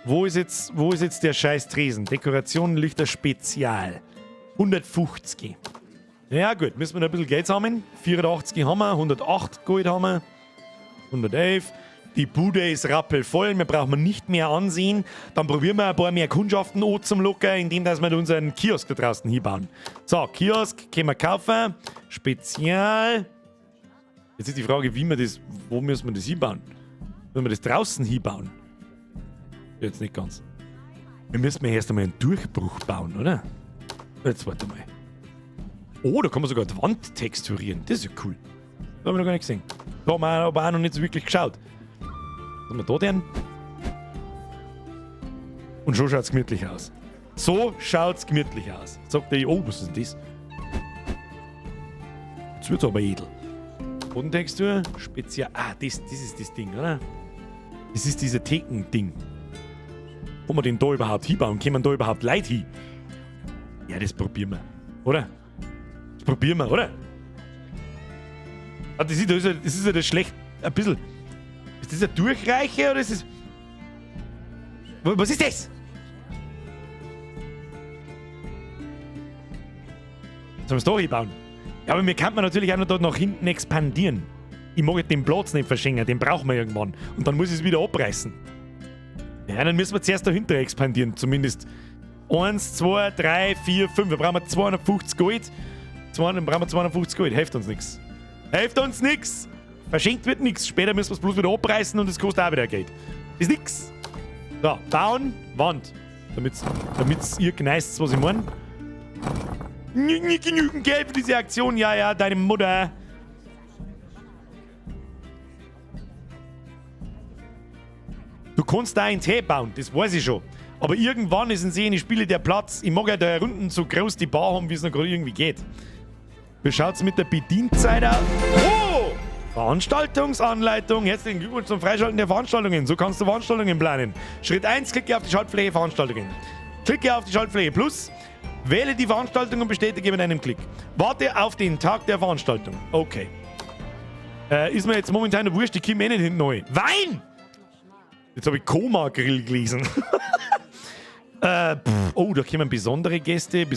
Wo ist jetzt der scheiß Tresen? Dekoration, Lichter, Spezial. 150. Ja gut, müssen wir noch ein bisschen Geld sammeln. 84 haben wir, 108 Gold haben wir. 111. Die Bude ist rappelvoll, wir brauchen nicht mehr ansehen. Dann probieren wir ein paar mehr Kundschaften an zum Locker, indem dass wir unseren Kiosk da draußen hinbauen. So, Kiosk können wir kaufen. Spezial. Jetzt ist die Frage, wo müssen wir das hinbauen? Müssen wir das draußen hinbauen? Jetzt nicht ganz. Wir müssen erst einmal einen Durchbruch bauen, oder? Jetzt warte mal. Oh, da kann man sogar die Wand texturieren. Das ist ja cool. Das haben wir noch gar nicht gesehen. Da haben wir aber auch noch nicht so wirklich geschaut. Was haben wir da denn? Und schon schaut's gemütlich aus. So schaut's gemütlich aus. Sagt der, oh, was ist denn das? Jetzt wird's aber edel. Bodentextur, spezial. Ah, das ist das Ding, oder? Das ist dieser Theken-Ding. Wo wir den da überhaupt hinbauen? Können da überhaupt Leute hin? Ja, das probieren wir. Oder? Das probieren wir, oder? Ah, das ist ja das schlecht. Ein bisschen. Ist das eine Durchreiche oder ist es. Was ist das? Sollen wir es da hinbauen? Ja, aber mir kann man natürlich auch noch dort nach hinten expandieren. Ich mag den Platz nicht verschenken, den brauchen wir irgendwann. Und dann muss ich es wieder abreißen. Ja, dann müssen wir zuerst dahinter expandieren. Zumindest 1, 2, 3, 4, 5. Wir brauchen 250 Gold. 200, brauchen wir 250 Gold. Hilft uns nichts. Hilft uns nichts. Verschenkt wird nichts. Später müssen wir es bloß wieder abreißen und es kostet auch wieder Geld. Ist nix. So, bauen, Wand. Damit's ihr gneist, was ich meine. Nicht genügend Geld für diese Aktion. Ja, ja, deine Mutter. Du kannst da einen Tee bauen, das weiß ich schon. Aber irgendwann ist in sehenden Spiele der Platz. Ich mag ja da unten so groß die Bar haben, wie es noch gerade irgendwie geht. Wie schaut's mit der Bedienzeit aus? Oh! Veranstaltungsanleitung. Herzlichen Glückwunsch zum Freischalten der Veranstaltungen. So kannst du Veranstaltungen planen. Schritt 1, klicke auf die Schaltfläche Veranstaltungen. Klicke auf die Schaltfläche Plus. Wähle die Veranstaltung und bestätige mit einem Klick. Warte auf den Tag der Veranstaltung. Okay. Ist mir jetzt momentan wurscht, ich komme eh nicht hinten neu. Wein! Jetzt habe ich Koma-Grill gelesen. Oh, da kommen besondere Gäste,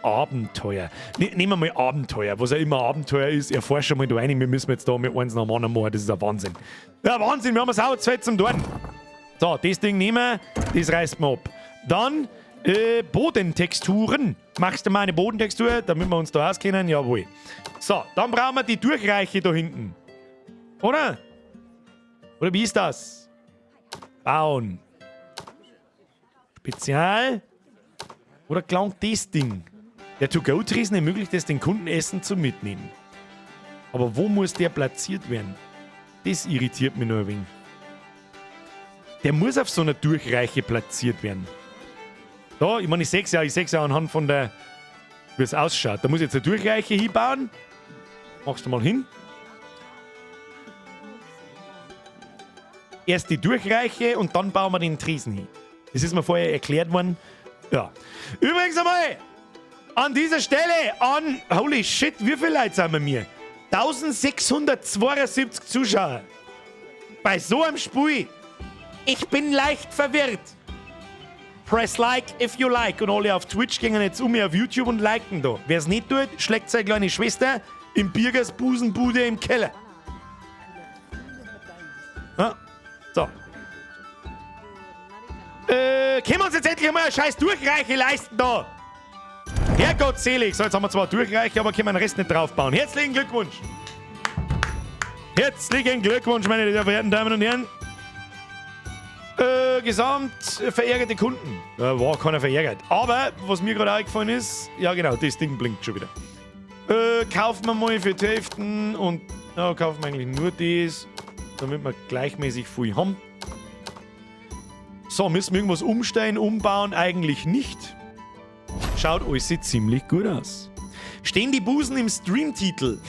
Abenteuer. Ne, nehmen wir mal Abenteuer, was ja immer Abenteuer ist. Erforsche mal da rein, wir müssen jetzt da mit eins nach dem anderen machen, das ist ein Wahnsinn. Ja, Wahnsinn, wir haben es auch Zeit zum Tun. So, das Ding nehmen wir, das reißt wir ab. Dann Bodentexturen. Machst du mal eine Bodentextur, damit wir uns da auskennen? Jawohl. So, dann brauchen wir die Durchreiche da hinten. Oder? Oder wie ist das? Bauen. Spezial. Oder klangt das Ding? Der To-Go-Tresen ermöglicht es, den Kunden Essen zu mitnehmen. Aber wo muss der platziert werden? Das irritiert mich nur ein wenig. Der muss auf so einer Durchreiche platziert werden. Da, ich meine, ich seh's ja anhand von der, wie es ausschaut. Da muss ich jetzt eine Durchreiche hinbauen. Machst du mal hin. Erst die Durchreiche und dann bauen wir den Tresen hin. Das ist mir vorher erklärt worden. Ja. Übrigens einmal, an dieser Stelle, an, holy shit, wie viele Leute sind wir mir? 1672 Zuschauer. Bei so einem Spiel. Ich bin leicht verwirrt. Press like if you like. Und alle auf Twitch gehen jetzt um mir auf YouTube und liken da. Wer es nicht tut, schlägt seine kleine Schwester im Birgers Busenbude im Keller. Ja. So. Können wir uns jetzt endlich einmal eine scheiß Durchreiche leisten da? Herrgott selig. So, jetzt haben wir zwar Durchreiche, aber können wir den Rest nicht draufbauen. Herzlichen Glückwunsch. Herzlichen Glückwunsch, meine sehr verehrten Damen und Herren. Gesamt verärgerte Kunden. War keiner verärgert. Aber, was mir gerade eingefallen ist, ja genau, das Ding blinkt schon wieder. Kaufen wir mal für die Hälfte und ja, kaufen wir eigentlich nur das, damit wir gleichmäßig viel haben. So, müssen wir irgendwas umstellen, umbauen? Eigentlich nicht. Schaut alles ziemlich gut aus. Stehen die Busen im Streamtitel?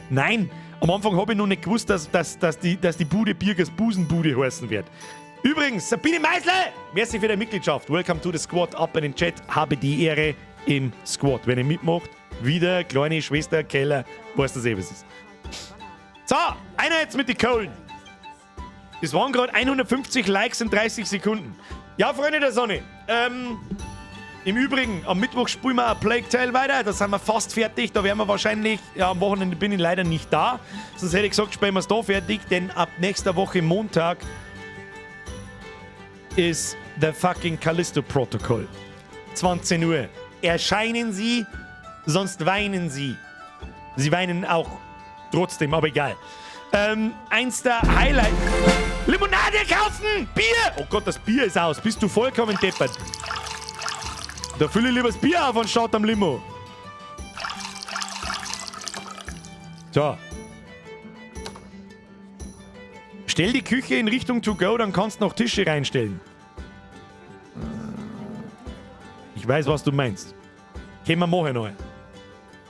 Nein, am Anfang habe ich noch nicht gewusst, dass die Bude Birgers Busenbude heißen wird. Übrigens, Sabine Meisle, merci für deine Mitgliedschaft. Welcome to the Squad, ab in den Chat. Habe die Ehre im Squad. Wenn ihr mitmacht, wieder kleine Schwester, Keller, weiß das eh, was ist. So, einer jetzt mit den Kohlen. Das waren gerade 150 Likes in 30 Sekunden. Ja, Freunde der Sonne, im Übrigen, am Mittwoch spielen wir A Plague Tale weiter. Da sind wir fast fertig. Da werden wir wahrscheinlich, ja, am Wochenende bin ich leider nicht da. Sonst hätte ich gesagt, spielen wir es da fertig, denn ab nächster Woche Montag ist The fucking Callisto Protocol. 20 Uhr. Erscheinen Sie, sonst weinen Sie. Sie weinen auch trotzdem, aber egal. Eins der Highlights. Limonade kaufen! Bier! Oh Gott, das Bier ist aus. Bist du vollkommen deppert. Da fülle ich lieber das Bier auf anstatt am Limo. So. Stell die Küche in Richtung To Go, dann kannst du noch Tische reinstellen. Ich weiß, was du meinst. Können wir machen noch.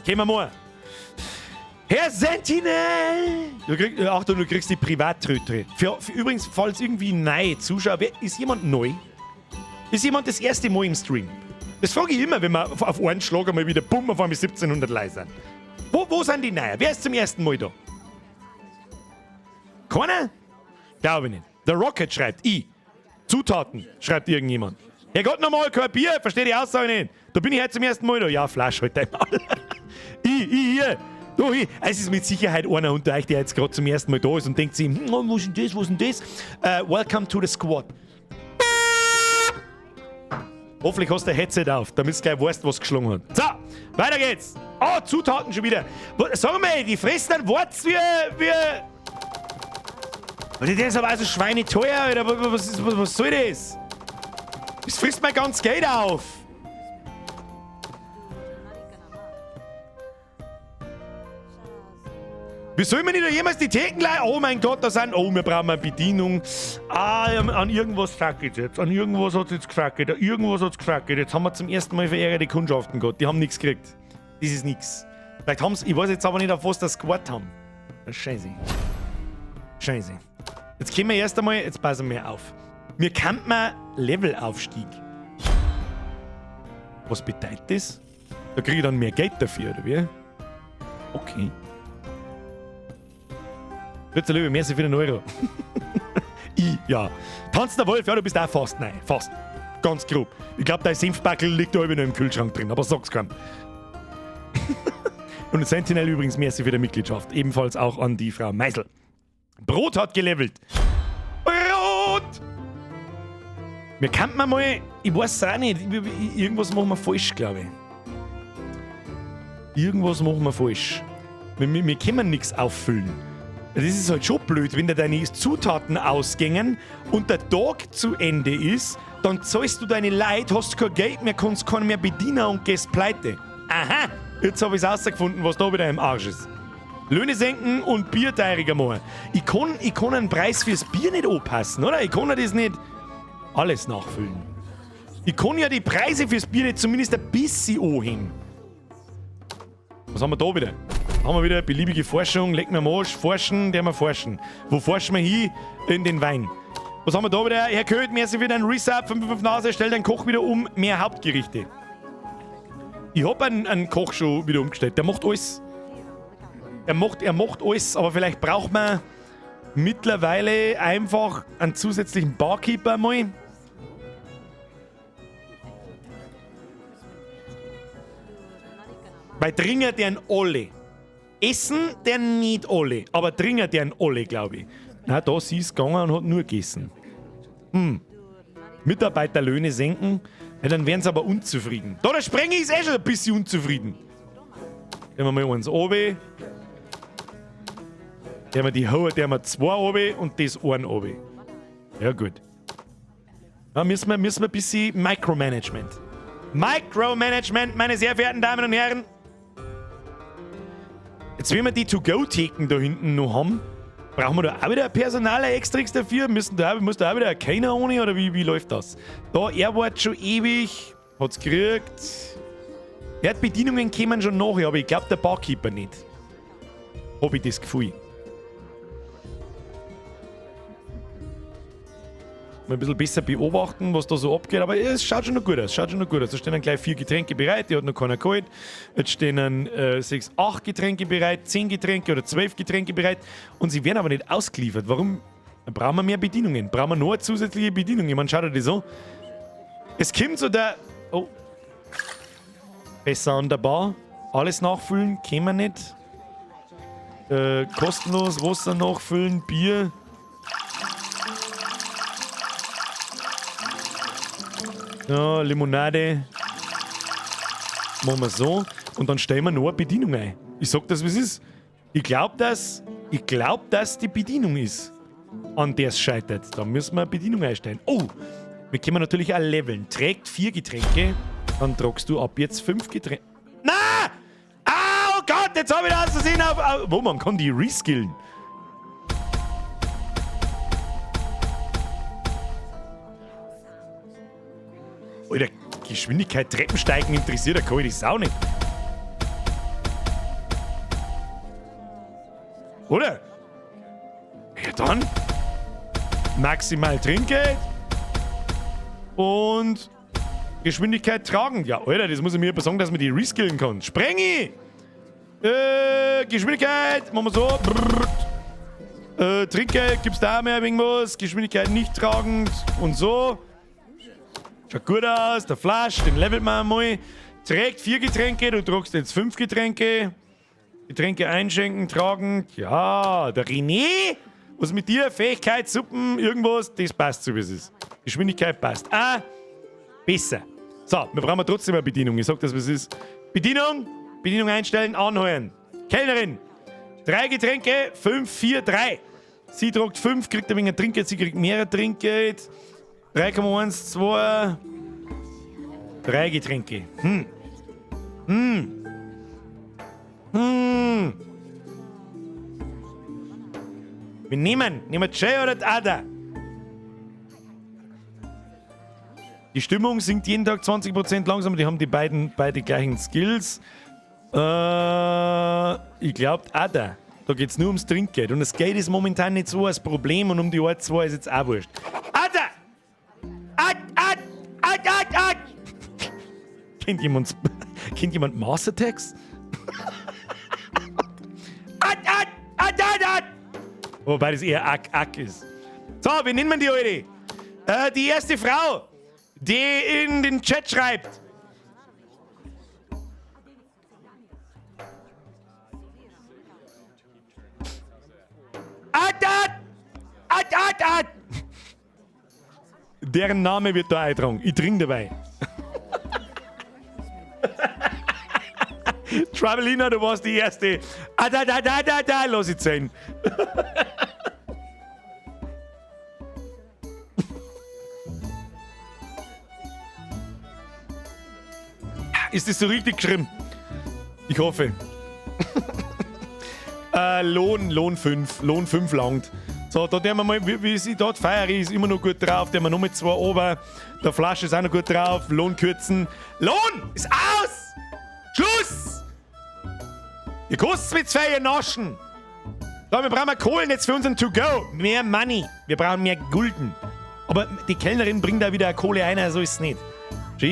Können wir machen. Herr Sentinel! Du kriegst, Achtung, du kriegst die Privattröte. Übrigens, falls irgendwie neue Zuschauer... Ist jemand neu? Ist jemand das erste Mal im Stream? Das frage ich immer, wenn wir auf einen Schlag einmal wieder bumm, auf einmal 1700 Leute sind. Wo sind die Neuen? Wer ist zum ersten Mal da? Keiner? Glaube ich nicht. The Rocket schreibt, ich. Zutaten, schreibt irgendjemand. Herrgott nochmal, kein Bier, verstehe die Aussage nicht. Da bin ich heute zum ersten Mal da. Ja, Flasch halt einmal. Ich hier. Du, ich. Es ist mit Sicherheit einer unter euch, der jetzt gerade zum ersten Mal da ist und denkt sich, was ist denn das, was ist denn das? Welcome to the squad. Hoffentlich hast du ein Headset auf, damit du gleich weißt, was geschlagen hat. So, weiter geht's. Oh, Zutaten schon wieder. Sag mal, die fressen ein Wort wie. Das ist aber also schweineteuer, Alter. Was soll das? Das frisst mein ganz Geld auf. Wie soll man denn da jemals die Theken leihen? Oh mein Gott, da sind. Oh, wir brauchen eine Bedienung. Ah, an irgendwas fackelt jetzt. An irgendwas hat's jetzt gefackelt. An irgendwas hat's gefackelt. Jetzt haben wir zum ersten Mal verärgerte Kundschaften gehabt. Die haben nichts gekriegt. Das ist nix. Vielleicht haben's. Ich weiß jetzt aber nicht, auf was das gewartet haben. Das ist scheiße. Scheiße. Jetzt kommen wir erst einmal. Jetzt passen wir auf. Mir kann man Levelaufstieg. Was bedeutet das? Da kriege ich dann mehr Geld dafür, oder wie? Okay. Bitte, Löwe, merci für den Euro. Ich, ja. Tanzender Wolf, ja, du bist auch fast. Nein, fast. Ganz grob. Ich glaub, dein Senfbackel liegt da noch im Kühlschrank drin, aber sag's keinem. Und Sentinel übrigens, merci für die Mitgliedschaft. Ebenfalls auch an die Frau Meisel. Brot hat gelevelt. Brot! Mir kann man mal, ich weiß auch nicht, irgendwas machen wir falsch, glaub ich. Irgendwas machen wir falsch. Wir können nichts auffüllen. Das ist halt schon blöd, wenn dir deine Zutaten ausgängen und der Tag zu Ende ist, dann zahlst du deine Leute, hast kein Geld mehr, kannst keinen mehr bedienen und gehst pleite. Aha, jetzt hab ich's rausgefunden, was da wieder im Arsch ist. Löhne senken und Bier teuriger machen. Ich kann einen Preis fürs Bier nicht anpassen, oder? Ich kann ja das nicht alles nachfüllen. Ich kann ja die Preise fürs Bier nicht zumindest ein bisschen anheben. Was haben wir da wieder? Haben wir wieder beliebige Forschung, leck mir am Arsch, forschen, der wir forschen. Wo forschen wir hin? In den Wein. Was haben wir da wieder? Herr Köth, merci für deinen Resub, 5,5 Nase, stell deinen Koch wieder um, mehr Hauptgerichte. Ich hab einen Koch schon wieder umgestellt, der macht alles. Er macht alles, aber vielleicht braucht man mittlerweile einfach einen zusätzlichen Barkeeper mal. Weil trinken deren alle. Essen deren nicht alle, aber trinken deren alle, glaub ich. Na, da sie ist gegangen und hat nur gegessen. Mitarbeiterlöhne senken, ja, dann wären sie aber unzufrieden. Da, der Sprenger ist eh schon ein bisschen unzufrieden. Nehmen wir mal eins runter. Der haben wir die Haue, der haben wir 2 runter und das 1 runter. Ja, gut. Da müssen wir ein bisschen Micromanagement. Micromanagement, meine sehr verehrten Damen und Herren. Jetzt, wenn wir die To-Go-Theken da hinten noch haben, brauchen wir da auch wieder Personal extra dafür? Muss da auch wieder ein Kellner ohne oder wie läuft das? Da, er wartet schon ewig, hat's gekriegt. Ja, die Bedienungen kämen schon nachher, aber ich glaub, der Barkeeper nicht. Hab ich das Gefühl. Mal ein bisschen besser beobachten, was da so abgeht, aber es schaut schon noch gut aus. Schaut schon noch gut aus. Da stehen dann gleich 4 Getränke bereit, die hat noch keiner geholt. Jetzt stehen dann 6, 8 Getränke bereit, 10 Getränke oder 12 Getränke bereit und sie werden aber nicht ausgeliefert. Warum? Dann brauchen wir mehr Bedienungen. Brauchen wir noch eine zusätzliche Bedienung. Ich meine, schaut euch das an. Es kommt so der... Oh. Besser an der Bar. Alles nachfüllen, können wir nicht. Kostenlos, Wasser nachfüllen, Bier. Ja, Limonade. Machen wir so. Und dann stellen wir noch eine Bedienung ein. Ich sag das, wie es ist. Ich glaub, dass die Bedienung ist, an der es scheitert. Da müssen wir eine Bedienung einstellen. Oh, wir können natürlich auch leveln. Trägt 4 Getränke, dann tragst du ab jetzt 5 Getränke. Na! Ah, oh Gott, jetzt hab ich das Versehen auf, auf, wo, man kann die reskillen. Alter, Geschwindigkeit, Treppensteigen interessiert, da kann ich die Sau nicht. Oder? Ja dann. Maximal Trinkgeld. Und Geschwindigkeit tragend. Ja, Alter, das muss ich mir aber sagen, dass man die reskillen kann. Sprengi! Geschwindigkeit, machen wir so. Brrrt. Trinkgeld, gibt's da mehr irgendwas? Geschwindigkeit nicht tragend und so. Schaut gut aus, der Flasch, den levelt man einmal. Trägt 4 Getränke, du tragst jetzt 5 Getränke. Getränke einschenken, tragen. Ja, der René, was mit dir? Fähigkeit, Suppen, irgendwas, das passt so, wie es ist. Geschwindigkeit passt. Ah, besser. So, wir brauchen trotzdem eine Bedienung. Ich sag das, was es ist. Bedienung, Bedienung einstellen, anheuern. Kellnerin, 3 Getränke, 5, 4, 3. Sie tragt 5, kriegt ein wenig Trinkgeld, sie kriegt mehr Trinkgeld. 3,1, 2, 3 Getränke. Wir nehmen Jay oder die Ada. Die Stimmung sinkt jeden Tag 20% langsamer. Die haben die beiden beide gleichen Skills. Ich glaub, Ada. Da geht's nur ums Trinkgeld. Und das Geld ist momentan nicht so das Problem und um die Art 2 ist jetzt auch wurscht. Ada! Ad, ad, ad, ad, ad! Kennt jemand Mars Attacks? Ad, ad, ad, ad, ad! Wobei das eher Ack, Ack ist. So, wie nennt man die heute? Die erste Frau, die in den Chat schreibt. Ad, ad, ad, ad, ad! Deren Name wird da eintragen. Ich trinke dabei. Travelina, du warst die Erste. Ah, da, da, da, da, da, lass ich sein. Ist das so richtig geschrieben? Ich hoffe. Lohn 5. Lohn 5 langt. So, da tun wir mal, wie sie dort feiern, ist immer noch gut drauf. Der haben wir noch mit 2 oben. Der Flasche ist auch noch gut drauf. Lohn kürzen. Lohn ist aus! Schluss! Ihr kostet's mit 2 Naschen. So, wir brauchen Kohlen jetzt für unseren To-Go. Mehr Money. Wir brauchen mehr Gulden. Aber die Kellnerin bringt da wieder Kohle ein, so ist's nicht.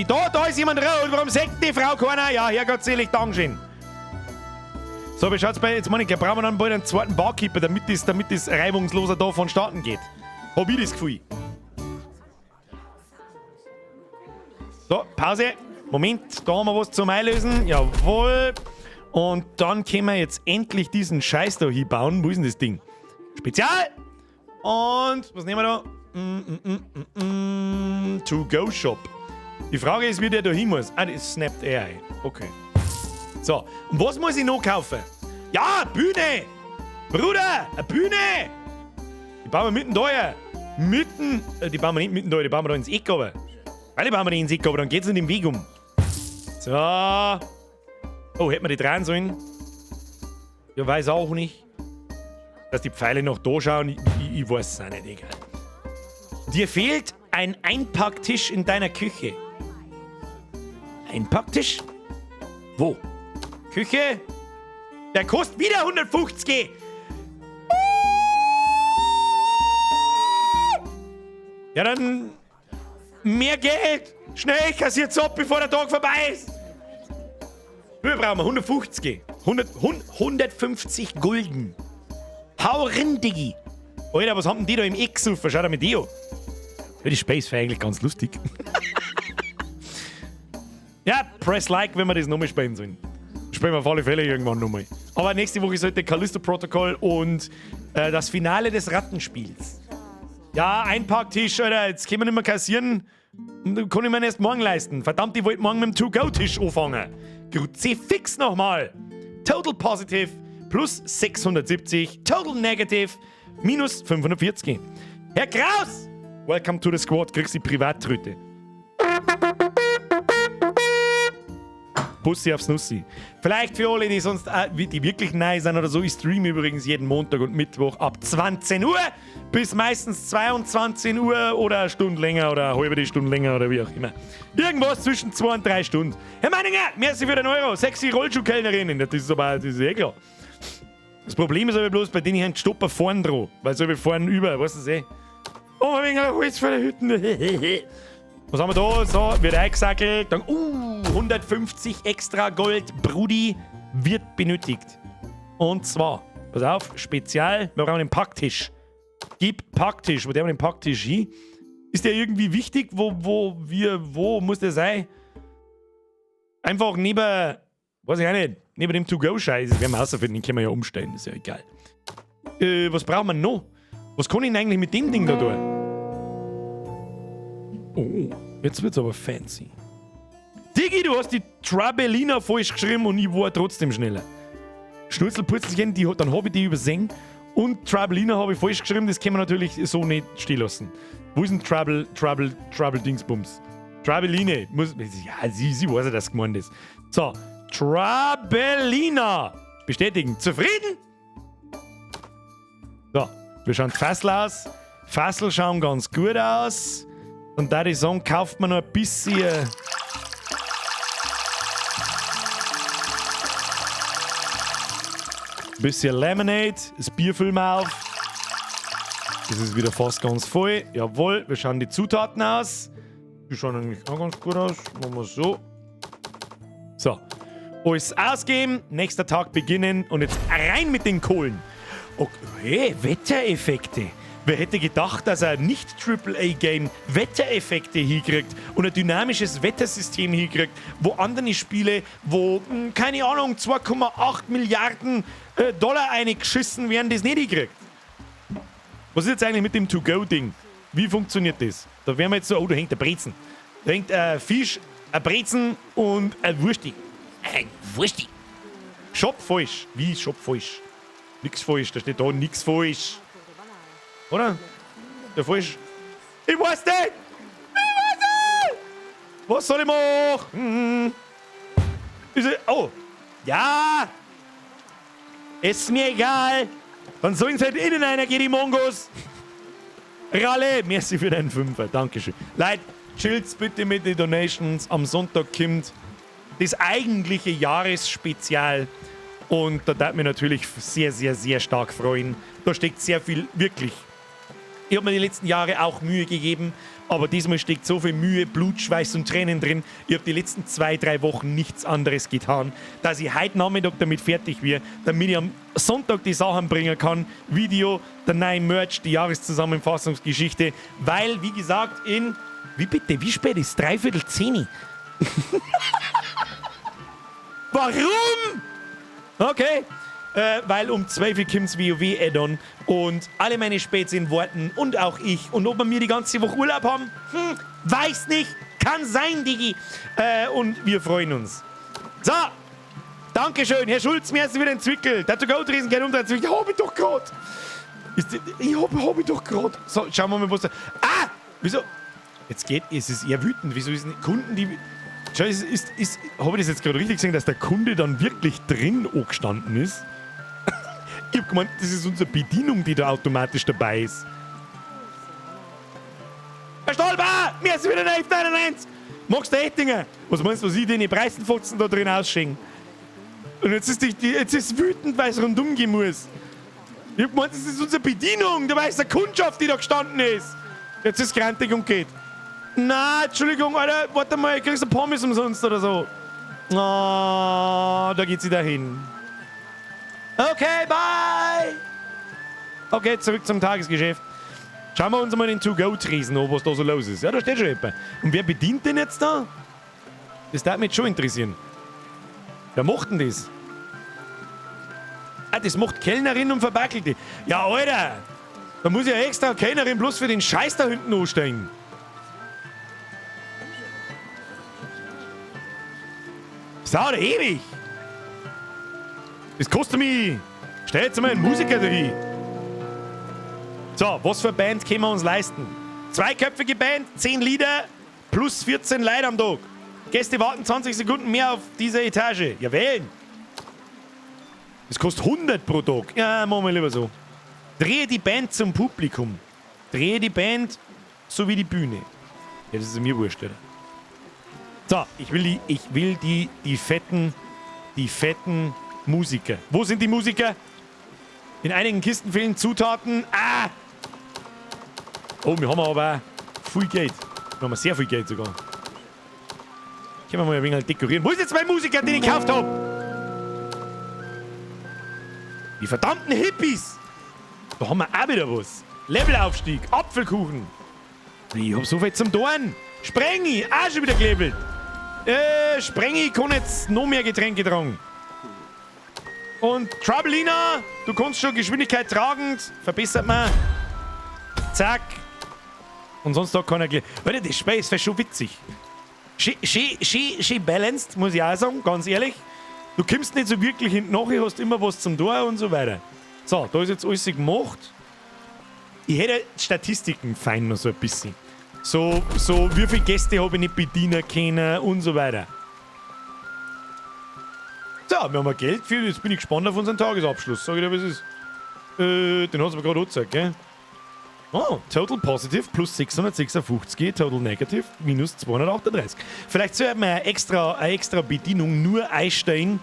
Da, da ist jemand raus. Warum sagt die Frau keiner? Ja, Herrgott selig, Dankeschön. So, wie schaut's bei jetzt, Monika, brauchen wir dann bald einen zweiten Barkeeper, damit das reibungsloser da vonstatten geht. Hab ich das Gefühl. So, Pause. Moment, da haben wir was zum Einlösen. Jawohl. Und dann können wir jetzt endlich diesen Scheiß da hinbauen. Wo ist denn das Ding? Spezial! Und, was nehmen wir da? To-Go-Shop. Die Frage ist, wie der da hin muss. Ah, das snappt er ein. Okay. So, und was muss ich noch kaufen? Ja, Bühne! Bruder, eine Bühne! Die bauen wir mitten da her. Mitten, die bauen wir nicht mitten da, die bauen wir da ins Eck runter. Weil die bauen wir nicht ins Eck, aber dann geht's nicht im Weg um. So. Oh, hätten wir die drehen sollen? Ja, weiß auch nicht. Dass die Pfeile noch da schauen, ich weiß es auch nicht, egal. Dir fehlt ein Einpacktisch in deiner Küche. Einpacktisch? Wo? Küche? Der kostet wieder 150. Ja, dann mehr Geld. Schnell, kassiert's ab, bevor der Tag vorbei ist. Wir brauchen 150. 150 Gulden. Hau rein, Diggi. Alter, was haben denn die da im Eck gesoffen? Schau da mit dir an. Ja, die Space wäre eigentlich ganz lustig. Ja, press like, wenn wir das nochmal spielen sollen. Spielen wir auf alle Fälle irgendwann nochmal. Aber nächste Woche sollte Callisto Protocol und das Finale des Rattenspiels. Ja, Einpacktisch, Alter, jetzt können wir nicht mehr kassieren. Kann ich mir erst morgen leisten. Verdammt, ich wollte morgen mit dem To-Go-Tisch anfangen. Kruzifix nochmal. Total Positive plus 670. Total Negative minus 540. Herr Kraus! Welcome to the Squad. Kriegst die Privattröte. Bussi aufs Nussi. Vielleicht für alle, die sonst die wirklich neu sind oder so. Ich streame übrigens jeden Montag und Mittwoch ab 20 Uhr bis meistens 22 Uhr oder eine Stunde länger oder eine halbe Stunde länger oder wie auch immer. Irgendwas zwischen 2 und 3 Stunden. Herr Meininger, merci für den Euro. Sexy Rollschuhkellnerinnen. Das ist aber, das ist eh klar. Das Problem ist aber bloß, bei denen hängt Stopper vorn dran. Weil so wir fahren über, weißt du eh. Oh, wegen einer Holz vor der Hütte. Was haben wir da? So, wird eingesackelt. Dann, 150 extra Gold, Brudi, wird benötigt. Und zwar, pass auf, Spezial, wir brauchen einen Packtisch. Gib Packtisch, wo der den Packtisch hin? Ist der irgendwie wichtig? Wo muss der sein? Einfach neben, weiß ich auch nicht, neben dem To-Go-Scheiß. Das werden wir rausfinden, den können wir ja umstellen, ist ja egal. Was brauchen wir noch? Was kann ich denn eigentlich mit dem Ding da tun? Oh, jetzt wird's aber fancy. Digi, du hast die Trabellina falsch geschrieben und ich war trotzdem schneller. Schnurzelpurzelchen, die, dann habe ich die übersehen. Und Trabellina habe ich falsch geschrieben, das können wir natürlich so nicht stehen lassen. Wo ist denn Trouble, Trouble, Trouble Dingsbums? Trabelline. Muss, ja, sie weiß ja, dass gemeint ist. So, Trabellina. Bestätigen. Zufrieden? So, wir schauen Fassel aus. Fassel schauen ganz gut aus. Und da die sagen, kauft man noch ein bisschen. Bisschen Lemonade, das Bier füllen wir auf. Das ist wieder fast ganz voll. Jawohl, wir schauen die Zutaten aus. Die schauen eigentlich auch ganz gut aus. Machen wir so. So. Alles ausgeben, nächster Tag beginnen und jetzt rein mit den Kohlen. Okay, Wettereffekte. Wer hätte gedacht, dass ein nicht-AAA-Game Wettereffekte hinkriegt und ein dynamisches Wettersystem hinkriegt, wo andere Spiele, wo, keine Ahnung, 2,8 Milliarden Dollar eingeschissen werden, das nicht hinkriegt. Was ist jetzt eigentlich mit dem To-Go-Ding? Wie funktioniert das? Da werden wir jetzt so, oh, da hängt der Brezen. Da hängt ein Fisch, ein Brezen und ein Wursti. Ein Wursti. Shop falsch. Wie Shop falsch? Nix falsch, da steht da nix falsch. Oder? Der falsch. Ich weiß nicht! Ich weiß nicht! Was soll ich machen? Ist er, oh! Ja! Ist mir egal! Dann sollen sie halt innen einer gehen, die Mongos! Ralle, merci für deinen Fünfer, Dankeschön. Leute, chillt's bitte mit den Donations. Am Sonntag kommt das eigentliche Jahresspezial. Und da darf mich natürlich sehr, sehr, sehr stark freuen. Da steckt sehr viel, wirklich. Ich habe mir die letzten Jahre auch Mühe gegeben, aber diesmal steckt so viel Mühe, Blut, Schweiß und Tränen drin. Ich habe die letzten 2, 3 Wochen nichts anderes getan, dass ich heute Nachmittag damit fertig werde, damit ich am Sonntag die Sachen bringen kann. Video, der neue Merch, die Jahreszusammenfassungsgeschichte, weil, wie gesagt, in... Wie bitte? Wie spät ist? 9:45. Warum? Okay. Weil um 12 Uhr kommt's WoW Add-on und alle meine Spätzchen warten und auch ich. Und ob wir mir die ganze Woche Urlaub haben? Weiß nicht. Kann sein, Digi. Und wir freuen uns. So. Dankeschön, Herr Schulz, mir ist wieder ein Zwickel. Der To-Go-Tresen geht um den Zwickel. Hab ich doch grad. Ich hab ich doch grad. So, schauen wir mal, was da... Ah! Wieso? Jetzt geht... Es ist eher wütend. Wieso ist denn Kunden, die... Schau, hab ich das jetzt gerade richtig gesehen, dass der Kunde dann wirklich drin angestanden ist? Ich hab gemeint, das ist unsere Bedienung, die da automatisch dabei ist. Herr Stolper! Mir ist wieder ein 11,99! Magst du Ettinger? Was meinst du, was ich den Preisenfotzen da drin ausschenke? Und jetzt ist jetzt ist wütend, weil es rundum gehen muss. Ich hab gemeint, das ist unsere Bedienung, da weiß der Kundschaft, die da gestanden ist. Jetzt ist grantig und geht. Na, Entschuldigung, Alter, warte mal, kriegst du Pommes umsonst oder so. Oh, da geht sie dahin. Okay, bye! Okay, zurück zum Tagesgeschäft. Schauen wir uns mal den To-Go-Tresen an, was da so los ist. Ja, da steht schon jemand. Und wer bedient denn jetzt da? Das darf mich jetzt schon interessieren. Wer macht denn das? Ah, das macht Kellnerin und Verbackelte. Ja, Alter! Da muss ich ja extra Kellnerin bloß für den Scheiß da hinten ansteigen. Das dauert ewig. Das kostet mich. Stell jetzt mal einen Musiker drin. So, was für eine Band können wir uns leisten? Zweiköpfige Band, 10 Lieder plus 14 Leute am Tag. Gäste warten 20 Sekunden mehr auf diese Etage. Ja, wählen. Das kostet 100 pro Tag. Ja, machen wir lieber so. Drehe die Band zum Publikum. Drehe die Band so wie die Bühne. Ja, das ist mir wurscht, oder? So, ich will die fetten Musiker. Wo sind die Musiker? In einigen Kisten fehlen Zutaten. Ah! Oh, wir haben aber viel Geld. Wir haben sehr viel Geld sogar. Können wir mal ein wenig halt dekorieren. Wo ist jetzt mein Musiker, den ich gekauft habe? Die verdammten Hippies! Da haben wir auch wieder was. Levelaufstieg, Apfelkuchen. Ich hab so viel zum Dorn. Sprengi, auch schon wieder gelevelt. Sprengi kann jetzt noch mehr Getränke tragen. Und Troublina, du kannst schon Geschwindigkeit tragend. Verbessert man. Zack. Und sonst hat keiner. Alter, das Spiel ist schon witzig. Schön balanced, muss ich auch sagen, ganz ehrlich. Du kommst nicht so wirklich hinten nach, hast immer was zum Tor und so weiter. So, da ist jetzt alles gemacht. Ich hätte Statistiken fein noch so ein bisschen. So wie viele Gäste habe ich nicht bedienen können und so weiter. So, wir haben Geld für. Jetzt bin ich gespannt auf unseren Tagesabschluss. Sag ich dir, was ist. Den hast du mir gerade angezeigt, gell? Oh, Total Positive plus 656, Total Negative minus 238. Vielleicht sollten wir eine extra Bedienung nur einstellen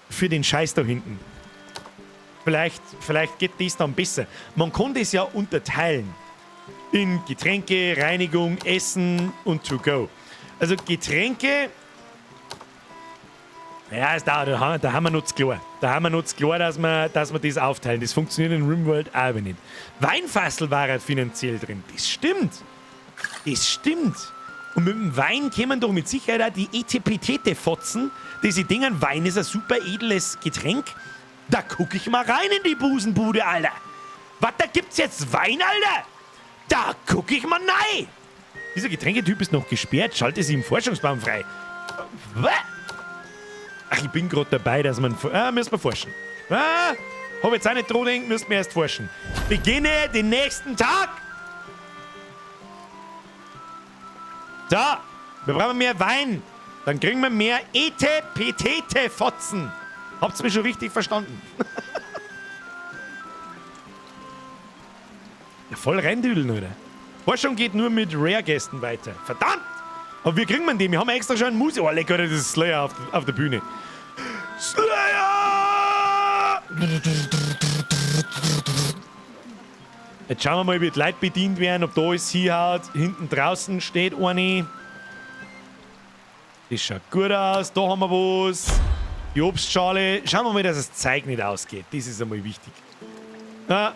für den Scheiß da hinten. Vielleicht geht das dann besser. Man kann das ja unterteilen in Getränke, Reinigung, Essen und To Go. Also Getränke... Ja, da haben wir noch zu klar. Da haben wir noch zu klar, dass wir das aufteilen. Das funktioniert in RimWorld auch nicht. Weinfassel war halt finanziell drin. Das stimmt. Das stimmt. Und mit dem Wein kämen doch mit Sicherheit auch die Etepetete-Fotzen, die sich denken, Wein ist ein super edles Getränk. Da guck ich mal rein in die Busenbude, Alter. Was, da gibt's jetzt Wein, Alter? Da guck ich mal rein. Dieser Getränketyp ist noch gesperrt. Schalte sie im Forschungsbaum frei. Was? Ach, ich bin gerade dabei, dass man... Ah, müssen wir forschen. Ah, hab jetzt auch nicht dran denken, müssen wir erst forschen. Beginne den nächsten Tag! So, wir brauchen mehr Wein. Dann kriegen wir mehr Etepetete-Fotzen. Habt's mich schon richtig verstanden? Ja, voll reindüdeln, oder? Forschung geht nur mit Rare-Gästen weiter. Verdammt! Aber wie kriegen wir den? Wir haben extra schon einen Musiker. Oh, lecker, das ist Slayer auf der Bühne. Slayer! Jetzt schauen wir mal, wie die Leute bedient werden, ob da alles hinhaut. Hinten draußen steht eine. Das schaut gut aus. Da haben wir was. Die Obstschale. Schauen wir mal, dass das Zeug nicht ausgeht. Das ist einmal wichtig. Na,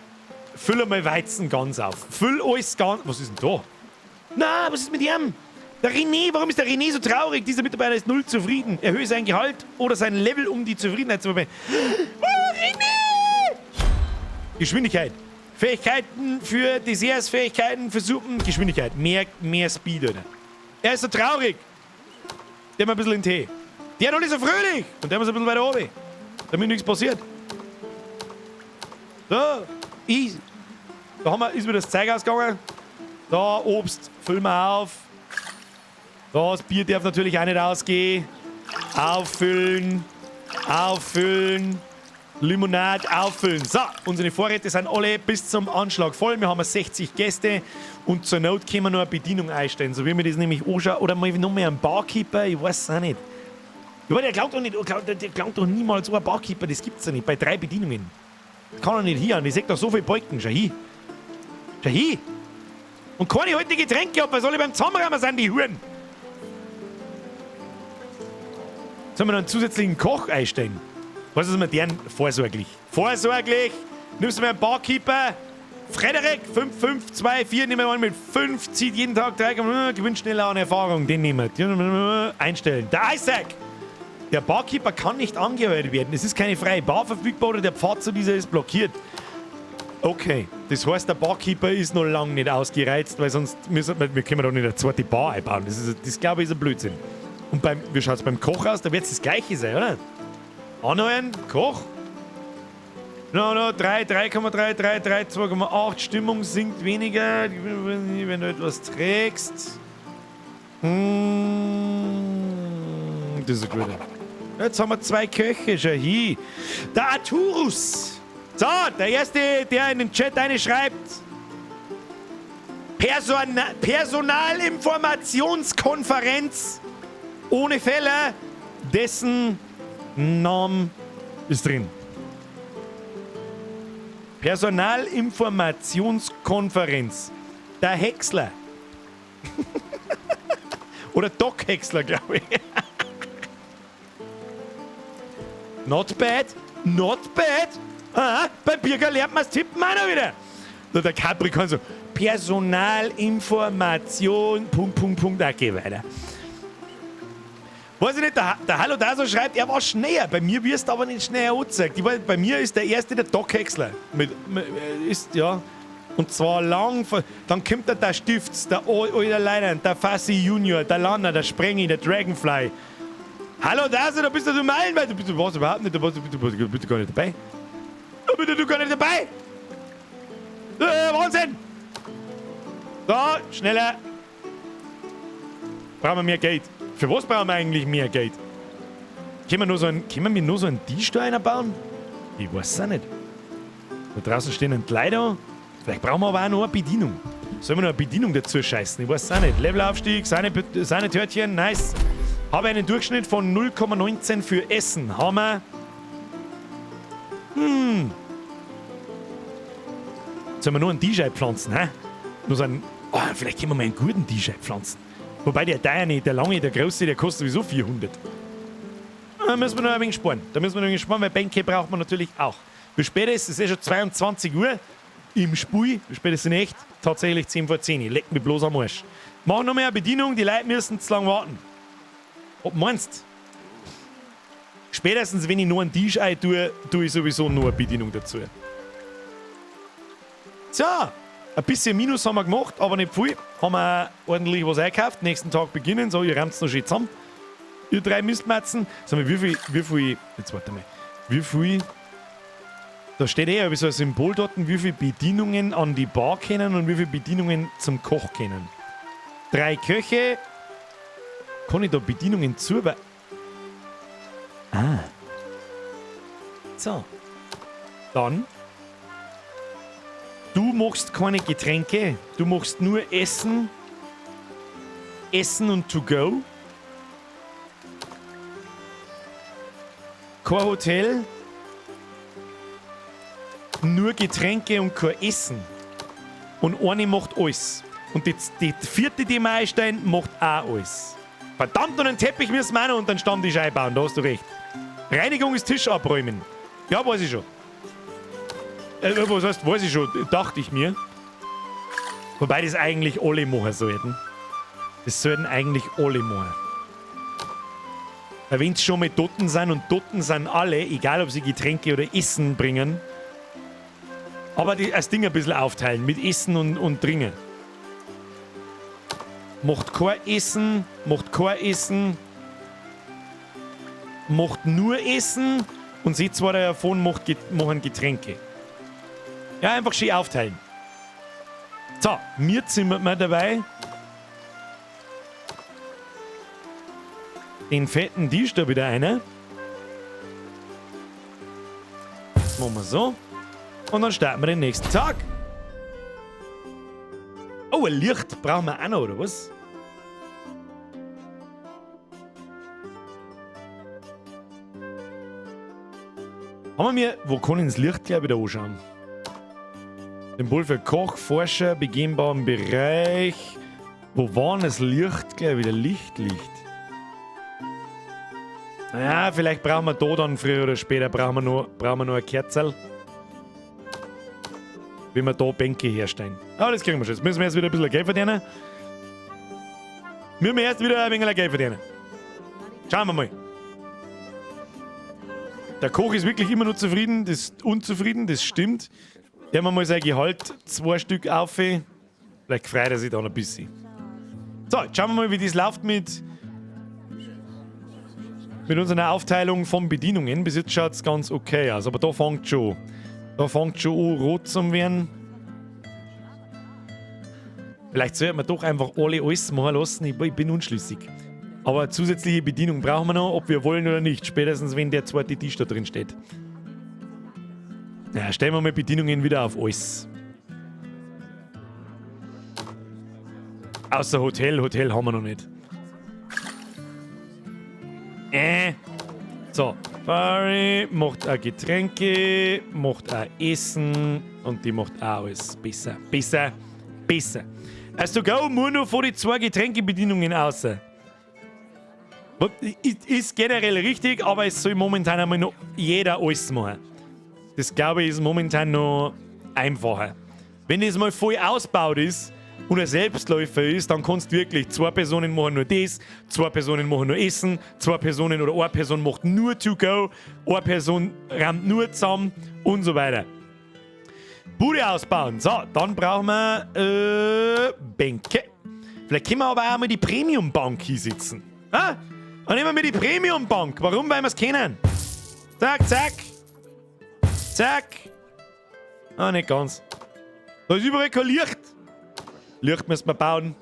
füll einmal Weizen ganz auf. Füll alles ganz... Was ist denn da? Na, was ist mit ihm? Der René, warum ist der René so traurig? Dieser Mitarbeiter ist null zufrieden. Erhöhe sein Gehalt oder sein Level, um die Zufriedenheit zu verbessern. Oh, René! Geschwindigkeit. Fähigkeiten für Desserts, Fähigkeiten für Suppen. Geschwindigkeit. Mehr Speed, oder? Er ist so traurig. Der mal ein bisschen in Tee. Der noch nicht so fröhlich. Und der muss ein bisschen weiter oben. Damit nichts passiert. So, easy. Da haben wir, ist mir das Zeug ausgegangen. Da, Obst, füllen wir auf. Da, das Bier darf natürlich auch nicht ausgehen. Auffüllen. Auffüllen. Limonade auffüllen. So, unsere Vorräte sind alle bis zum Anschlag voll. Wir haben 60 Gäste und zur Not können wir noch eine Bedienung einstellen. So wie wir das nämlich anschauen. Oder mal noch mehr einen Barkeeper, ich weiß es auch nicht. Aber der glaubt doch nicht, der glaubt doch niemals so ein Barkeeper, das gibt's ja nicht. Bei 3 Bedienungen. Das kann er nicht hier an. Ich seh doch so viele Balken. Schau hin. Schau hin. Und keine halten die Getränke ab, weil soll ich beim Zusammenräumen sind, die Huren. Sollen wir noch einen zusätzlichen Koch einstellen? Was ist mit deren vorsorglich? Vorsorglich! Nimmst du mir einen Barkeeper? Frederik, 5524, nehmen wir mal mit 5, zieht jeden Tag 3, gewinnt schneller an Erfahrung. Den nehmen wir. Einstellen. Der Isaac! Der Barkeeper kann nicht angeheuert werden. Es ist keine freie Bar verfügbar oder der Pfad zu dieser ist blockiert. Okay, das heißt, der Barkeeper ist noch lange nicht ausgereizt, weil sonst müssen wir, wir können doch nicht eine zweite Bar einbauen. Das glaube ich, ist ein Blödsinn. Und wie schaut es beim Koch aus? Da wird es das Gleiche sein, oder? Anheuern, Koch. No, no, 3, 3,3, 3, 3, 2,8. Stimmung sinkt weniger, wenn du etwas trägst. Das ist ein guter. Jetzt haben wir 2 Köche, schau hin. Der Arturus. So, der Erste, der in den Chat eine schreibt. Personalinformationskonferenz ohne Fälle, dessen Name ist drin. Personalinformationskonferenz. Der Häcksler. Oder Doc Häcksler, glaube ich. Not bad, not bad. Aha, beim Birger lernt man's tippen auch noch wieder. Nur der Capricorn so, Personalinformation, Punkt, Punkt, Punkt, okay, weiter. Weiß ich nicht, der Hallo da so schreibt, er war schneller. Bei mir wirst du aber nicht schneller angezeigt. Ich weiß, bei mir ist der erste der Doc Häcksler. Mit, ist, ja. Und zwar lang, dann kommt da der Stifts, der Alter Leiner, der Fassi Junior, der Lanner, der Sprengi, der Dragonfly. Hallo Daso, da bist du meilenweit. Du warst überhaupt nicht, du bist gar nicht dabei. Da bist du gar nicht dabei. Wahnsinn! So, schneller. Brauchen wir mehr Geld. Für was brauchen wir eigentlich mehr Geld? Können wir nur so einen Tisch da einbauen? Ich weiß es auch nicht. Da draußen stehen ein Leute. Vielleicht brauchen wir aber auch noch eine Bedienung. Sollen wir noch eine Bedienung dazu scheißen? Ich weiß es auch nicht. Levelaufstieg, seine Törtchen, nice. Habe einen Durchschnitt von 0,19 für Essen. Haben wir. Sollen wir nur einen Tisch einpflanzen, hä? Nur so einen. Oh, vielleicht können wir mal einen guten Tisch einpflanzen. Wobei der Deine, der lange, der große, der kostet sowieso 400. Da müssen wir noch ein wenig sparen. Da müssen wir noch ein wenig sparen, weil Bänke braucht man natürlich auch. Wie spät ist es? Es ist eh schon 22 Uhr im Spiel. Wie spät ist es in echt? Tatsächlich 10 vor 10. Leck mich bloß am Arsch. Mach noch mehr eine Bedienung, die Leute müssen zu lang warten. Ob meinst? Spätestens, wenn ich nur einen Tisch ein tue, tue ich sowieso nur eine Bedienung dazu. So, ein bisschen Minus haben wir gemacht, aber nicht viel. Haben wir ordentlich was eingekauft. Nächsten Tag beginnen. So, ihr räumt noch schön zusammen. Ihr drei Mistmatzen. Sag mal, wie viel, jetzt warte mal. Wie viel, da steht eh so ein Symbol dort, wie viele Bedienungen an die Bar können und wie viele Bedienungen zum Koch können. Drei Köche. Kann ich da Bedienungen zu? Ah. So. Dann. Du machst keine Getränke. Du machst nur Essen. Essen und to go. Kein Hotel. Nur Getränke und kein Essen. Und eine macht alles. Und die vierte, die wir einstellen, macht auch alles. Verdammt, und einen Teppich müssen wir auch noch unter den Stammtisch einbauen, da hast du recht. Reinigung ist Tisch abräumen. Ja, weiß ich schon. Was heißt, weiß ich schon, dachte ich mir. Wobei das eigentlich alle machen sollten. Das sollten eigentlich alle machen. Weil wenn es schon mal Toten sind und Toten sind alle, egal ob sie Getränke oder Essen bringen, aber das Ding ein bisschen aufteilen mit Essen und Trinken. Macht kein Essen, macht kein Essen, macht nur Essen und sie zwei davon machen Getränke. Ja, einfach schön aufteilen. So, mir zimmert man dabei den fetten Tisch da wieder einer. Das machen wir so. Und dann starten wir den nächsten Tag. Oh, ein Licht brauchen wir auch noch, oder was? Haben wir mir, wo kann ich das Licht gleich wieder anschauen? Symbol für Koch, Forscher, begehbaren Bereich. Wo war denn das Licht gleich wieder? Licht, Licht. Naja, vielleicht brauchen wir da dann früher oder später brauchen wir noch ein Kerzerl. Wenn wir da Bänke herstellen. Aber das kriegen wir schon. Jetzt müssen wir erst wieder ein bisschen Geld verdienen. Müssen wir erst wieder ein wenig Geld verdienen. Schauen wir mal. Der Koch ist wirklich immer nur zufrieden, das ist unzufrieden, das stimmt. Der haben wir mal sein Gehalt 2 Stück auf. Vielleicht freut er sich dann ein bisschen. So, jetzt schauen wir mal, wie das läuft mit unserer Aufteilung von Bedienungen. Bis jetzt schaut's ganz okay aus, aber da fängt schon. Da fängt schon an, rot zu werden. Vielleicht sollten wir doch einfach alle alles machen lassen. Ich bin unschlüssig. Aber zusätzliche Bedienung brauchen wir noch, ob wir wollen oder nicht. Spätestens, wenn der zweite Tisch da drin steht. Ja, stellen wir mal Bedienungen wieder auf alles. Außer Hotel. Hotel haben wir noch nicht. So. Barry macht auch Getränke, macht auch Essen und die macht auch alles besser. Besser, besser. Also go, nur noch vor die 2 Getränkebedienungen außer. Ist generell richtig, aber es soll momentan einmal noch jeder alles machen. Das, glaube ich, ist momentan noch einfacher. Wenn das mal voll ausgebaut ist und ein Selbstläufer ist, dann kannst du wirklich zwei Personen machen nur das, zwei Personen machen nur Essen, zwei Personen oder eine Person macht nur To Go, eine Person räumt nur zusammen und so weiter. Bude ausbauen. So, dann brauchen wir Bänke. Vielleicht können wir aber auch mal die Premium-Bank hinsetzen. Ah? Dann nehmen wir die Premium-Bank. Warum? Weil wir es kennen. Zack, zack. Zack. Ah, nicht ganz. Da ist überall kein Licht. Licht müssen wir bauen.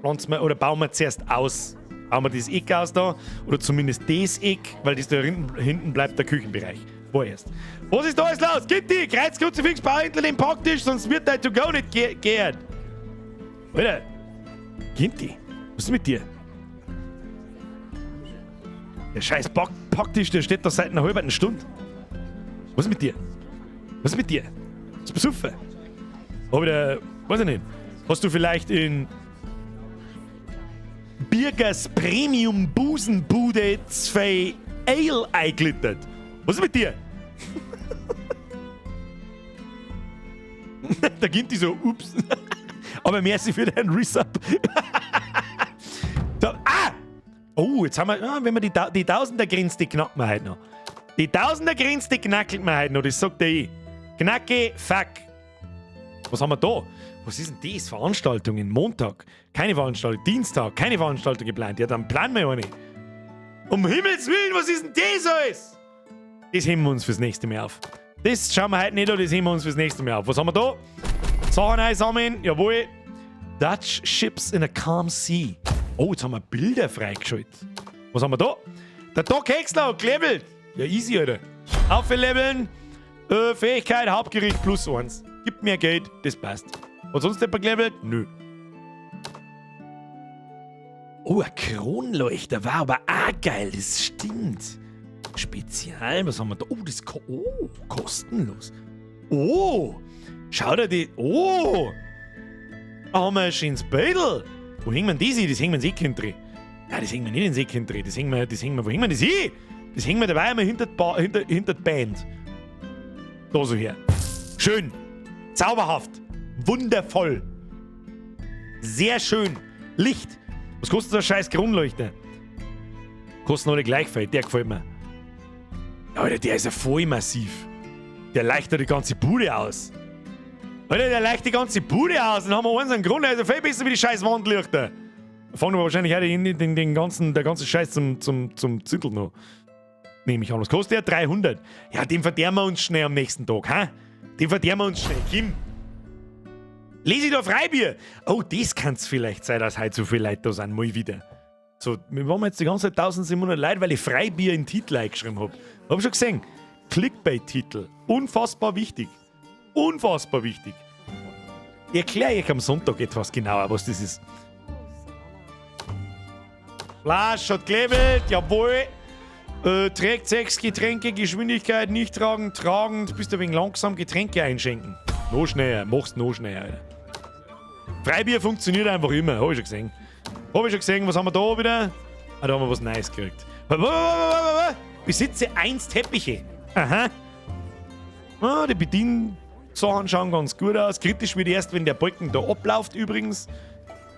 Pflanzen wir, oder bauen wir zuerst aus. Bauen wir das Eck aus da. Oder zumindest das Eck, weil das da hinten bleibt der Küchenbereich. Vorerst. Was ist da alles los? Gib die! Kreuz, Kruzifix, bau endlich den Packtisch, sonst wird dein To-Go nicht geehrt. Alter. Ginti, was ist mit dir? Der scheiß Packtisch, der steht da seit einer halben Stunde. Was ist mit dir? Was ist mit dir? Was ist besoffen? Hab ich da, weiß ich nicht. Hast du vielleicht in Birgers Premium Busenbude zwei Ale einglittert? Was ist mit dir? Da gibt die so, ups. Aber merci für deinen Resub. Da, ah! Oh, jetzt haben wir, ah, wenn wir die Tausender-Grenze, die knacken wir heute noch. Die Tausender-Grenze, die knackelt wir heute noch, das sagt der ich. Knacke, fuck. Was haben wir da? Was ist denn das? Veranstaltungen, Montag, keine Veranstaltung, Dienstag, keine Veranstaltung geplant. Ja, dann planen wir ja nicht. Um Himmels Willen, was ist denn das alles? Das heben wir uns fürs nächste Mal auf. Das schauen wir heute nicht an, das heben wir uns fürs nächste Mal auf. Was haben wir da? Sachen einsammeln, jawohl. Dutch Ships in a Calm Sea. Oh, jetzt haben wir Bilder freigeschaltet. Was haben wir da? Der Doc Hexler hat gelevelt. Ja, easy, Alter. Aufleveln. Fähigkeit, Hauptgericht plus 1. Gibt mehr Geld, das passt. Hat sonst jemand gelevelt? Nö. Oh, ein Kronleuchter war aber auch geil, das stimmt. Spezial, was haben wir da? Oh, das ist oh, kostenlos. Oh, schau dir die. Oh, da haben wir ein schönes Beutel. Wo hängen wir denn das hin? Das hängen wir ins Eckchen drin. Nein, das hängen wir nicht ins Eckchen drin. Das hängen wir, das hängen wir, wo hängen wir das hin? Das hängen wir dabei einmal hinter die Band. Da so her. Schön. Zauberhaft. Wundervoll. Sehr schön. Licht. Was kostet der scheiß Kronleuchter? Kosten alle gleich viel. Der gefällt mir. Alter, der ist ja voll massiv. Der leuchtet die ganze Bude aus. Alter, der leuchtet die ganze Bude aus. Dann haben wir einen Grund. Der ist ja viel besser wie die scheiß Wandlichter. Fangen wir wahrscheinlich heute der ganze Scheiß zum Zündeln noch. Nehme ich an. Was kostet der? 300. Ja, den verderben wir uns schnell am nächsten Tag, hä? Den verderben wir uns schnell. Kim. Lese ich da Freibier? Oh, das kann's vielleicht sein, dass heute so viele Leute da sind. Mal wieder. So, wir waren jetzt die ganze Zeit 1700 Leute, weil ich Freibier in den Titel eingeschrieben hab. Hab schon gesehen. Clickbait-Titel. Unfassbar wichtig. Unfassbar wichtig. Ich erkläre euch am Sonntag etwas genauer, was das ist. Flasch hat gelevelt, jawohl. Trägt 6 Getränke, Geschwindigkeit nicht tragen, tragend, bist du ein wenig langsam, Getränke einschenken. Noch schneller, mach's noch schneller, Alter. Freibier funktioniert einfach immer, hab ich schon gesehen. Hab ich schon gesehen, was haben wir da wieder? Ah, da haben wir was Neues gekriegt. Besitze 1 Teppiche. Aha. Ah, die Bediensachen schauen ganz gut aus. Kritisch wird erst, wenn der Balken da abläuft übrigens.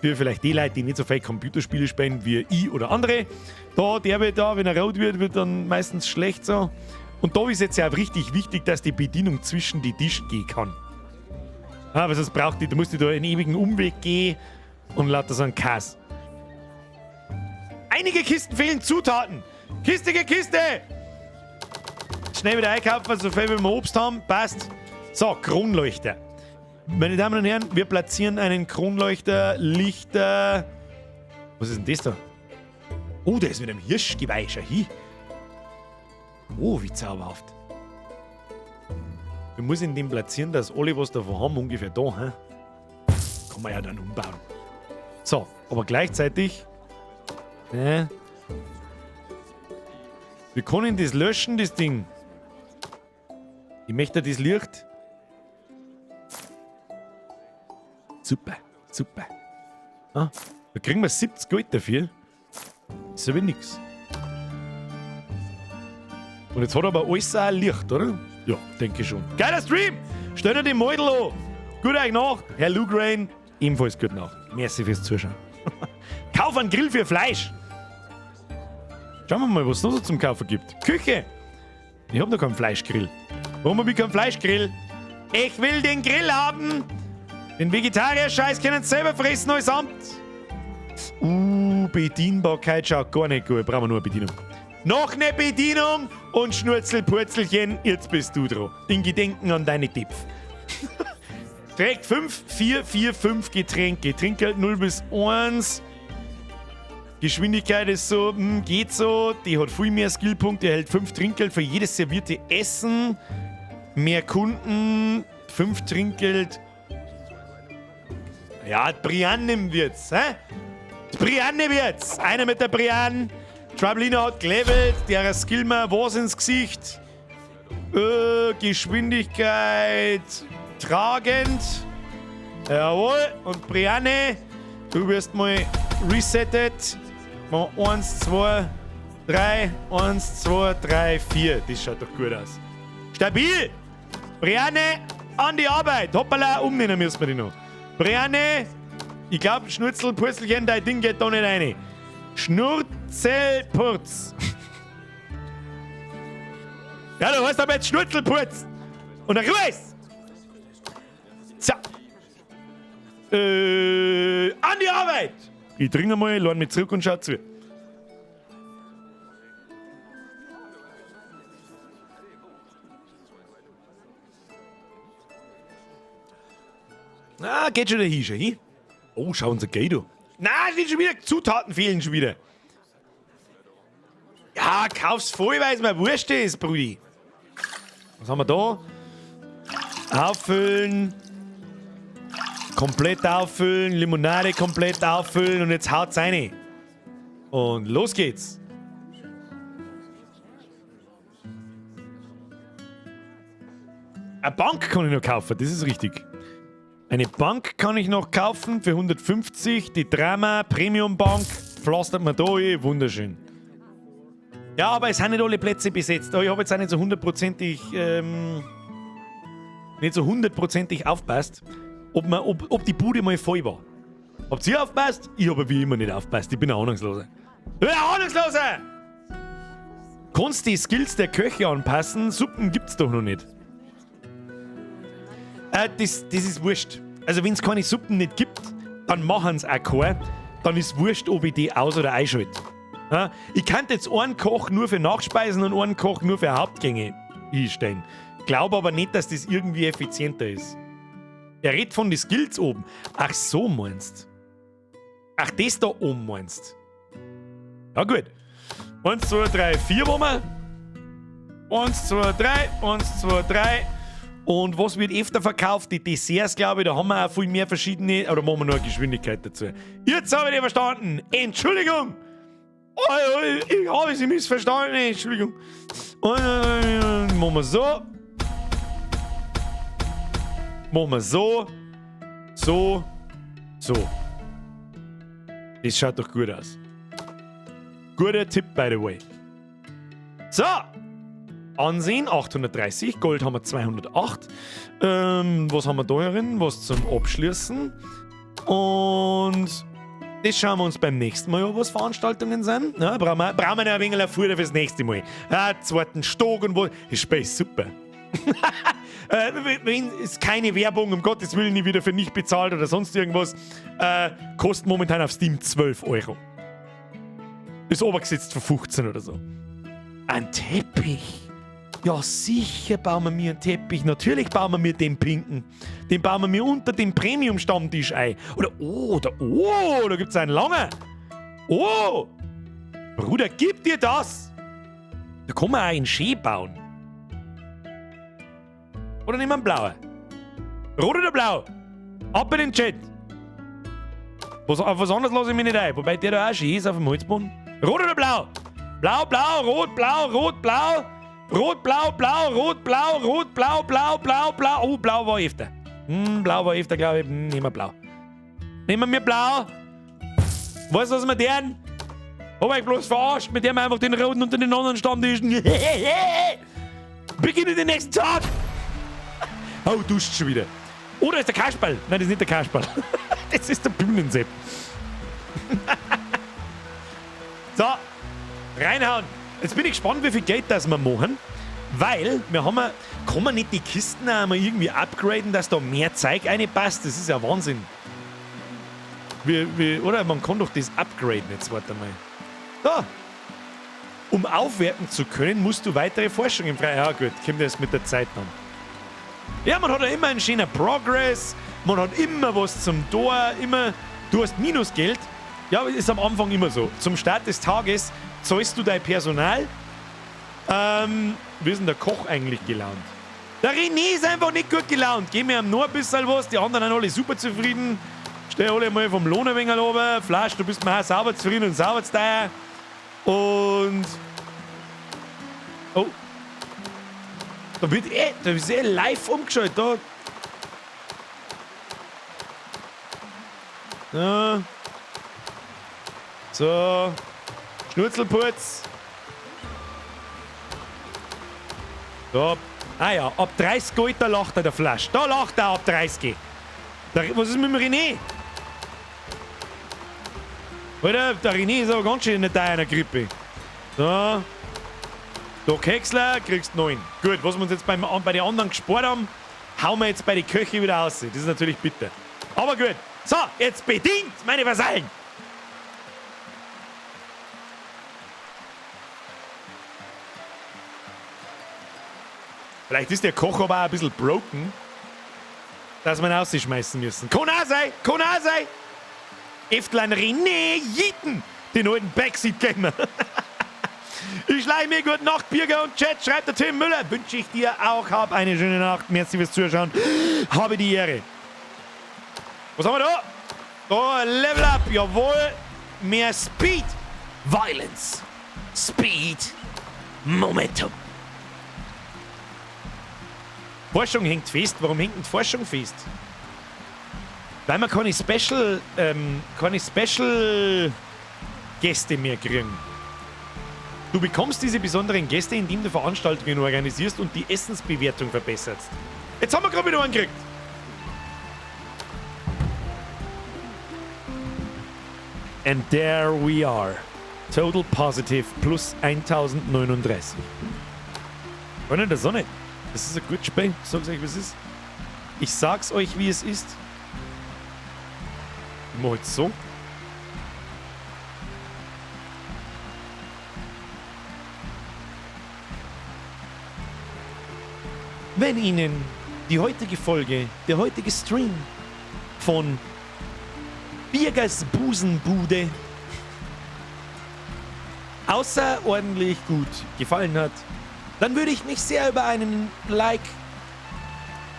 Für vielleicht die Leute, die nicht so viel Computerspiele spielen wie ich oder andere. Da, der wird da, wenn er rot wird, wird dann meistens schlecht so. Und da ist jetzt ja auch richtig wichtig, dass die Bedienung zwischen die Tische gehen kann. Ah, weil sonst braucht die, du musst die da einen ewigen Umweg gehen und lauter so einen Kass. Einige Kisten fehlen Zutaten. Kiste, Kiste! Schnell wieder einkaufen, so viel wie wir Obst haben. Passt. So, Kronleuchter. Meine Damen und Herren, wir platzieren einen Kronleuchter, Lichter. Was ist denn das da? Oh, der ist mit einem Hirschgeweih. Schau hin. Oh, wie zauberhaft. Wir müssen ihn den platzieren, dass alle was davon haben, ungefähr da. Hä? Kann man ja dann umbauen. So, aber gleichzeitig. Ne? Wir können das löschen, das Ding. Ich möchte das Licht. Super, super. Ah, da kriegen wir 70 Gold dafür. Ist aber nix. Und jetzt hat aber alles auch Licht, oder? Ja, denke ich schon. Geiler Stream! Stell dir den Mäudel an! Gute euch Nacht, Herr Luke Rain. Ebenfalls gute Nacht. Merci fürs Zuschauen. Kauf einen Grill für Fleisch! Schauen wir mal, was es noch so zum Kaufen gibt. Küche! Ich hab noch keinen Fleischgrill. Warum hab ich keinen Fleischgrill? Ich will den Grill haben! Den Vegetarier-Scheiß können sie selber fressen als Amt. Bedienbarkeit schaut gar nicht gut. Brauchen wir nur eine Bedienung. Noch eine Bedienung und Schnurzelpurzelchen, jetzt bist du dran. In Gedenken an deine Tipps. Trägt 5, 4, 4, 5 Getränke. Trinkgeld 0 bis 1. Geschwindigkeit ist so, geht so. Die hat viel mehr Skillpunkte, erhält 5 Trinkgeld für jedes servierte Essen. Mehr Kunden, 5 Trinkgeld. Ja, die Brianne wird's, hä? Die Brianne wird's. Einer mit der Brianne. Travelina hat gelevelt, der Skill mir was ins Gesicht. Geschwindigkeit tragend. Jawohl. Und Brianne, du wirst mal resettet. Mal 1, 2, 3, 1, 2, 3, 4. Das schaut doch gut aus. Stabil! Brianne, an die Arbeit! Hoppala, umnehmen müssen wir die noch. Brianne, ich glaub, Schnurzel, Purzelchen, dein Ding geht da nicht rein. Schnurzelpurz. Ja, du hast aber jetzt Schnurzelpurz. Und dann Ruhe ist. So. An die Arbeit! Ich trinke mal, lehne mich zurück und schau zu. Ah, geht schon dahin, schon hin. Oh, schau unser Geld an. Na, nicht schon wieder. Zutaten fehlen schon wieder. Ja, kauf's voll, weil's mir wurscht ist, Brudi. Was haben wir da? Auffüllen. Komplett auffüllen. Limonade komplett auffüllen. Und jetzt haut's rein. Und los geht's. Eine Bank kann ich noch kaufen, das ist richtig. Eine Bank kann ich noch kaufen für 150. Die Drama Premium Bank pflastert man da eh. Wunderschön. Ja, aber es sind nicht alle Plätze besetzt. Aber ich habe jetzt auch nicht so hundertprozentig aufpasst, ob die Bude mal voll war. Habt ihr aufpasst? Ich habe wie immer nicht aufpasst. Ich bin ein Ahnungsloser. Ich bin ein Ahnungsloser! Kannst die Skills der Köche anpassen? Suppen gibt's doch noch nicht. Das ist wurscht. Also wenn's keine Suppen nicht gibt, dann machen's auch keine. Dann ist wurscht, ob ich die aus- oder einschalte. Ja? Ich kann jetzt einen Koch nur für Nachspeisen und einen Koch nur für Hauptgänge hinstellen. Glaub aber nicht, dass das irgendwie effizienter ist. Er redet von den Skills oben. Ach so meinst. Ach, das da oben meinst. Ja gut. 1, 2, 3, 4 wollen wir. 1, 2, 3, 1, 2, 3. Und was wird öfter verkauft? Die Desserts, glaube ich, da haben wir auch viel mehr verschiedene. Oder machen wir nur eine Geschwindigkeit dazu? Jetzt habe ich dich verstanden. Entschuldigung. Oh, ich habe sie missverstanden. Entschuldigung. Und machen wir so. Machen wir so. So. So. Das schaut doch gut aus. Guter Tipp, by the way. So. Ansehen, 830, Gold haben wir 208. Was haben wir da herin? Was zum Abschließen. Und das schauen wir uns beim nächsten Mal an, was Veranstaltungen sind. Na, brauchen wir noch ein wenig ein Futter fürs nächste Mal. Ja, zweiten Stock und wo. Das Spiel ist super. Wenn es keine Werbung, um Gottes Willen, nie wieder für nicht bezahlt oder sonst irgendwas, kostet momentan auf Steam 12 Euro. Ist obergesetzt für 15 oder so. Ein Teppich. Ja, sicher bauen wir mir einen Teppich. Natürlich bauen wir mir den pinken. Den bauen wir mir unter dem Premium-Stammtisch ein. Oder, oh, da, oh, da gibt's einen langen. Oh! Bruder, gib dir das! Da kann man auch einen Schee bauen. Oder nehmen wir einen blauen. Rot oder blau? Ab in den Chat. Auf was anderes lasse ich mich nicht ein. Wobei der da auch schön ist auf dem Holzboden. Rot oder blau? Blau, blau, rot, blau, rot, blau. Rot, blau, blau, rot, blau, rot, blau, blau, blau, blau. Oh, blau war öfter. Blau war öfter, glaub ich. Nehmen wir blau. Nehmen wir blau. Weißt du, was wir deren? Hab euch bloß verarscht, mit dem einfach den Roten unter den anderen Stammtischen. Beginne den nächsten Tag! Oh, duscht schon wieder. Oder ist der Kasperl? Nein, das ist nicht der Kasperl. Das ist der Bühnensepp. So, reinhauen. Jetzt bin ich gespannt, wie viel Geld das wir machen. Weil wir haben ja, kann man nicht die Kisten auch mal irgendwie upgraden, dass da mehr Zeug reinpasst? Das ist ja Wahnsinn. Oder man kann doch das upgraden jetzt, warte mal. Da. Um aufwerten zu können, musst du weitere Forschungen frei. Ja gut, kommt erst mit der Zeit dann. Ja, man hat ja immer einen schönen Progress, man hat immer was zum Tor, immer. Du hast Minusgeld. Ja, ist am Anfang immer so. Zum Start des Tages zahlst du dein Personal. Wie ist denn der Koch eigentlich gelaunt? Der René ist einfach nicht gut gelaunt. Geh mir noch ein bisschen was, die anderen sind alle super zufrieden. Steh alle mal vom Lohn ein wenig runter. Flasch, du bist mir auch sauber zufrieden und sauber teuer. Und. Oh. Da wird eh, da ist eh live umgeschaltet. Da. Ja. So. Schnurzelputz. So. Ah ja, ab 30 Gold, da lacht er der Flasch. Da lacht er ab 30. Da, was ist mit dem René? Alter, der René ist aber ganz schön in der Grippe. So. Da Kexler, kriegst 9. Gut, was wir uns jetzt bei den anderen gespart haben, hauen wir jetzt bei den Köchen wieder aus. Das ist natürlich bitter. Aber gut. So, jetzt bedient, meine Vasallen. Vielleicht ist der Koch aber auch ein bisschen broken, dass wir ihn rausschmeißen müssen. Kann auch sein, kann auch sein. Eftlein René Jitten, den alten Backseat-Gamer. Ich schleich mir gute Nacht, Birger und Chat, schreibt der Tim Müller. Wünsche ich dir auch. Hab eine schöne Nacht. Merci fürs Zuschauen. Habe die Ehre. Was haben wir da? Oh, Level Up. Jawohl. Mehr Speed. Violence. Speed. Momentum. Forschung hängt fest. Warum hängt denn Forschung fest? Weil wir keine Special Gäste mehr kriegen. Du bekommst diese besonderen Gäste, indem du Veranstaltungen organisierst und die Essensbewertung verbesserst. Jetzt haben wir gerade wieder einen gekriegt. And there we are. Total Positive plus 1039. Freunde der Sonne, das ist ein gutes Spiel. Ich sag's euch, wie es ist. Ich sag's euch, wie es ist. Ich mach jetzt so. Wenn Ihnen die heutige Folge, der heutige Stream von Birgers Busenbude außerordentlich gut gefallen hat, dann würde ich mich sehr über einen Like,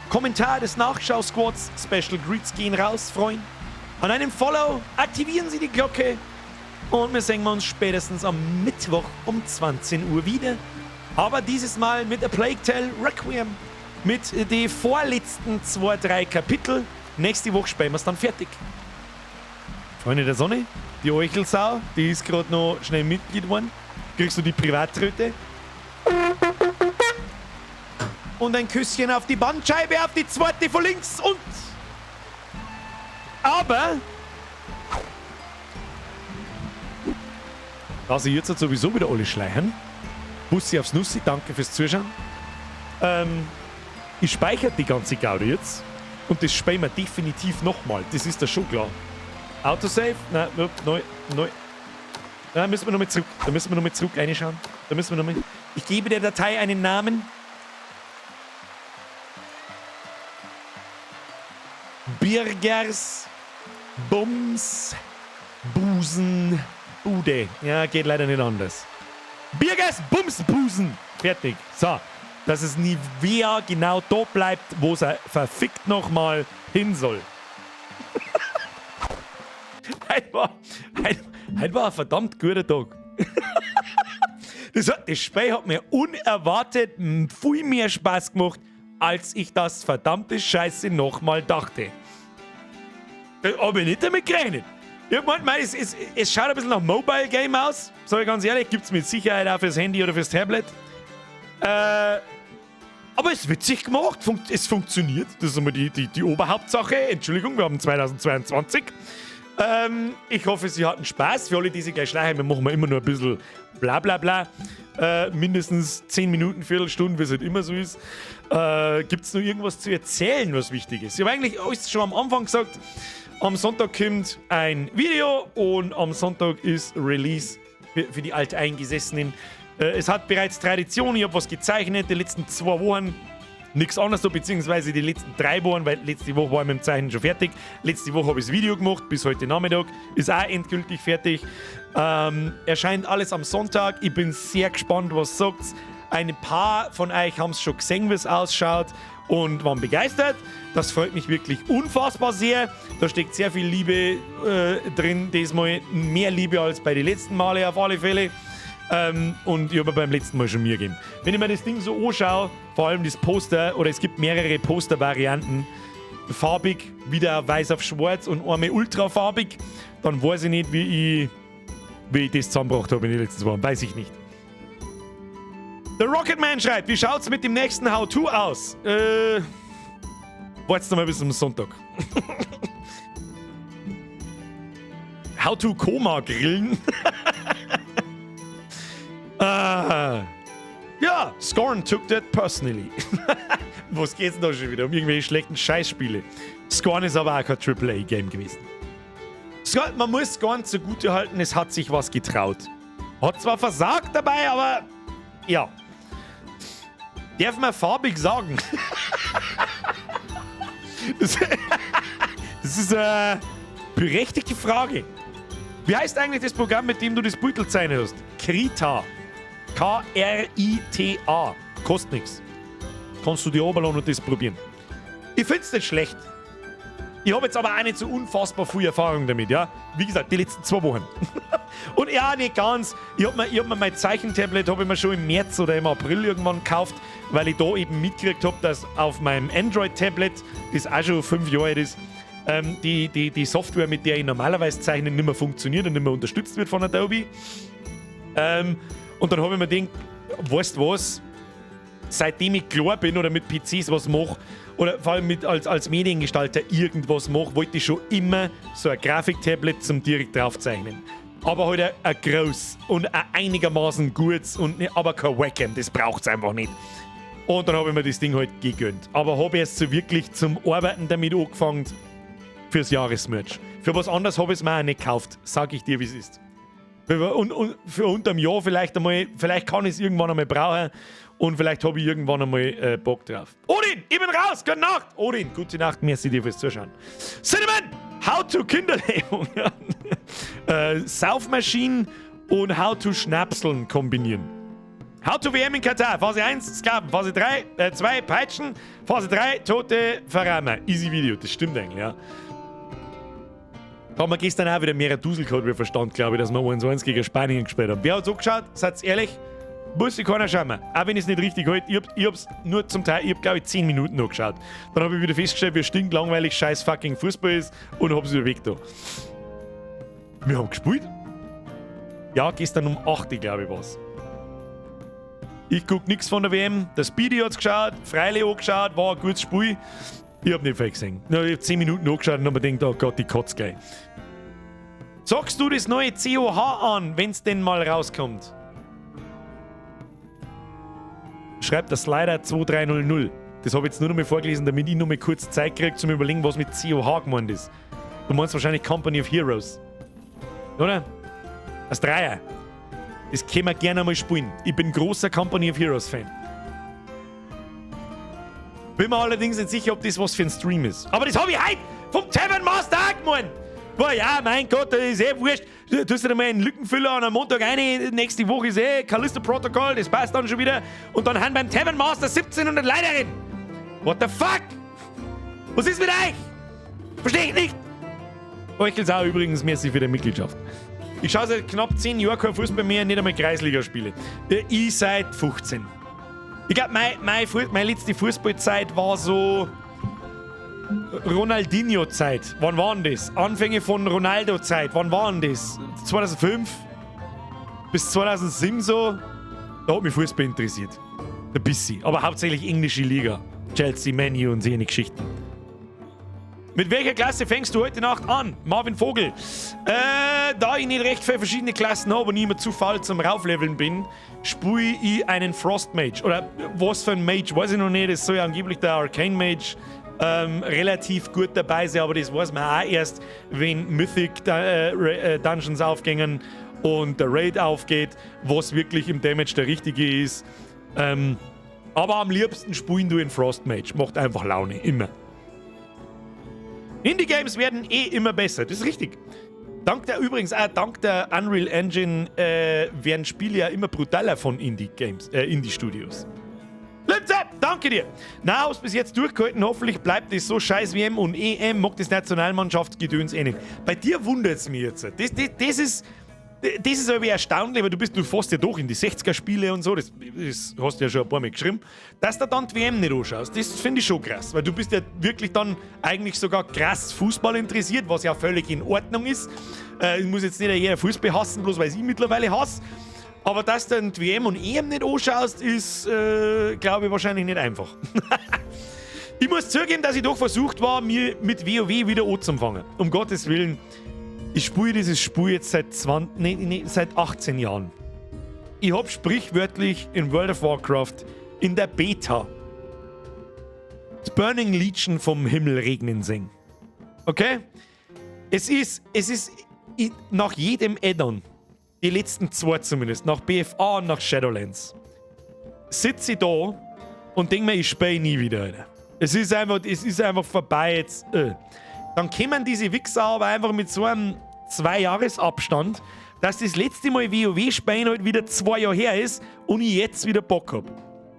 Kommentar des Nachschau-Squads, Special Greets gehen raus, freuen. An einem Follow, aktivieren Sie die Glocke und wir sehen uns spätestens am Mittwoch um 20 Uhr wieder. Aber dieses Mal mit A Plague Tale Requiem, mit den vorletzten 2, 3 Kapitel. Nächste Woche spielen wir's dann fertig. Freunde der Sonne, die Euchelsau, die ist grad noch schnell Mitglied geworden. Kriegst du die Privattröte. Und ein Küsschen auf die Bandscheibe, auf die zweite von links und... Aber... Da sie jetzt sowieso wieder alle schleichen. Bussi aufs Nussi, danke fürs Zuschauen. Ich speichere die ganze Gaudi jetzt. Und das spielen wir definitiv nochmal. Das ist da schon klar. Autosave? Nein, neu, neu. Da müssen wir nochmal zurück. Da müssen wir nochmal zurück reinschauen. Da müssen wir nochmal. Ich gebe der Datei einen Namen. Birgers Bums Busen Bude. Ja, geht leider nicht anders. Birgers Bums Busen. Fertig. So. Dass es Nivea genau da bleibt, wo es verfickt nochmal hin soll. Heute war ein verdammt guter Tag. Das Spiel hat mir unerwartet viel mehr Spaß gemacht, als ich das verdammte Scheiße nochmal dachte. Da hab ich nicht damit gerechnet. Ich hab gemeint, mei, es schaut ein bisschen nach Mobile Game aus. Sag ich ganz ehrlich, gibt es mit Sicherheit auch fürs Handy oder fürs Tablet. Aber es ist witzig gemacht, es funktioniert. Das ist einmal die Oberhauptsache. Entschuldigung, wir haben 2022. Ich hoffe, Sie hatten Spaß. Für alle, die sich gleich schleichen, wir machen wir immer nur ein bisschen bla bla bla. Mindestens 10 Minuten, Viertelstunde, wie es halt immer so ist. Gibt es noch irgendwas zu erzählen, was wichtig ist? Ich habe eigentlich alles schon am Anfang gesagt. Am Sonntag kommt ein Video und am Sonntag ist Release für die Alteingesessenen. Es hat bereits Tradition, ich habe was gezeichnet die letzten 2 Wochen. Nichts anderes so, beziehungsweise die letzten 3 Wochen, weil letzte Woche war ich mit dem Zeichnen schon fertig. Letzte Woche habe ich das Video gemacht, bis heute Nachmittag. Ist auch endgültig fertig. Erscheint alles am Sonntag. Ich bin sehr gespannt, was sagt. Ein paar von euch haben es schon gesehen, wie es ausschaut, und waren begeistert. Das freut mich wirklich unfassbar sehr. Da steckt sehr viel Liebe drin. Diesmal mehr Liebe als bei den letzten Male auf alle Fälle. Und ich habe mir beim letzten Mal schon Mühe gegeben. Wenn ich mir das Ding so anschaue, vor allem das Poster, oder es gibt mehrere Poster-Varianten, farbig, wieder weiß auf schwarz und einmal ultrafarbig, dann weiß ich nicht, wie ich das zusammengebracht habe in den letzten 2 Wochen. Weiß ich nicht. The Rocketman schreibt: Wie schaut's mit dem nächsten How-To aus? Wart's noch mal bis zum Sonntag. How to Koma grillen. Ah. Ja, Scorn took that personally. Was geht's denn da schon wieder? Um irgendwelche schlechten Scheißspiele. Scorn ist aber auch kein AAA-Game gewesen. Scorn, man muss Scorn zugute halten, es hat sich was getraut. Hat zwar versagt dabei, aber ja. Darf man farbig sagen? Das ist eine berechtigte Frage. Wie heißt eigentlich das Programm, mit dem du das Beutel zeichnet hast? Krita. Krita. Kostet nichts. Kannst du dir runterladen und das probieren. Ich find's nicht schlecht. Ich habe jetzt aber auch nicht so unfassbar viel Erfahrung damit, ja. Wie gesagt, die letzten 2 Wochen. Und ja, nicht ganz. Ich hab mir mein Zeichentablet habe ich mir schon im März oder im April irgendwann gekauft, weil ich da eben mitgekriegt habe, dass auf meinem Android-Tablet, das auch schon 5 Jahre alt ist, die Software, mit der ich normalerweise zeichne, nicht mehr funktioniert und nicht mehr unterstützt wird von Adobe. Und dann habe ich mir gedacht, weißt du was, seitdem ich klar bin oder mit PCs was mache, oder vor allem als Mediengestalter irgendwas mache, wollte ich schon immer so ein Grafiktablet zum direkt draufzeichnen. Aber halt ein groß und ein einigermaßen gutes und ne, aber kein Wacom, das braucht es einfach nicht. Und dann habe ich mir das Ding halt gegönnt. Aber habe erst so wirklich zum Arbeiten damit angefangen fürs Jahresmerch. Für was anderes habe ich es mir auch nicht gekauft, sag ich dir, wie es ist. Und für unterm Jahr vielleicht einmal, vielleicht kann ich es irgendwann einmal brauchen und vielleicht habe ich irgendwann einmal Bock drauf. Odin, ich bin raus, gute Nacht! Odin, gute Nacht, merci dir fürs Zuschauen. Cinnamon, How to Kinderlähmung. Saufmaschinen und How to Schnapseln kombinieren. How to WM in Katar. Phase 1, Sklaven. Phase 3, 2, Peitschen. Phase 3, tote Verrämer. Easy Video, das stimmt eigentlich, ja. Da haben wir gestern auch wieder mehr Dusel gehabt, wie Verstand, glaube ich, dass wir 1-1 gegen Spanien gespielt haben. Wer hat so geschaut? Seid ehrlich? Muss ich keiner schauen. Auch wenn ich es nicht richtig halte. Ich hab's nur zum Teil, ich hab, glaube ich, 10 Minuten noch geschaut. Dann habe ich wieder festgestellt, wie stinklangweilig scheiß fucking Fußball ist, und hab's wieder weg da. Wir haben gespielt? Ja, gestern um 8, glaube ich, war's. Ich guck nichts von der WM. Der Speedy hat's geschaut, Freile angeschaut, war ein gutes Spiel. Ich hab nicht viel gesehen. Ich hab 10 Minuten angeschaut und hab mir gedacht, oh Gott, ich kotze gleich. Zockst du das neue COH an, wenn's denn mal rauskommt? Schreibt der Slider 2300. Das habe ich jetzt nur noch mal vorgelesen, damit ich noch mal kurz Zeit kriege, zum Überlegen, was mit COH gemeint ist. Du meinst wahrscheinlich Company of Heroes. Oder? Das Dreier. Das können wir gerne mal spielen. Ich bin großer Company of Heroes Fan. Bin mir allerdings nicht sicher, ob das was für ein Stream ist. Aber das habe ich heute vom Tavern Master auch gemeint. Boah, ja, mein Gott, das ist eh wurscht. Du tust dir mal einen Lückenfüller an am Montag rein, nächste Woche ist eh Callisto Protocol, das passt dann schon wieder. Und dann haben beim Tavern Master 1700 Leute rein. What the fuck? Was ist mit euch? Verstehe ich nicht. Euchelsau übrigens, merci für die Mitgliedschaft. Ich schaue seit knapp 10 Jahren kein Fußball mehr, nicht einmal Kreisligaspiele. Ich seit 15. Ich glaube, meine letzte Fußballzeit war so Ronaldinho-Zeit. Wann waren das? Anfänge von Ronaldo-Zeit. Wann waren das? 2005 bis 2007 so. Da hat mich Fußball interessiert. Ein bisschen. Aber hauptsächlich englische Liga. Chelsea, ManU und solche Geschichten. Mit welcher Klasse fängst du heute Nacht an? Marvin Vogel. Da ich nicht recht viele verschiedene Klassen habe und immer zu faul zum Raufleveln bin, spiele ich einen Frost Mage. Oder was für ein Mage, weiß ich noch nicht. Das soll ja angeblich der Arcane Mage relativ gut dabei sein, aber das weiß man auch erst, wenn Mythic Dungeons aufgängen und der Raid aufgeht, was wirklich im Damage der richtige ist. Aber am liebsten spielen du in Frost Mage. Macht einfach Laune, immer. Indie-Games werden eh immer besser, das ist richtig. Dank der, übrigens auch dank der Unreal Engine werden Spiele ja immer brutaler von Indie-Games, Indie-Studios. Lipse, danke dir. Na, hab's bis jetzt durchgehalten. Hoffentlich bleibt es so. Scheiß WM und EM, mag das Nationalmannschaftsgedöns eh nicht. Bei dir wundert es mich jetzt. Das ist aber erstaunlich, weil du fährst ja doch in die 60er-Spiele und so, das hast du ja schon ein paar Mal geschrieben, dass du dann die WM nicht anschaust. Das finde ich schon krass, weil du bist ja wirklich dann eigentlich sogar krass Fußball interessiert, was ja völlig in Ordnung ist. Ich muss jetzt nicht jeder Fußball hassen, bloß weil ich mittlerweile hasse. Aber dass du dann die WM und EM nicht anschaust, ist, glaube ich, wahrscheinlich nicht einfach. Ich muss zugeben, dass ich doch versucht war, mir mit WoW wieder anzufangen. Um Gottes Willen. Ich spiele dieses Spiel jetzt seit 20, nee, nee, seit 18 Jahren. Ich hab sprichwörtlich in World of Warcraft in der Beta das Burning Legion vom Himmel regnen sehen. Okay? Es ist nach jedem Add-on, die letzten zwei zumindest, nach BFA und nach Shadowlands, sitze ich da und denke mir, ich spiele nie wieder, Alter. Es ist einfach vorbei jetzt. Dann kommen diese Wichser aber einfach mit so einem 2-Jahres-Abstand, dass das letzte Mal WoW spielen halt wieder 2 Jahre her ist und ich jetzt wieder Bock hab.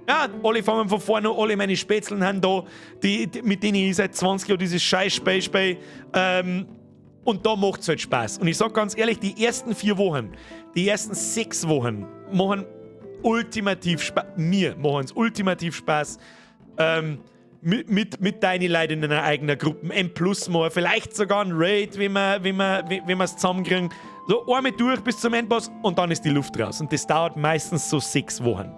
Ja, alle fangen von vorne an, alle meine Spätzeln haben da, die, mit denen ich seit 20 Jahren dieses scheiß Spiel spiele. Und da macht es halt Spaß. Und ich sag ganz ehrlich, die ersten 4 Wochen, die ersten 6 Wochen machen ultimativ Spaß. Mir machen es ultimativ Spaß. Mit deinen Leuten in einer eigenen Gruppe, M Plus mal, vielleicht sogar ein Raid, wenn wir es zusammenkriegen. So einmal durch bis zum Endboss und dann ist die Luft raus. Und das dauert meistens so 6 Wochen.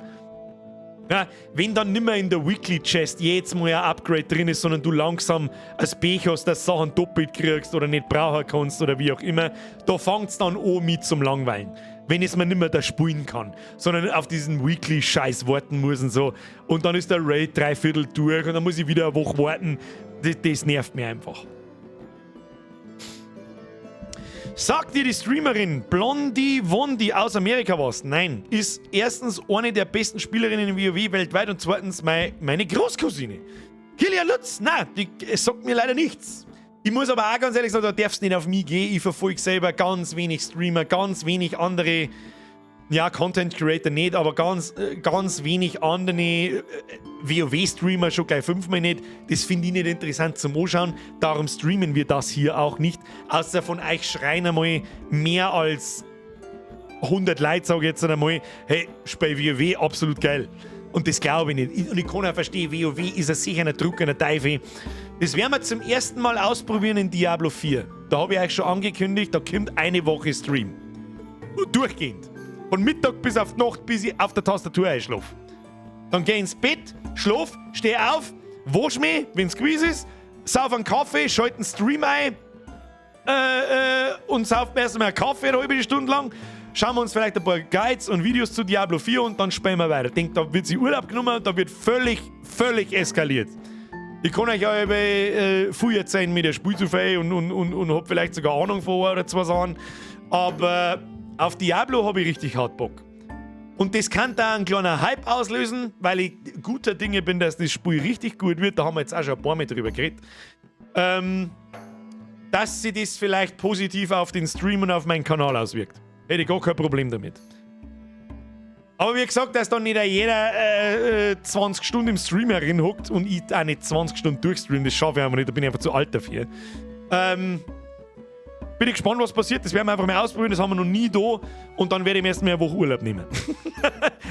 Ja, wenn dann nimmer in der Weekly Chest jedes Mal ein Upgrade drin ist, sondern du langsam als Pech hast, dass Sachen doppelt kriegst oder nicht brauchen kannst oder wie auch immer, da fängt es dann an mit zum Langweilen. Wenn es man nimmer da spielen kann, sondern auf diesen Weekly-Scheiß warten muss und so. Und dann ist der Raid dreiviertel durch und dann muss ich wieder eine Woche warten. Das nervt mich einfach. Sagt dir die Streamerin Blondie Wondi aus Amerika was? Nein. Ist erstens eine der besten Spielerinnen in WoW weltweit und zweitens meine Großcousine. Kilian Lutz? Nein, die sagt mir leider nichts. Ich muss aber auch ganz ehrlich sagen, da darfst du nicht auf mich gehen. Ich verfolge selber ganz wenig Streamer, ganz wenig andere, ja, Content Creator nicht, aber ganz, ganz wenig andere WoW-Streamer, schon gleich fünfmal nicht. Das finde ich nicht interessant zum Anschauen. Darum streamen wir das hier auch nicht. Außer von euch schreien einmal mehr als 100 Leute, sage ich jetzt einmal, hey, spiel WoW, absolut geil. Und das glaube ich nicht. Und ich kann auch verstehen, WoW ist ein sicher ein Druck, ein Teufel. Das werden wir zum ersten Mal ausprobieren in Diablo 4. Da habe ich euch schon angekündigt, da kommt eine Woche Stream. Durchgehend. Von Mittag bis auf die Nacht, bis ich auf der Tastatur einschlafe. Dann geh ins Bett, schlaf, steh auf, wasch mich, wenn's gewesen ist, sauf einen Kaffee, schalte den Stream ein und sauf mir erst einmal einen Kaffee eine halbe Stunde lang. Schauen wir uns vielleicht ein paar Guides und Videos zu Diablo 4 und dann spielen wir weiter. Ich denke, da wird sich Urlaub genommen und da wird völlig, völlig eskaliert. Ich kann euch auch viel erzählen mit der Spiel zu viel und hab vielleicht sogar Ahnung von ein oder zwei Sachen. Aber auf Diablo habe ich richtig hart Bock. Und das kann da einen kleinen Hype auslösen, weil ich guter Dinge bin, dass das Spiel richtig gut wird. Da haben wir jetzt auch schon ein paar Mal drüber geredet. Dass sich das vielleicht positiv auf den Stream und auf meinen Kanal auswirkt. Hätte ich gar kein Problem damit. Aber wie gesagt, dass dann nicht jeder 20 Stunden im Stream hockt und ich auch nicht 20 Stunden durchstream, das schaffe ich einfach nicht, da bin ich einfach zu alt dafür. Bin ich gespannt, was passiert. Das werden wir einfach mal ausprobieren, das haben wir noch nie da. Und dann werde ich mir erst mal eine Woche Urlaub nehmen.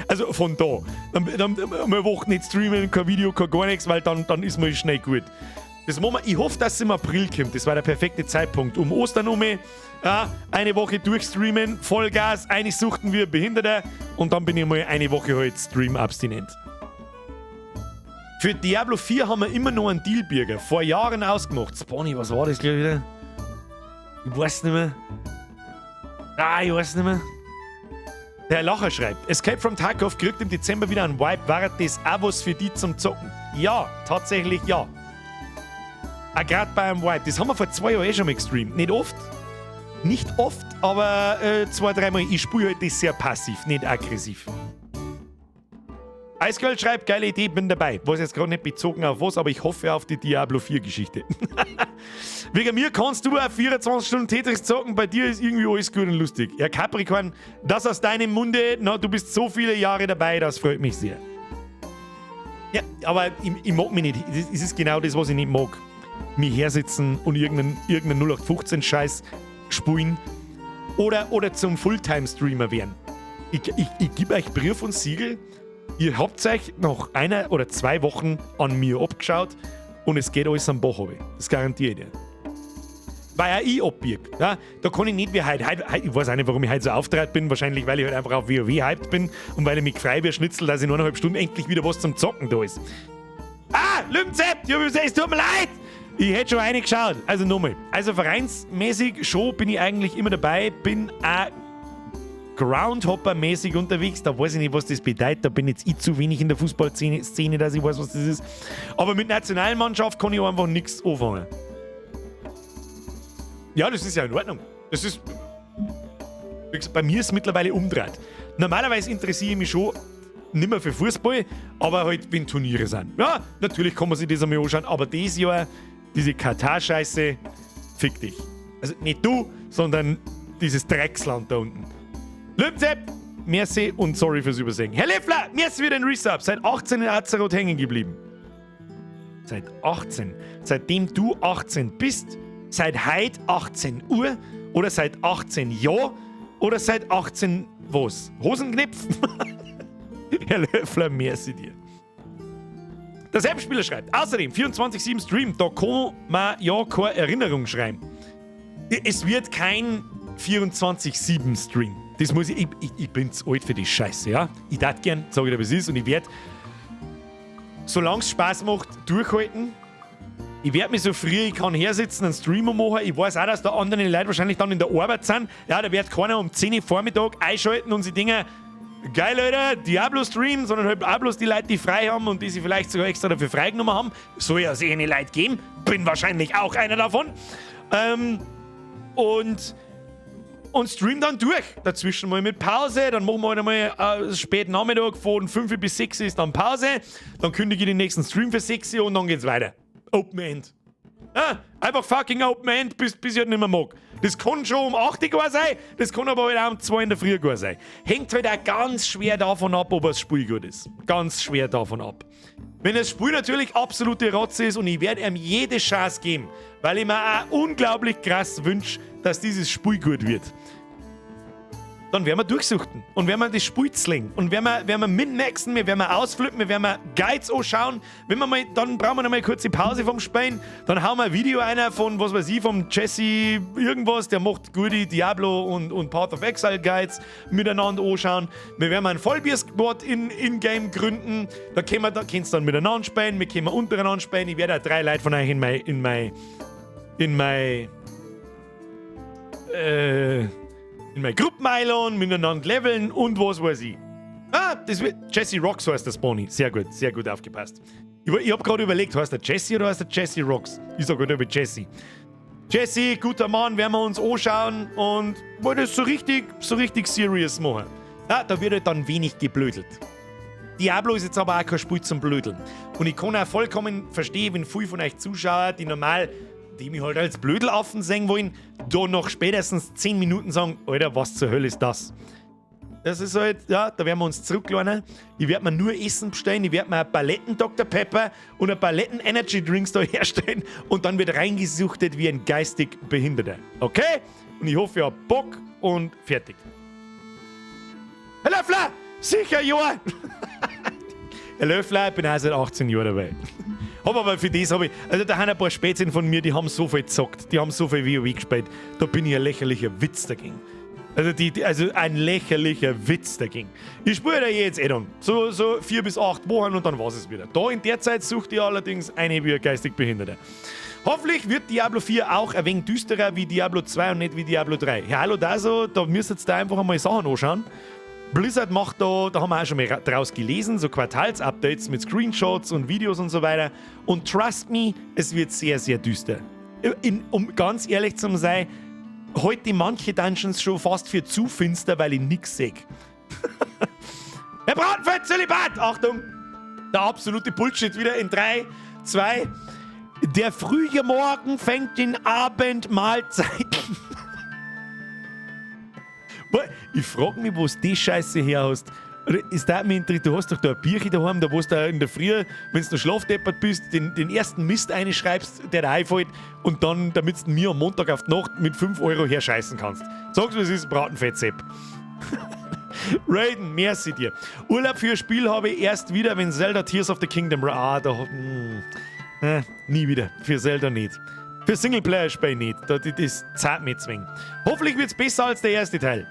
Also von da. Dann eine Woche nicht streamen, kein Video, kein gar nichts, weil dann ist mir schnell gut. Das machen wir. Ich hoffe, dass es im April kommt. Das war der perfekte Zeitpunkt. Um Ostern um, ja, eine Woche durchstreamen, Vollgas, eine suchten wie Behinderter und dann bin ich mal eine Woche halt stream-abstinent. Für Diablo 4 haben wir immer noch einen Deal, Birger. Vor Jahren ausgemacht. Spawny, was war das gleich wieder? Ich weiß nicht mehr. Ah, ich weiß nicht mehr. Der Herr Lacher schreibt: Escape from Tarkov kriegt im Dezember wieder einen Wipe. War das auch was für die zum Zocken? Ja, tatsächlich ja. Auch gerade bei einem Wipe. Das haben wir vor 2 Jahren eh schon mal gestreamt. Nicht oft. Nicht oft, aber zwei, dreimal. Ich spiele halt das sehr passiv, nicht aggressiv. Ice schreibt: Geile Idee, bin dabei. Was jetzt gerade nicht bezogen auf was, aber ich hoffe auf die Diablo 4 Geschichte. Wegen mir kannst du auch 24 Stunden Tetris zocken, bei dir ist irgendwie alles gut und lustig. Ja, Capricorn, das aus deinem Munde, na, du bist so viele Jahre dabei, das freut mich sehr. Ja, aber ich mag mich nicht. Das ist genau das, was ich nicht mag. Mich hersitzen und irgendeinen 0815-Scheiß spielen oder zum Fulltime-Streamer werden. Ich gebe euch Brief und Siegel, ihr habt euch nach 1 oder 2 Wochen an mir abgeschaut und es geht alles am Bach runter. Das garantiere ich dir. Weil auch ich abbieg. Ja, da kann ich nicht wie heute, heute. Ich weiß auch nicht, warum ich heute so aufgedreht bin. Wahrscheinlich, weil ich halt einfach auf WoW hyped bin und weil ich mich freu wie ein Schnitzel, dass in 1,5 Stunden endlich wieder was zum Zocken da ist. Ah, Lümzepp! Es tut mir leid! Ich hätte schon eine geschaut. Also nochmal. Also vereinsmäßig schon bin ich eigentlich immer dabei. Bin auch Groundhopper-mäßig unterwegs. Da weiß ich nicht, was das bedeutet. Da bin jetzt ich zu wenig in der Fußballszene, Szene, dass ich weiß, was das ist. Aber mit Nationalmannschaft kann ich einfach nichts anfangen. Ja, das ist ja in Ordnung. Das ist. Wie gesagt, bei mir ist es mittlerweile umdreht. Normalerweise interessiere ich mich schon nicht mehr für Fußball, aber halt, wenn Turniere sind. Ja, natürlich kann man sich das einmal anschauen, aber dieses Jahr, diese Katar-Scheiße, fick dich. Also nicht du, sondern dieses Drecksland da unten. Lübzepp, merci und sorry fürs Übersehen. Herr Leffler, merci für den Resub. Seit 18 in Azeroth hängen geblieben. Seit 18. Seitdem du 18 bist, seit heute 18 Uhr oder seit 18 Jahr oder seit 18 was? Hosenknipf? Herr Löffler, merci dir. Der Selbstspieler schreibt: Außerdem 24-7 Stream, da kann man ja keine Erinnerung schreiben. Es wird kein 24-7 Stream. Das muss ich, ich, ich bin zu alt für die Scheiße, ja. Ich darf gern, sage ich dir, wie es ist, und ich werde, solange es Spaß macht, durchhalten. Ich werde mich so früh ich kann hersitzen, einen Streamer machen. Ich weiß auch, dass da andere Leute wahrscheinlich dann in der Arbeit sind. Ja, da wird keiner um 10 Uhr Vormittag einschalten und sich denken: Geil, Alter, Diablo-Stream, sondern halt auch bloß die Leute, die frei haben und die sich vielleicht sogar extra dafür freigenommen haben. Soll ja sich eine Leute geben. Bin wahrscheinlich auch einer davon. Und stream dann durch. Dazwischen mal mit Pause, dann machen wir halt einmal spät Nachmittag von 5 bis 6 ist dann Pause. Dann kündige ich den nächsten Stream für 6 und dann geht's weiter. Open End. Ja, einfach fucking Open End, bis ich halt nicht mehr mag. Das kann schon um 8 Uhr sein, das kann aber halt auch um 2 in der Früh sein. Hängt halt auch ganz schwer davon ab, ob das Spiel gut ist. Ganz schwer davon ab. Wenn das Spiel natürlich absolute Rotze ist und ich werde ihm jede Chance geben, weil ich mir auch unglaublich krass wünsche, dass dieses Spiel gut wird, dann werden wir durchsuchten und werden wir das Spiel zwingen und werden wir minmaxen, wir werden wir ausflippen, wir werden wir Guides anschauen. Wenn wir mal, dann brauchen wir noch mal eine kurze Pause vom Spielen, dann hauen wir ein Video einer von, was weiß ich, vom Jesse irgendwas, der macht gute Diablo und Path of Exile Guides miteinander anschauen. Wir werden ein Vollbier-Squad in-Game gründen, da könnt ihr dann miteinander spielen, wir können untereinander spielen. Ich werde auch drei Leute von euch in meine Gruppen einladen, miteinander leveln und was weiß ich. Ah, das wird. Jesse Rocks heißt der Spawny. Sehr gut aufgepasst. Ich habe gerade überlegt, heißt der Jesse oder heißt der Jesse Rocks? Ich sage halt über Jesse. Jesse, guter Mann, werden wir uns anschauen und wollen das so richtig serious machen. Ja, da wird halt dann wenig geblödelt. Diablo ist jetzt aber auch kein Spiel zum Blödeln. Und ich kann auch vollkommen verstehen, wenn viele von euch Zuschauer, die normal, die mich halt als Blödelaffen sehen wollen, da nach spätestens 10 Minuten sagen: Alter, was zur Hölle ist das? Das ist halt, ja, da werden wir uns zurücklehnen. Ich werde mir nur Essen bestellen, ich werde mir eine Paletten Dr. Pepper und eine Paletten Energy Drinks da herstellen und dann wird reingesuchtet wie ein geistig Behinderter. Okay? Und ich hoffe, ihr habt Bock und fertig. Herr Löffler! Sicher, ja! Herr Löffler, ich bin auch seit 18 Jahren dabei. Hab aber für das habe ich, also da haben ein paar Spätzchen von mir, die haben so viel gezockt, die haben so viel WoW gespielt, da bin ich ein lächerlicher Witz dagegen. Also, also ein lächerlicher Witz dagegen. Ich spiele da jetzt eh dann. So 4 bis 8 Wochen und dann war es wieder. Da in der Zeit sucht ich allerdings eine wie ein geistig Behinderte. Hoffentlich wird Diablo 4 auch ein wenig düsterer wie Diablo 2 und nicht wie Diablo 3. Ja, hallo da so, da müsst ihr da einfach einmal Sachen anschauen. Blizzard macht da, da haben wir auch schon mal draus gelesen, so Quartalsupdates mit Screenshots und Videos und so weiter. Und trust me, es wird sehr, sehr düster. Um ganz ehrlich zu sein, halte manche Dungeons schon fast für zu finster, weil ich nix sehe. Herr Bratenfett, Zölibat! Achtung! Der absolute Bullshit wieder in 3, 2. Der frühe Morgen fängt den Abendmahlzeiten. Ich frage mich, wo du die Scheiße her hast. Ist da mich du hast doch da ein Bierchen daheim, da wo du da in der Früh, wenn du noch schlafdeppert bist, den ersten Mist einschreibst, der dir einfällt, und dann, damit du mir am Montag auf die Nacht mit 5 Euro herscheißen kannst. Sag's, was ist, Bratenfett-Sepp. Raiden, merci dir. Urlaub für ein Spiel habe ich erst wieder, wenn Zelda Tears of the Kingdom. Ah, da. Nie wieder. Für Zelda nicht. Für Singleplayer-Spiel nicht. Das zahlt mich zwingen. Hoffentlich wird's besser als der erste Teil.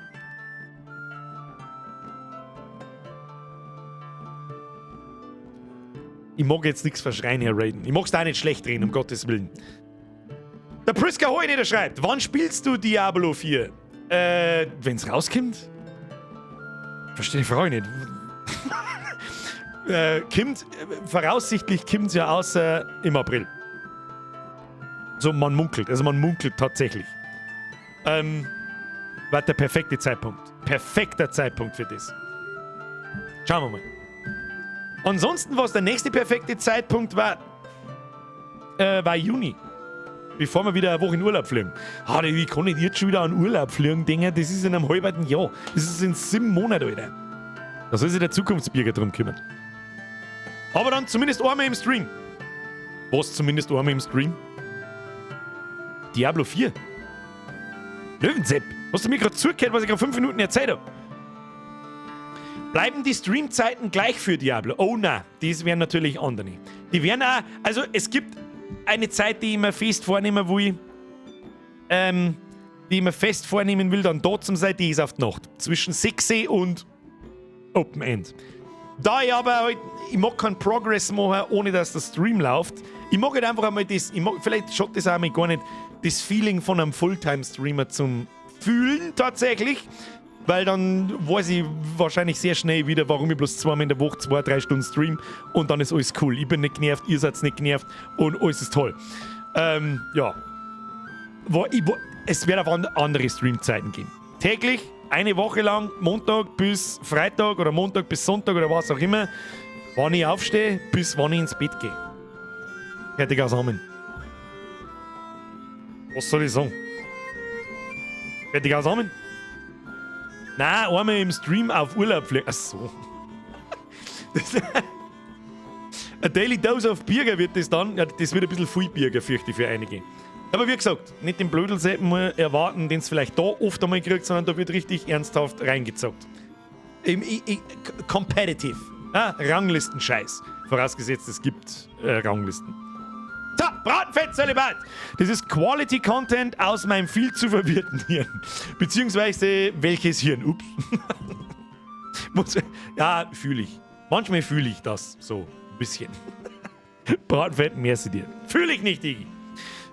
Ich mag jetzt nichts verschreien, Herr Raiden. Ich mag's da nicht schlecht reden, um Gottes Willen. Der Priska Hoineder schreibt: Wann spielst du Diablo 4? Wenn's rauskommt? Verstehe die Frage nicht. Voraussichtlich kommt's ja außer im April. So, man munkelt. Also man munkelt tatsächlich. War der perfekte Zeitpunkt. Perfekter Zeitpunkt für das. Schauen wir mal. Ansonsten, was der nächste perfekte Zeitpunkt war, war Juni. Bevor wir wieder eine Woche in Urlaub fliegen. Ah, ich kann nicht jetzt schon wieder an Urlaub fliegen, denken, das ist in einem halben Jahr. Das ist in 7 Monaten, Alter. Da soll sich der Zukunftsbürger drum kümmern. Aber dann zumindest einmal im Stream. Was zumindest einmal im Stream? Diablo 4. Löwensepp, hast du mir gerade zugehört, was ich gerade 5 Minuten erzählt habe? Bleiben die Streamzeiten gleich für Diablo? Oh na, das wären natürlich andere. Die werden auch, also es gibt eine Zeit, die ich mir fest vornehmen will, die ich mir fest vornehmen will, dann dort zum sein, die ist auf die Nacht. Zwischen 6 und Open End. Da ich aber halt, ich mag keinen Progress machen, ohne dass der Stream läuft. Ich mag halt einfach einmal das, ich mag, vielleicht schaut das auch einmal gar nicht, das Feeling von einem Fulltime-Streamer zum Fühlen tatsächlich. Weil dann weiß ich wahrscheinlich sehr schnell wieder, warum ich bloß zweimal in der Woche 2, 3 Stunden stream, und dann ist alles cool. Ich bin nicht genervt, ihr seid nicht genervt und alles ist toll. Ja. Es wird auf andere Streamzeiten gehen. Täglich, eine Woche lang, Montag bis Freitag oder Montag bis Sonntag oder was auch immer, wann ich aufstehe, bis wann ich ins Bett gehe. Fertig, aus, Amen. Was soll ich sagen? Fertig, aus, Amen. Nein, einmal im Stream auf Urlaub fliegen. Ach so. A Daily Dose of Birger wird das dann. Ja, das wird ein bisschen viel Birger, fürchte ich, für einige. Aber wie gesagt, nicht den Blödelseppen erwarten, den es vielleicht da oft einmal kriegt, sondern da wird richtig ernsthaft reingezockt. Competitive. Ah, Ranglistenscheiß. Vorausgesetzt, es gibt Ranglisten. So, Bratenfett Zölibat! Das ist Quality Content aus meinem viel zu verwirrten Hirn. Beziehungsweise welches Hirn? Ups. Ja, fühle ich. Manchmal fühle ich das so ein bisschen. Bratenfett, merci dir. Fühle ich nicht, Digi.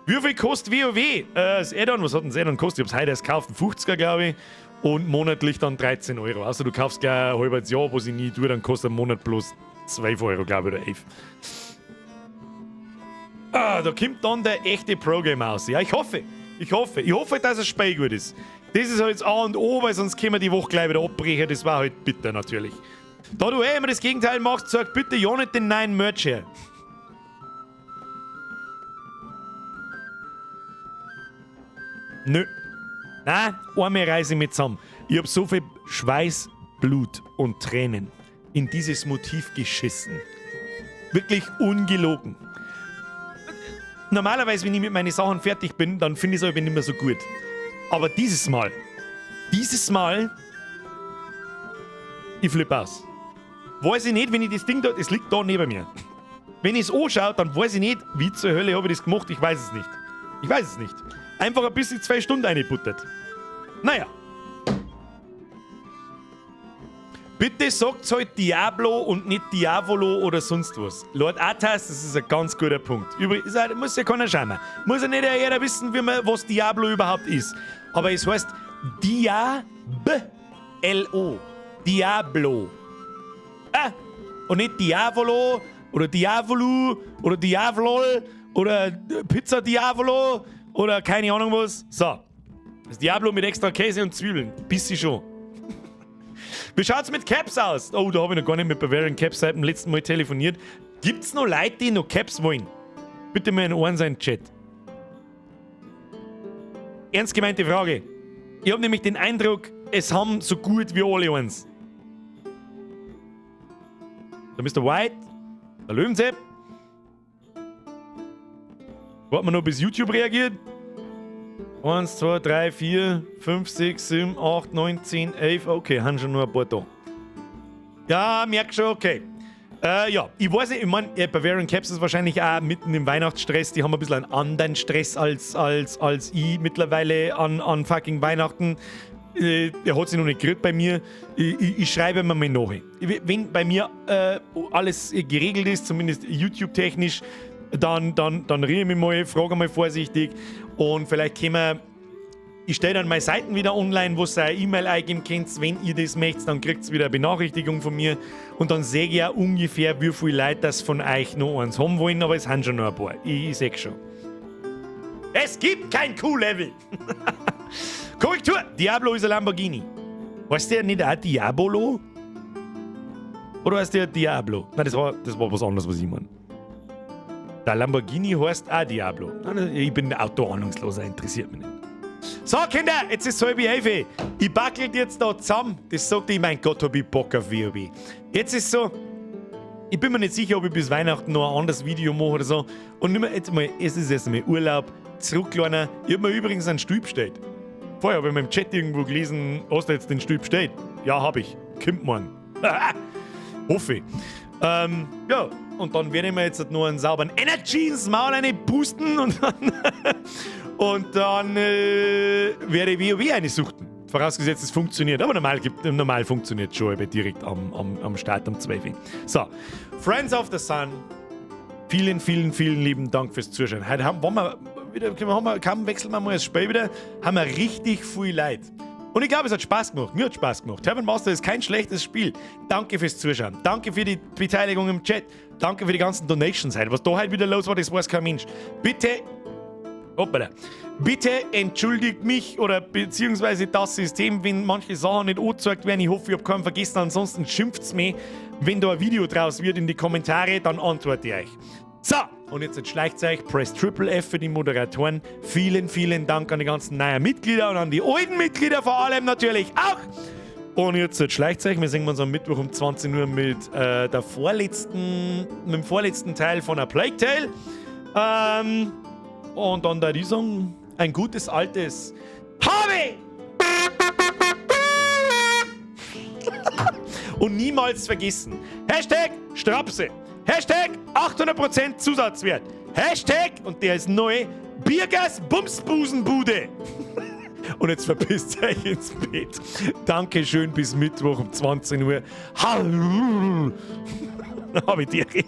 Wie viel kostet WoW? Das Add-on, was hat denn das Add-on gekostet? Ich hab's heute erst gekauft, ein 50er, glaube ich. Und monatlich dann 13 Euro. Also du kaufst gleich ein halbes Jahr, was ich nie tue, dann kostet ein Monat bloß 12 Euro, glaube ich, oder 11. Ah, da kommt dann der echte Pro-Gamer aus. Ja, ich hoffe. Ich hoffe. Ich hoffe, dass es Spiel gut ist. Das ist halt das A und O, weil sonst können wir die Woche gleich wieder abbrechen. Das war halt bitter natürlich. Da du eh immer das Gegenteil machst, sag bitte ja nicht den neuen Merch her. Nö. Nein, einmal reise ich mit zusammen. Ich hab so viel Schweiß, Blut und Tränen in dieses Motiv geschissen. Wirklich ungelogen. Normalerweise, wenn ich mit meinen Sachen fertig bin, dann finde ich es aber nicht mehr so gut. Aber dieses Mal, ich flippe aus. Weiß ich nicht, wenn ich das Ding da, das liegt da neben mir. Wenn ich es anschaue, dann weiß ich nicht, wie zur Hölle habe ich das gemacht. Ich weiß es nicht. Ich weiß es nicht. Einfach ein bisschen 2 Stunden eingebuttert. Naja. Bitte sagt halt Diablo und nicht Diavolo oder sonst was. Lord Atas, das ist ein ganz guter Punkt. Übrigens, muss ja keiner schauen. Muss ja nicht jeder wissen, was Diablo überhaupt ist. Aber es heißt Dia-B-L-O. Diablo. Ah, und nicht Diavolo oder Diavolu oder Diavlol oder Pizza Diavolo oder keine Ahnung was. So. Das Diablo mit extra Käse und Zwiebeln. Bisschen schon. Wie schaut's mit Caps aus? Oh, da habe ich noch gar nicht mit Bavarian Caps seit dem letzten Mal telefoniert. Gibt's noch Leute, die noch Caps wollen? Bitte mal in Ohren sein Chat. Ernst gemeinte Frage. Ich habe nämlich den Eindruck, es haben so gut wie alle eins. Der Mr. White, der Löwensepp. Warten wir noch, bis YouTube reagiert. 1, 2, 3, 4, 5, 6, 7, 8, 9, 10, 11. Okay, haben schon nur ein paar da. Ja, merk schon, okay. Ja, ich weiß nicht, ich meine, Bavarian Caps ist wahrscheinlich auch mitten im Weihnachtsstress. Die haben ein bisschen einen anderen Stress als ich mittlerweile an fucking Weihnachten. Der hat sich noch nicht gerührt bei mir. Ich schreibe mir mal nach. Wenn bei mir alles geregelt ist, zumindest YouTube-technisch, dann rühre ich mich mal, frage mal vorsichtig und vielleicht können wir. Ich stelle dann meine Seiten wieder online, wo ihr eine E-Mail eingeben könnt. Wenn ihr das möchtet, dann kriegt ihr wieder eine Benachrichtigung von mir. Und dann sehe ich ja ungefähr, wie viele Leute das von euch noch eins haben wollen, aber es sind schon noch ein paar. Ich sehe schon. Es gibt kein Q-Level! Korrektur! Diablo ist ein Lamborghini. Heißt der nicht auch Diabolo? Oder heißt der Diablo? Nein, das war was anderes, was ich meine. Der Lamborghini heißt auch Diablo. Nein, ich bin Autoahnungsloser, interessiert mich nicht. So, Kinder, jetzt ist 10:30. Ich backel jetzt da zusammen. Das sagt ich, mein Gott, hab ich Bock auf WoW. Jetzt ist so, ich bin mir nicht sicher, ob ich bis Weihnachten noch ein anderes Video mache oder so. Und nicht mehr, jetzt mal, es ist erst einmal Urlaub, zurücklehnen. Ich hab mir übrigens einen Stuhl bestellt. Vorher habe ich mal im Chat irgendwo gelesen, hast du jetzt den Stuhl bestellt? Ja, hab ich. Kommt morgen. Hoffe ich. Ja, und dann werde ich mir jetzt noch einen sauberen Energy ins Maul eine pusten und dann werde ich WoW eine suchten. Vorausgesetzt, es funktioniert. Aber normal funktioniert schon eben direkt am Start um 12. So, Friends of the Sun, vielen, vielen, vielen lieben Dank fürs Zuschauen. Heute haben wir wieder, kaum wechseln wir mal das Spiel wieder, haben wir richtig viel Leute. Und ich glaube, es hat Spaß gemacht. Mir hat Spaß gemacht. Tavern Master ist kein schlechtes Spiel. Danke fürs Zuschauen. Danke für die Beteiligung im Chat. Danke für die ganzen Donations heute. Was da heute wieder los war, das weiß kein Mensch. Bitte, hoppala. Bitte entschuldigt mich oder beziehungsweise das System, wenn manche Sachen nicht angezeigt werden. Ich hoffe, ich habe keinen vergessen. Ansonsten schimpft's mir. Wenn da ein Video draus wird in die Kommentare, dann antworte ich euch. So, und jetzt schleicht euch. Press Triple F für die Moderatoren. Vielen, vielen Dank an die ganzen neuen Mitglieder und an die alten Mitglieder vor allem natürlich auch. Und jetzt schleicht euch. Wir sehen uns am Mittwoch um 20 Uhr mit dem vorletzten Teil von A Plague Tale. Und dann da die sagen, ein gutes altes Habe! Und niemals vergessen: #Strapse. #800% Zusatzwert. Hashtag, und der ist neu, Birgers Bumsbusenbude. Und jetzt verpisst euch ins Bett. Dankeschön, bis Mittwoch um 20 Uhr. Hallo. Habe die Ehre.